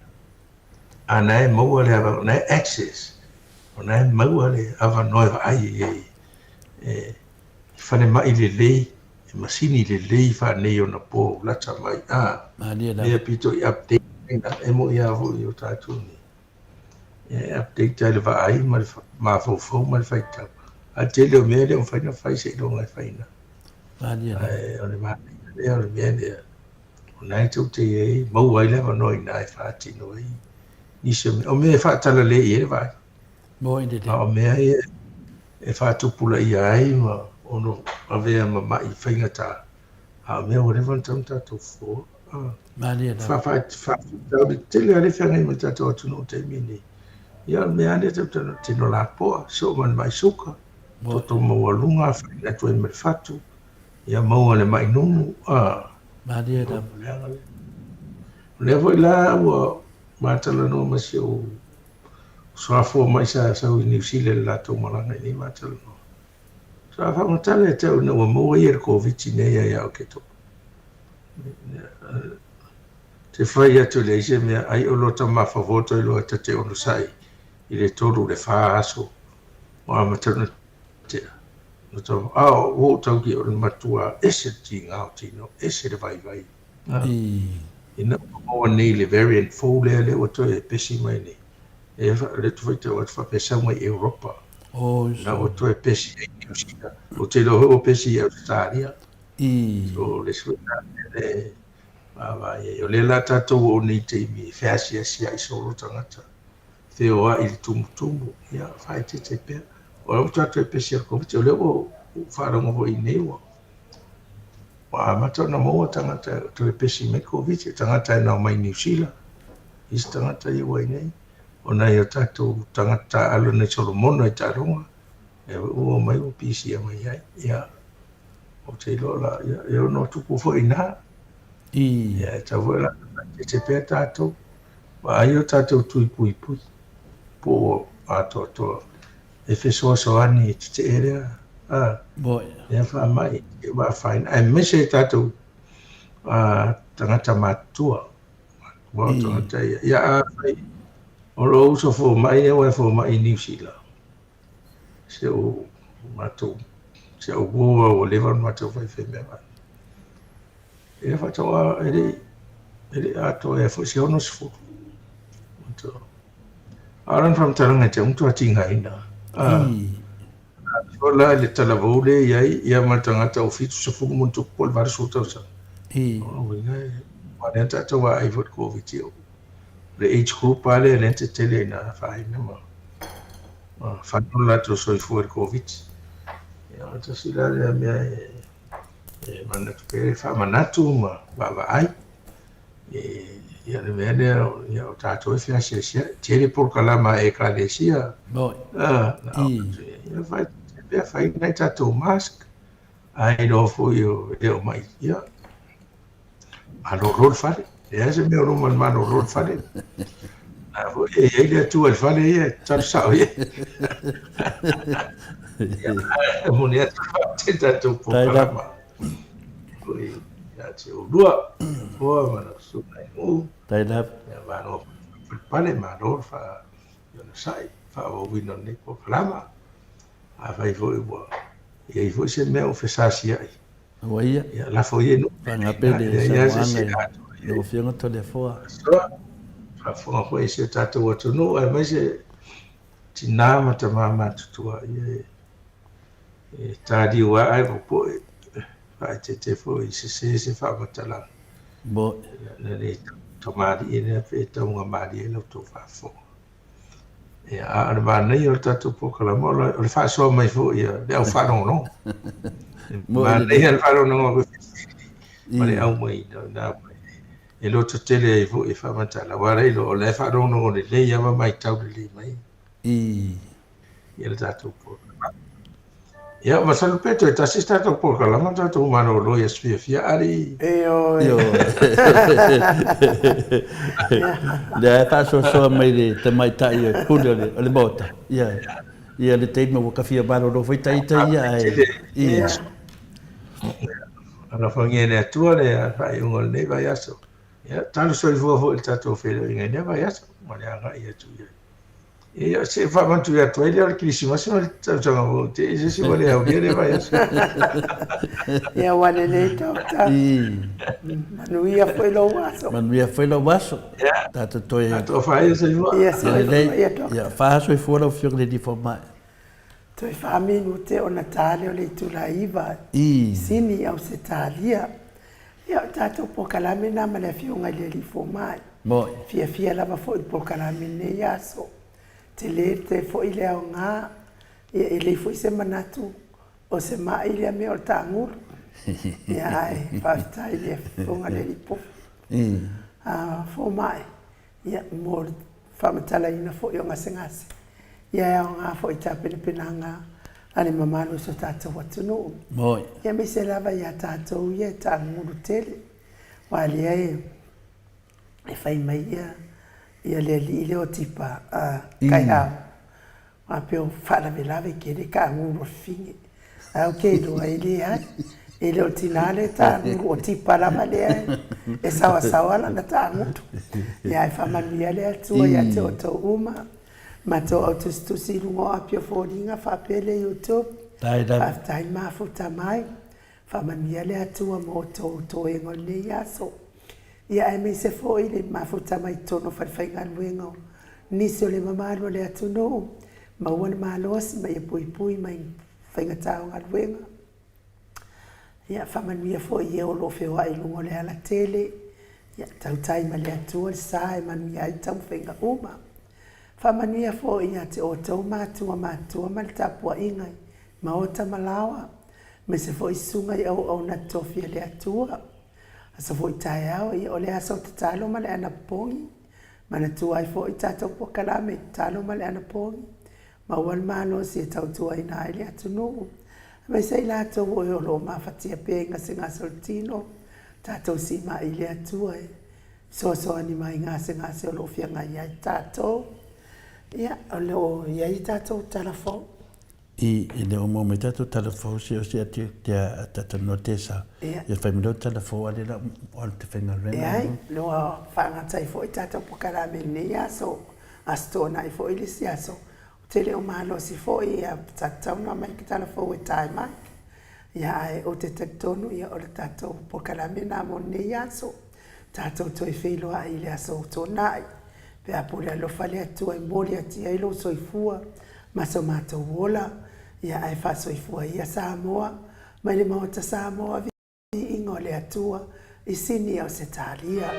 A na e maua le avanoa, na e access Ona e maua le avanoa e vaai i ai e i falemai lelei, i masini lelei faaneionapo lata mai a Malie lava. mea pito i update ai na e moi lava foi i o tatou nei. E update ai le vaai ma le mafaufau ma le faitau. A o le tele o mea e le o mafai ona fai seiloga e fai ina. Malie lava. Ae o le manaia lea o le mea lea, o lena e tou te i ai, maua ai le avanoa i ina e faatino ai nisi o mea. O mea e faatalale i ai le vaai. Moi lelei. A o mea ia e faatupulaia ai ma ono avea ma ma'i faigata, a o mea ua leva ona tatau ona tatou fofo. Malie lava. Faafitauli tele lava lea e feagai ma le tatou atunuu i le taimi lenei. Ia o le mea lava lea tatou te talanoa, tino lapoa, soo ma le ma'i suka, toto maualuga, afaina atu ai ma le fatu, ia maua le ma'i numu. Malie lava. O lea foi la ua ma talanoa ma si ou soafua mai sa sau i Niu Sila i le latou malaga i nei ma talanoa. Sa faamatala ia te au ina ua maua ia i le Koviti nei ia ia Oketopa. Te fai atu e leai se mea, ai o lota mafaufau toe loa ta te onosai i le 3 i le 4 aso ua amata ona tea. A ua ou tau o le matua ese le tiga o tino, ese le vaivai. Ina ua maua nei le variant fou lea lea ua toe pesi mai nei, e lea ou te faitau atu faapea e sau mai Europa. Na ua toe pesi ai Niu Sila. Ou te iloa foi ua pesi i Ausetalia. So o le isi foi lena mea lea e vaavaai ai. O lea la tatou oo nei i taimi e feasiasiai solo tagata, feoai i le tumutumu, ia faaeteete pea. O lea ua tatou pesi i le Koviti, o lea ua ou faalogo foi nei ua Ua amata ona maua tagata e toe pesi mai le Koviti, o tagata e nao mai Niu Sila, isi tagata ia ua i nei, o nai o tatou tagata taaalo nai Solomona i taaloga, lea foi ua omai ua pisia mai ai. Ia, ou te iloa la, ia, e ono tupu foi i ina. Ia, e tatau foi la ona faaeteete pea tatou, vaai o tatou tui puipui, po o atoatoa e fesoasoani i tetee lea lea faamai ua afaina, aemaise tatou tagata matutua, aua o tagata ia. Ia afai o lou uso fomai ia ua e fomai i Niu Sila, si ou matou, si au uo ua leva ona matou faifemeaai. Ia faatoa e le i atoa ea foi se 60. A o lana faamatalaga e te matua tigaina. A la le talavou lea e i ai ia ma le tagata o 70 ma ona tupu po o le 80 tausaga. O lona uiga e aua o lea na tatou vaai foi i le Koviti o le age group lava lea lea na tetele ai ina afaina ma fano lo latou soifua i le Koviti. Ia o le tasi la lea mea e manatu pea e faamanatu ma vaavaai. Ia le mea lea, ia o tatou e feasiasiai. Tele polokalama a Ekalesia. Ia fai, pea fai nai tatou mask. A iloa foi o e le o mai, ia, malolo le fale. Leai se mea o loma i le malolo le fale. A foi e i ai le Atua i le fale ia, e tatalo sao i ai. Ia, e momoli atu le faafetai i le tatou polokalama. Foi ia te oulua, Toa ma lau susuga i nuu. Tai lava. Ia malo falepale, malo le faaonosai, faaauauina o lenei polokalama. Afai foi ua i ai foi se mea ua fesasiai. Aua ia. Ia lafo ia i nuu. Faagape le saunoaga i lau Afioga Toleafoa. Faafofoga foi i si o tatou atunuu aemaise tinā ma tamā matutua ia e taliu lava ae popoe, faaeteete foi i sese se faamatalaga. Moni. Ia, na le tamalii lea pe taugamalie la outou faafofoga. Ia, a o le manaia o le tatou polokalama, o le faasoa mai foi a le au faalogologo. Manaia le faalogologo ma le aumaiga o na e lototele ai foi e faamatala. Aua o la e iloa o la e faalogologo lelei lava ma matau lelei mai. Ia le tatou polokalama. Ia, masalo pe toe tasi se tatou polokalama tatou malolo i aso fiafia ali. Ioe. Ioe. Lea e faasoasoa mai le tamaitai o pule o le, o le Maota. Ia, ia le taimi ua tafia malolo foi ita ia ae. Ia. Alofagia e le Atua le faaiuga o lenei vaiaso. Ia, talo soifua foi i le tatou feiloaiga i lenei vaiaso ma le agai atu i ai. Ia, se i faamanatu atu ai lea o le Kerisimasi ma le tausaga fou, te i se isi ua le aulia lea vaiaso. Ia ua lelei Doctor. Manuia foi lou aso. Manuia foi lou aso. Tatou toe. Tatou faia soifua. Ia soifua ia Doctor. Ia fa soifua lau Afioga i le Alii Fomai. Toe 4 minute ona ta lea o le itula e 9 i Sini, Ausetalia. Ia, o tatou polokalame lena ma le Afioga i le Alii Fomai. Moi. Fiafia lava foi i le polokalame i lenei aso. Tele tele foi le aoga. Ia, e leai foi se manatu o se mai lea mea o le tagulu. Ia, ae faafetai i le Afioga i le Alii Fomai, ia, mo le faamatalaina foi o gasegase. Ia, e aoga foi i tapenapenaga a le mamalu o si o tatou atunuu. Moi. Ia, aemaise lava ia tatou ia e tagulu tele. Aua lea e fai mai ia ia le alii lea o Tipa a Kaihau, faapea o faalavelave tele tagulu o le fafine. Ae ou te iloa e leai, e le o le tina lea e tagulu, o Tipa lava lea e saoasaoa lana tagulu. Ia ae faamanuia le Atua ia te outou uma, matou au tusitusi i luga o api o foliga faapea le YouTube. Faafetai mafuta mai. Faamanuia le Atua mo outou toega o lenei aso. Ia aemaise foi le mafuta mai totonu o falefaigaluega o nisi o le mamalu o le atunuu, maua le malosi ma ia puipui mai faigata o galuega. Ia faamanuia foi i e o lo o feoai i luga o le alatele, ia tautai ma le Atua le sa e manuia ai taumafaiga uma. Faamanuia foi ia te outou matua matutua ma le tapuaiga i maota ma laoa, aemaise foi susuga i auauna totofi a le Atua. Aso foi taeao, ia o le aso tatalo ma le anapogi. Manatua ai foi tatou polokalame tatalo ma le anapogi. Maua le malosi e tautuaina ai le atunuu, aemaise i latou o e o lo o mafatia pea i gasegase o le tino, tatou simai i le Atua e fesoasoani mai i gasegase o lo o feagai ai tatou. Ia, o lo o i ai tatou tala fou. I e le o maua mai tatou tala fou se o se atu te a tatou no te sa. Ia fai mai tala fou ale la o te faigaluega. Leai, ua faagata ai foi tatou polokalame i lenei aso, Aso Toonai foi le isi aso. Ou te le o malosi foi ia sa tatau ona aumai ke tala fou e tae mai. Ia ae ou te talitonu ia o le tatou polokalame lena mo lenei aso. Tatou toe feiloai i le aso Toonai pe a pule alofa le Atua e momoli atu i ai lou soifua ma so matou ola, ia ae faasoifua ia Samoa mai le Maota Samoa viiga o le Atua i Sini Ausetalia.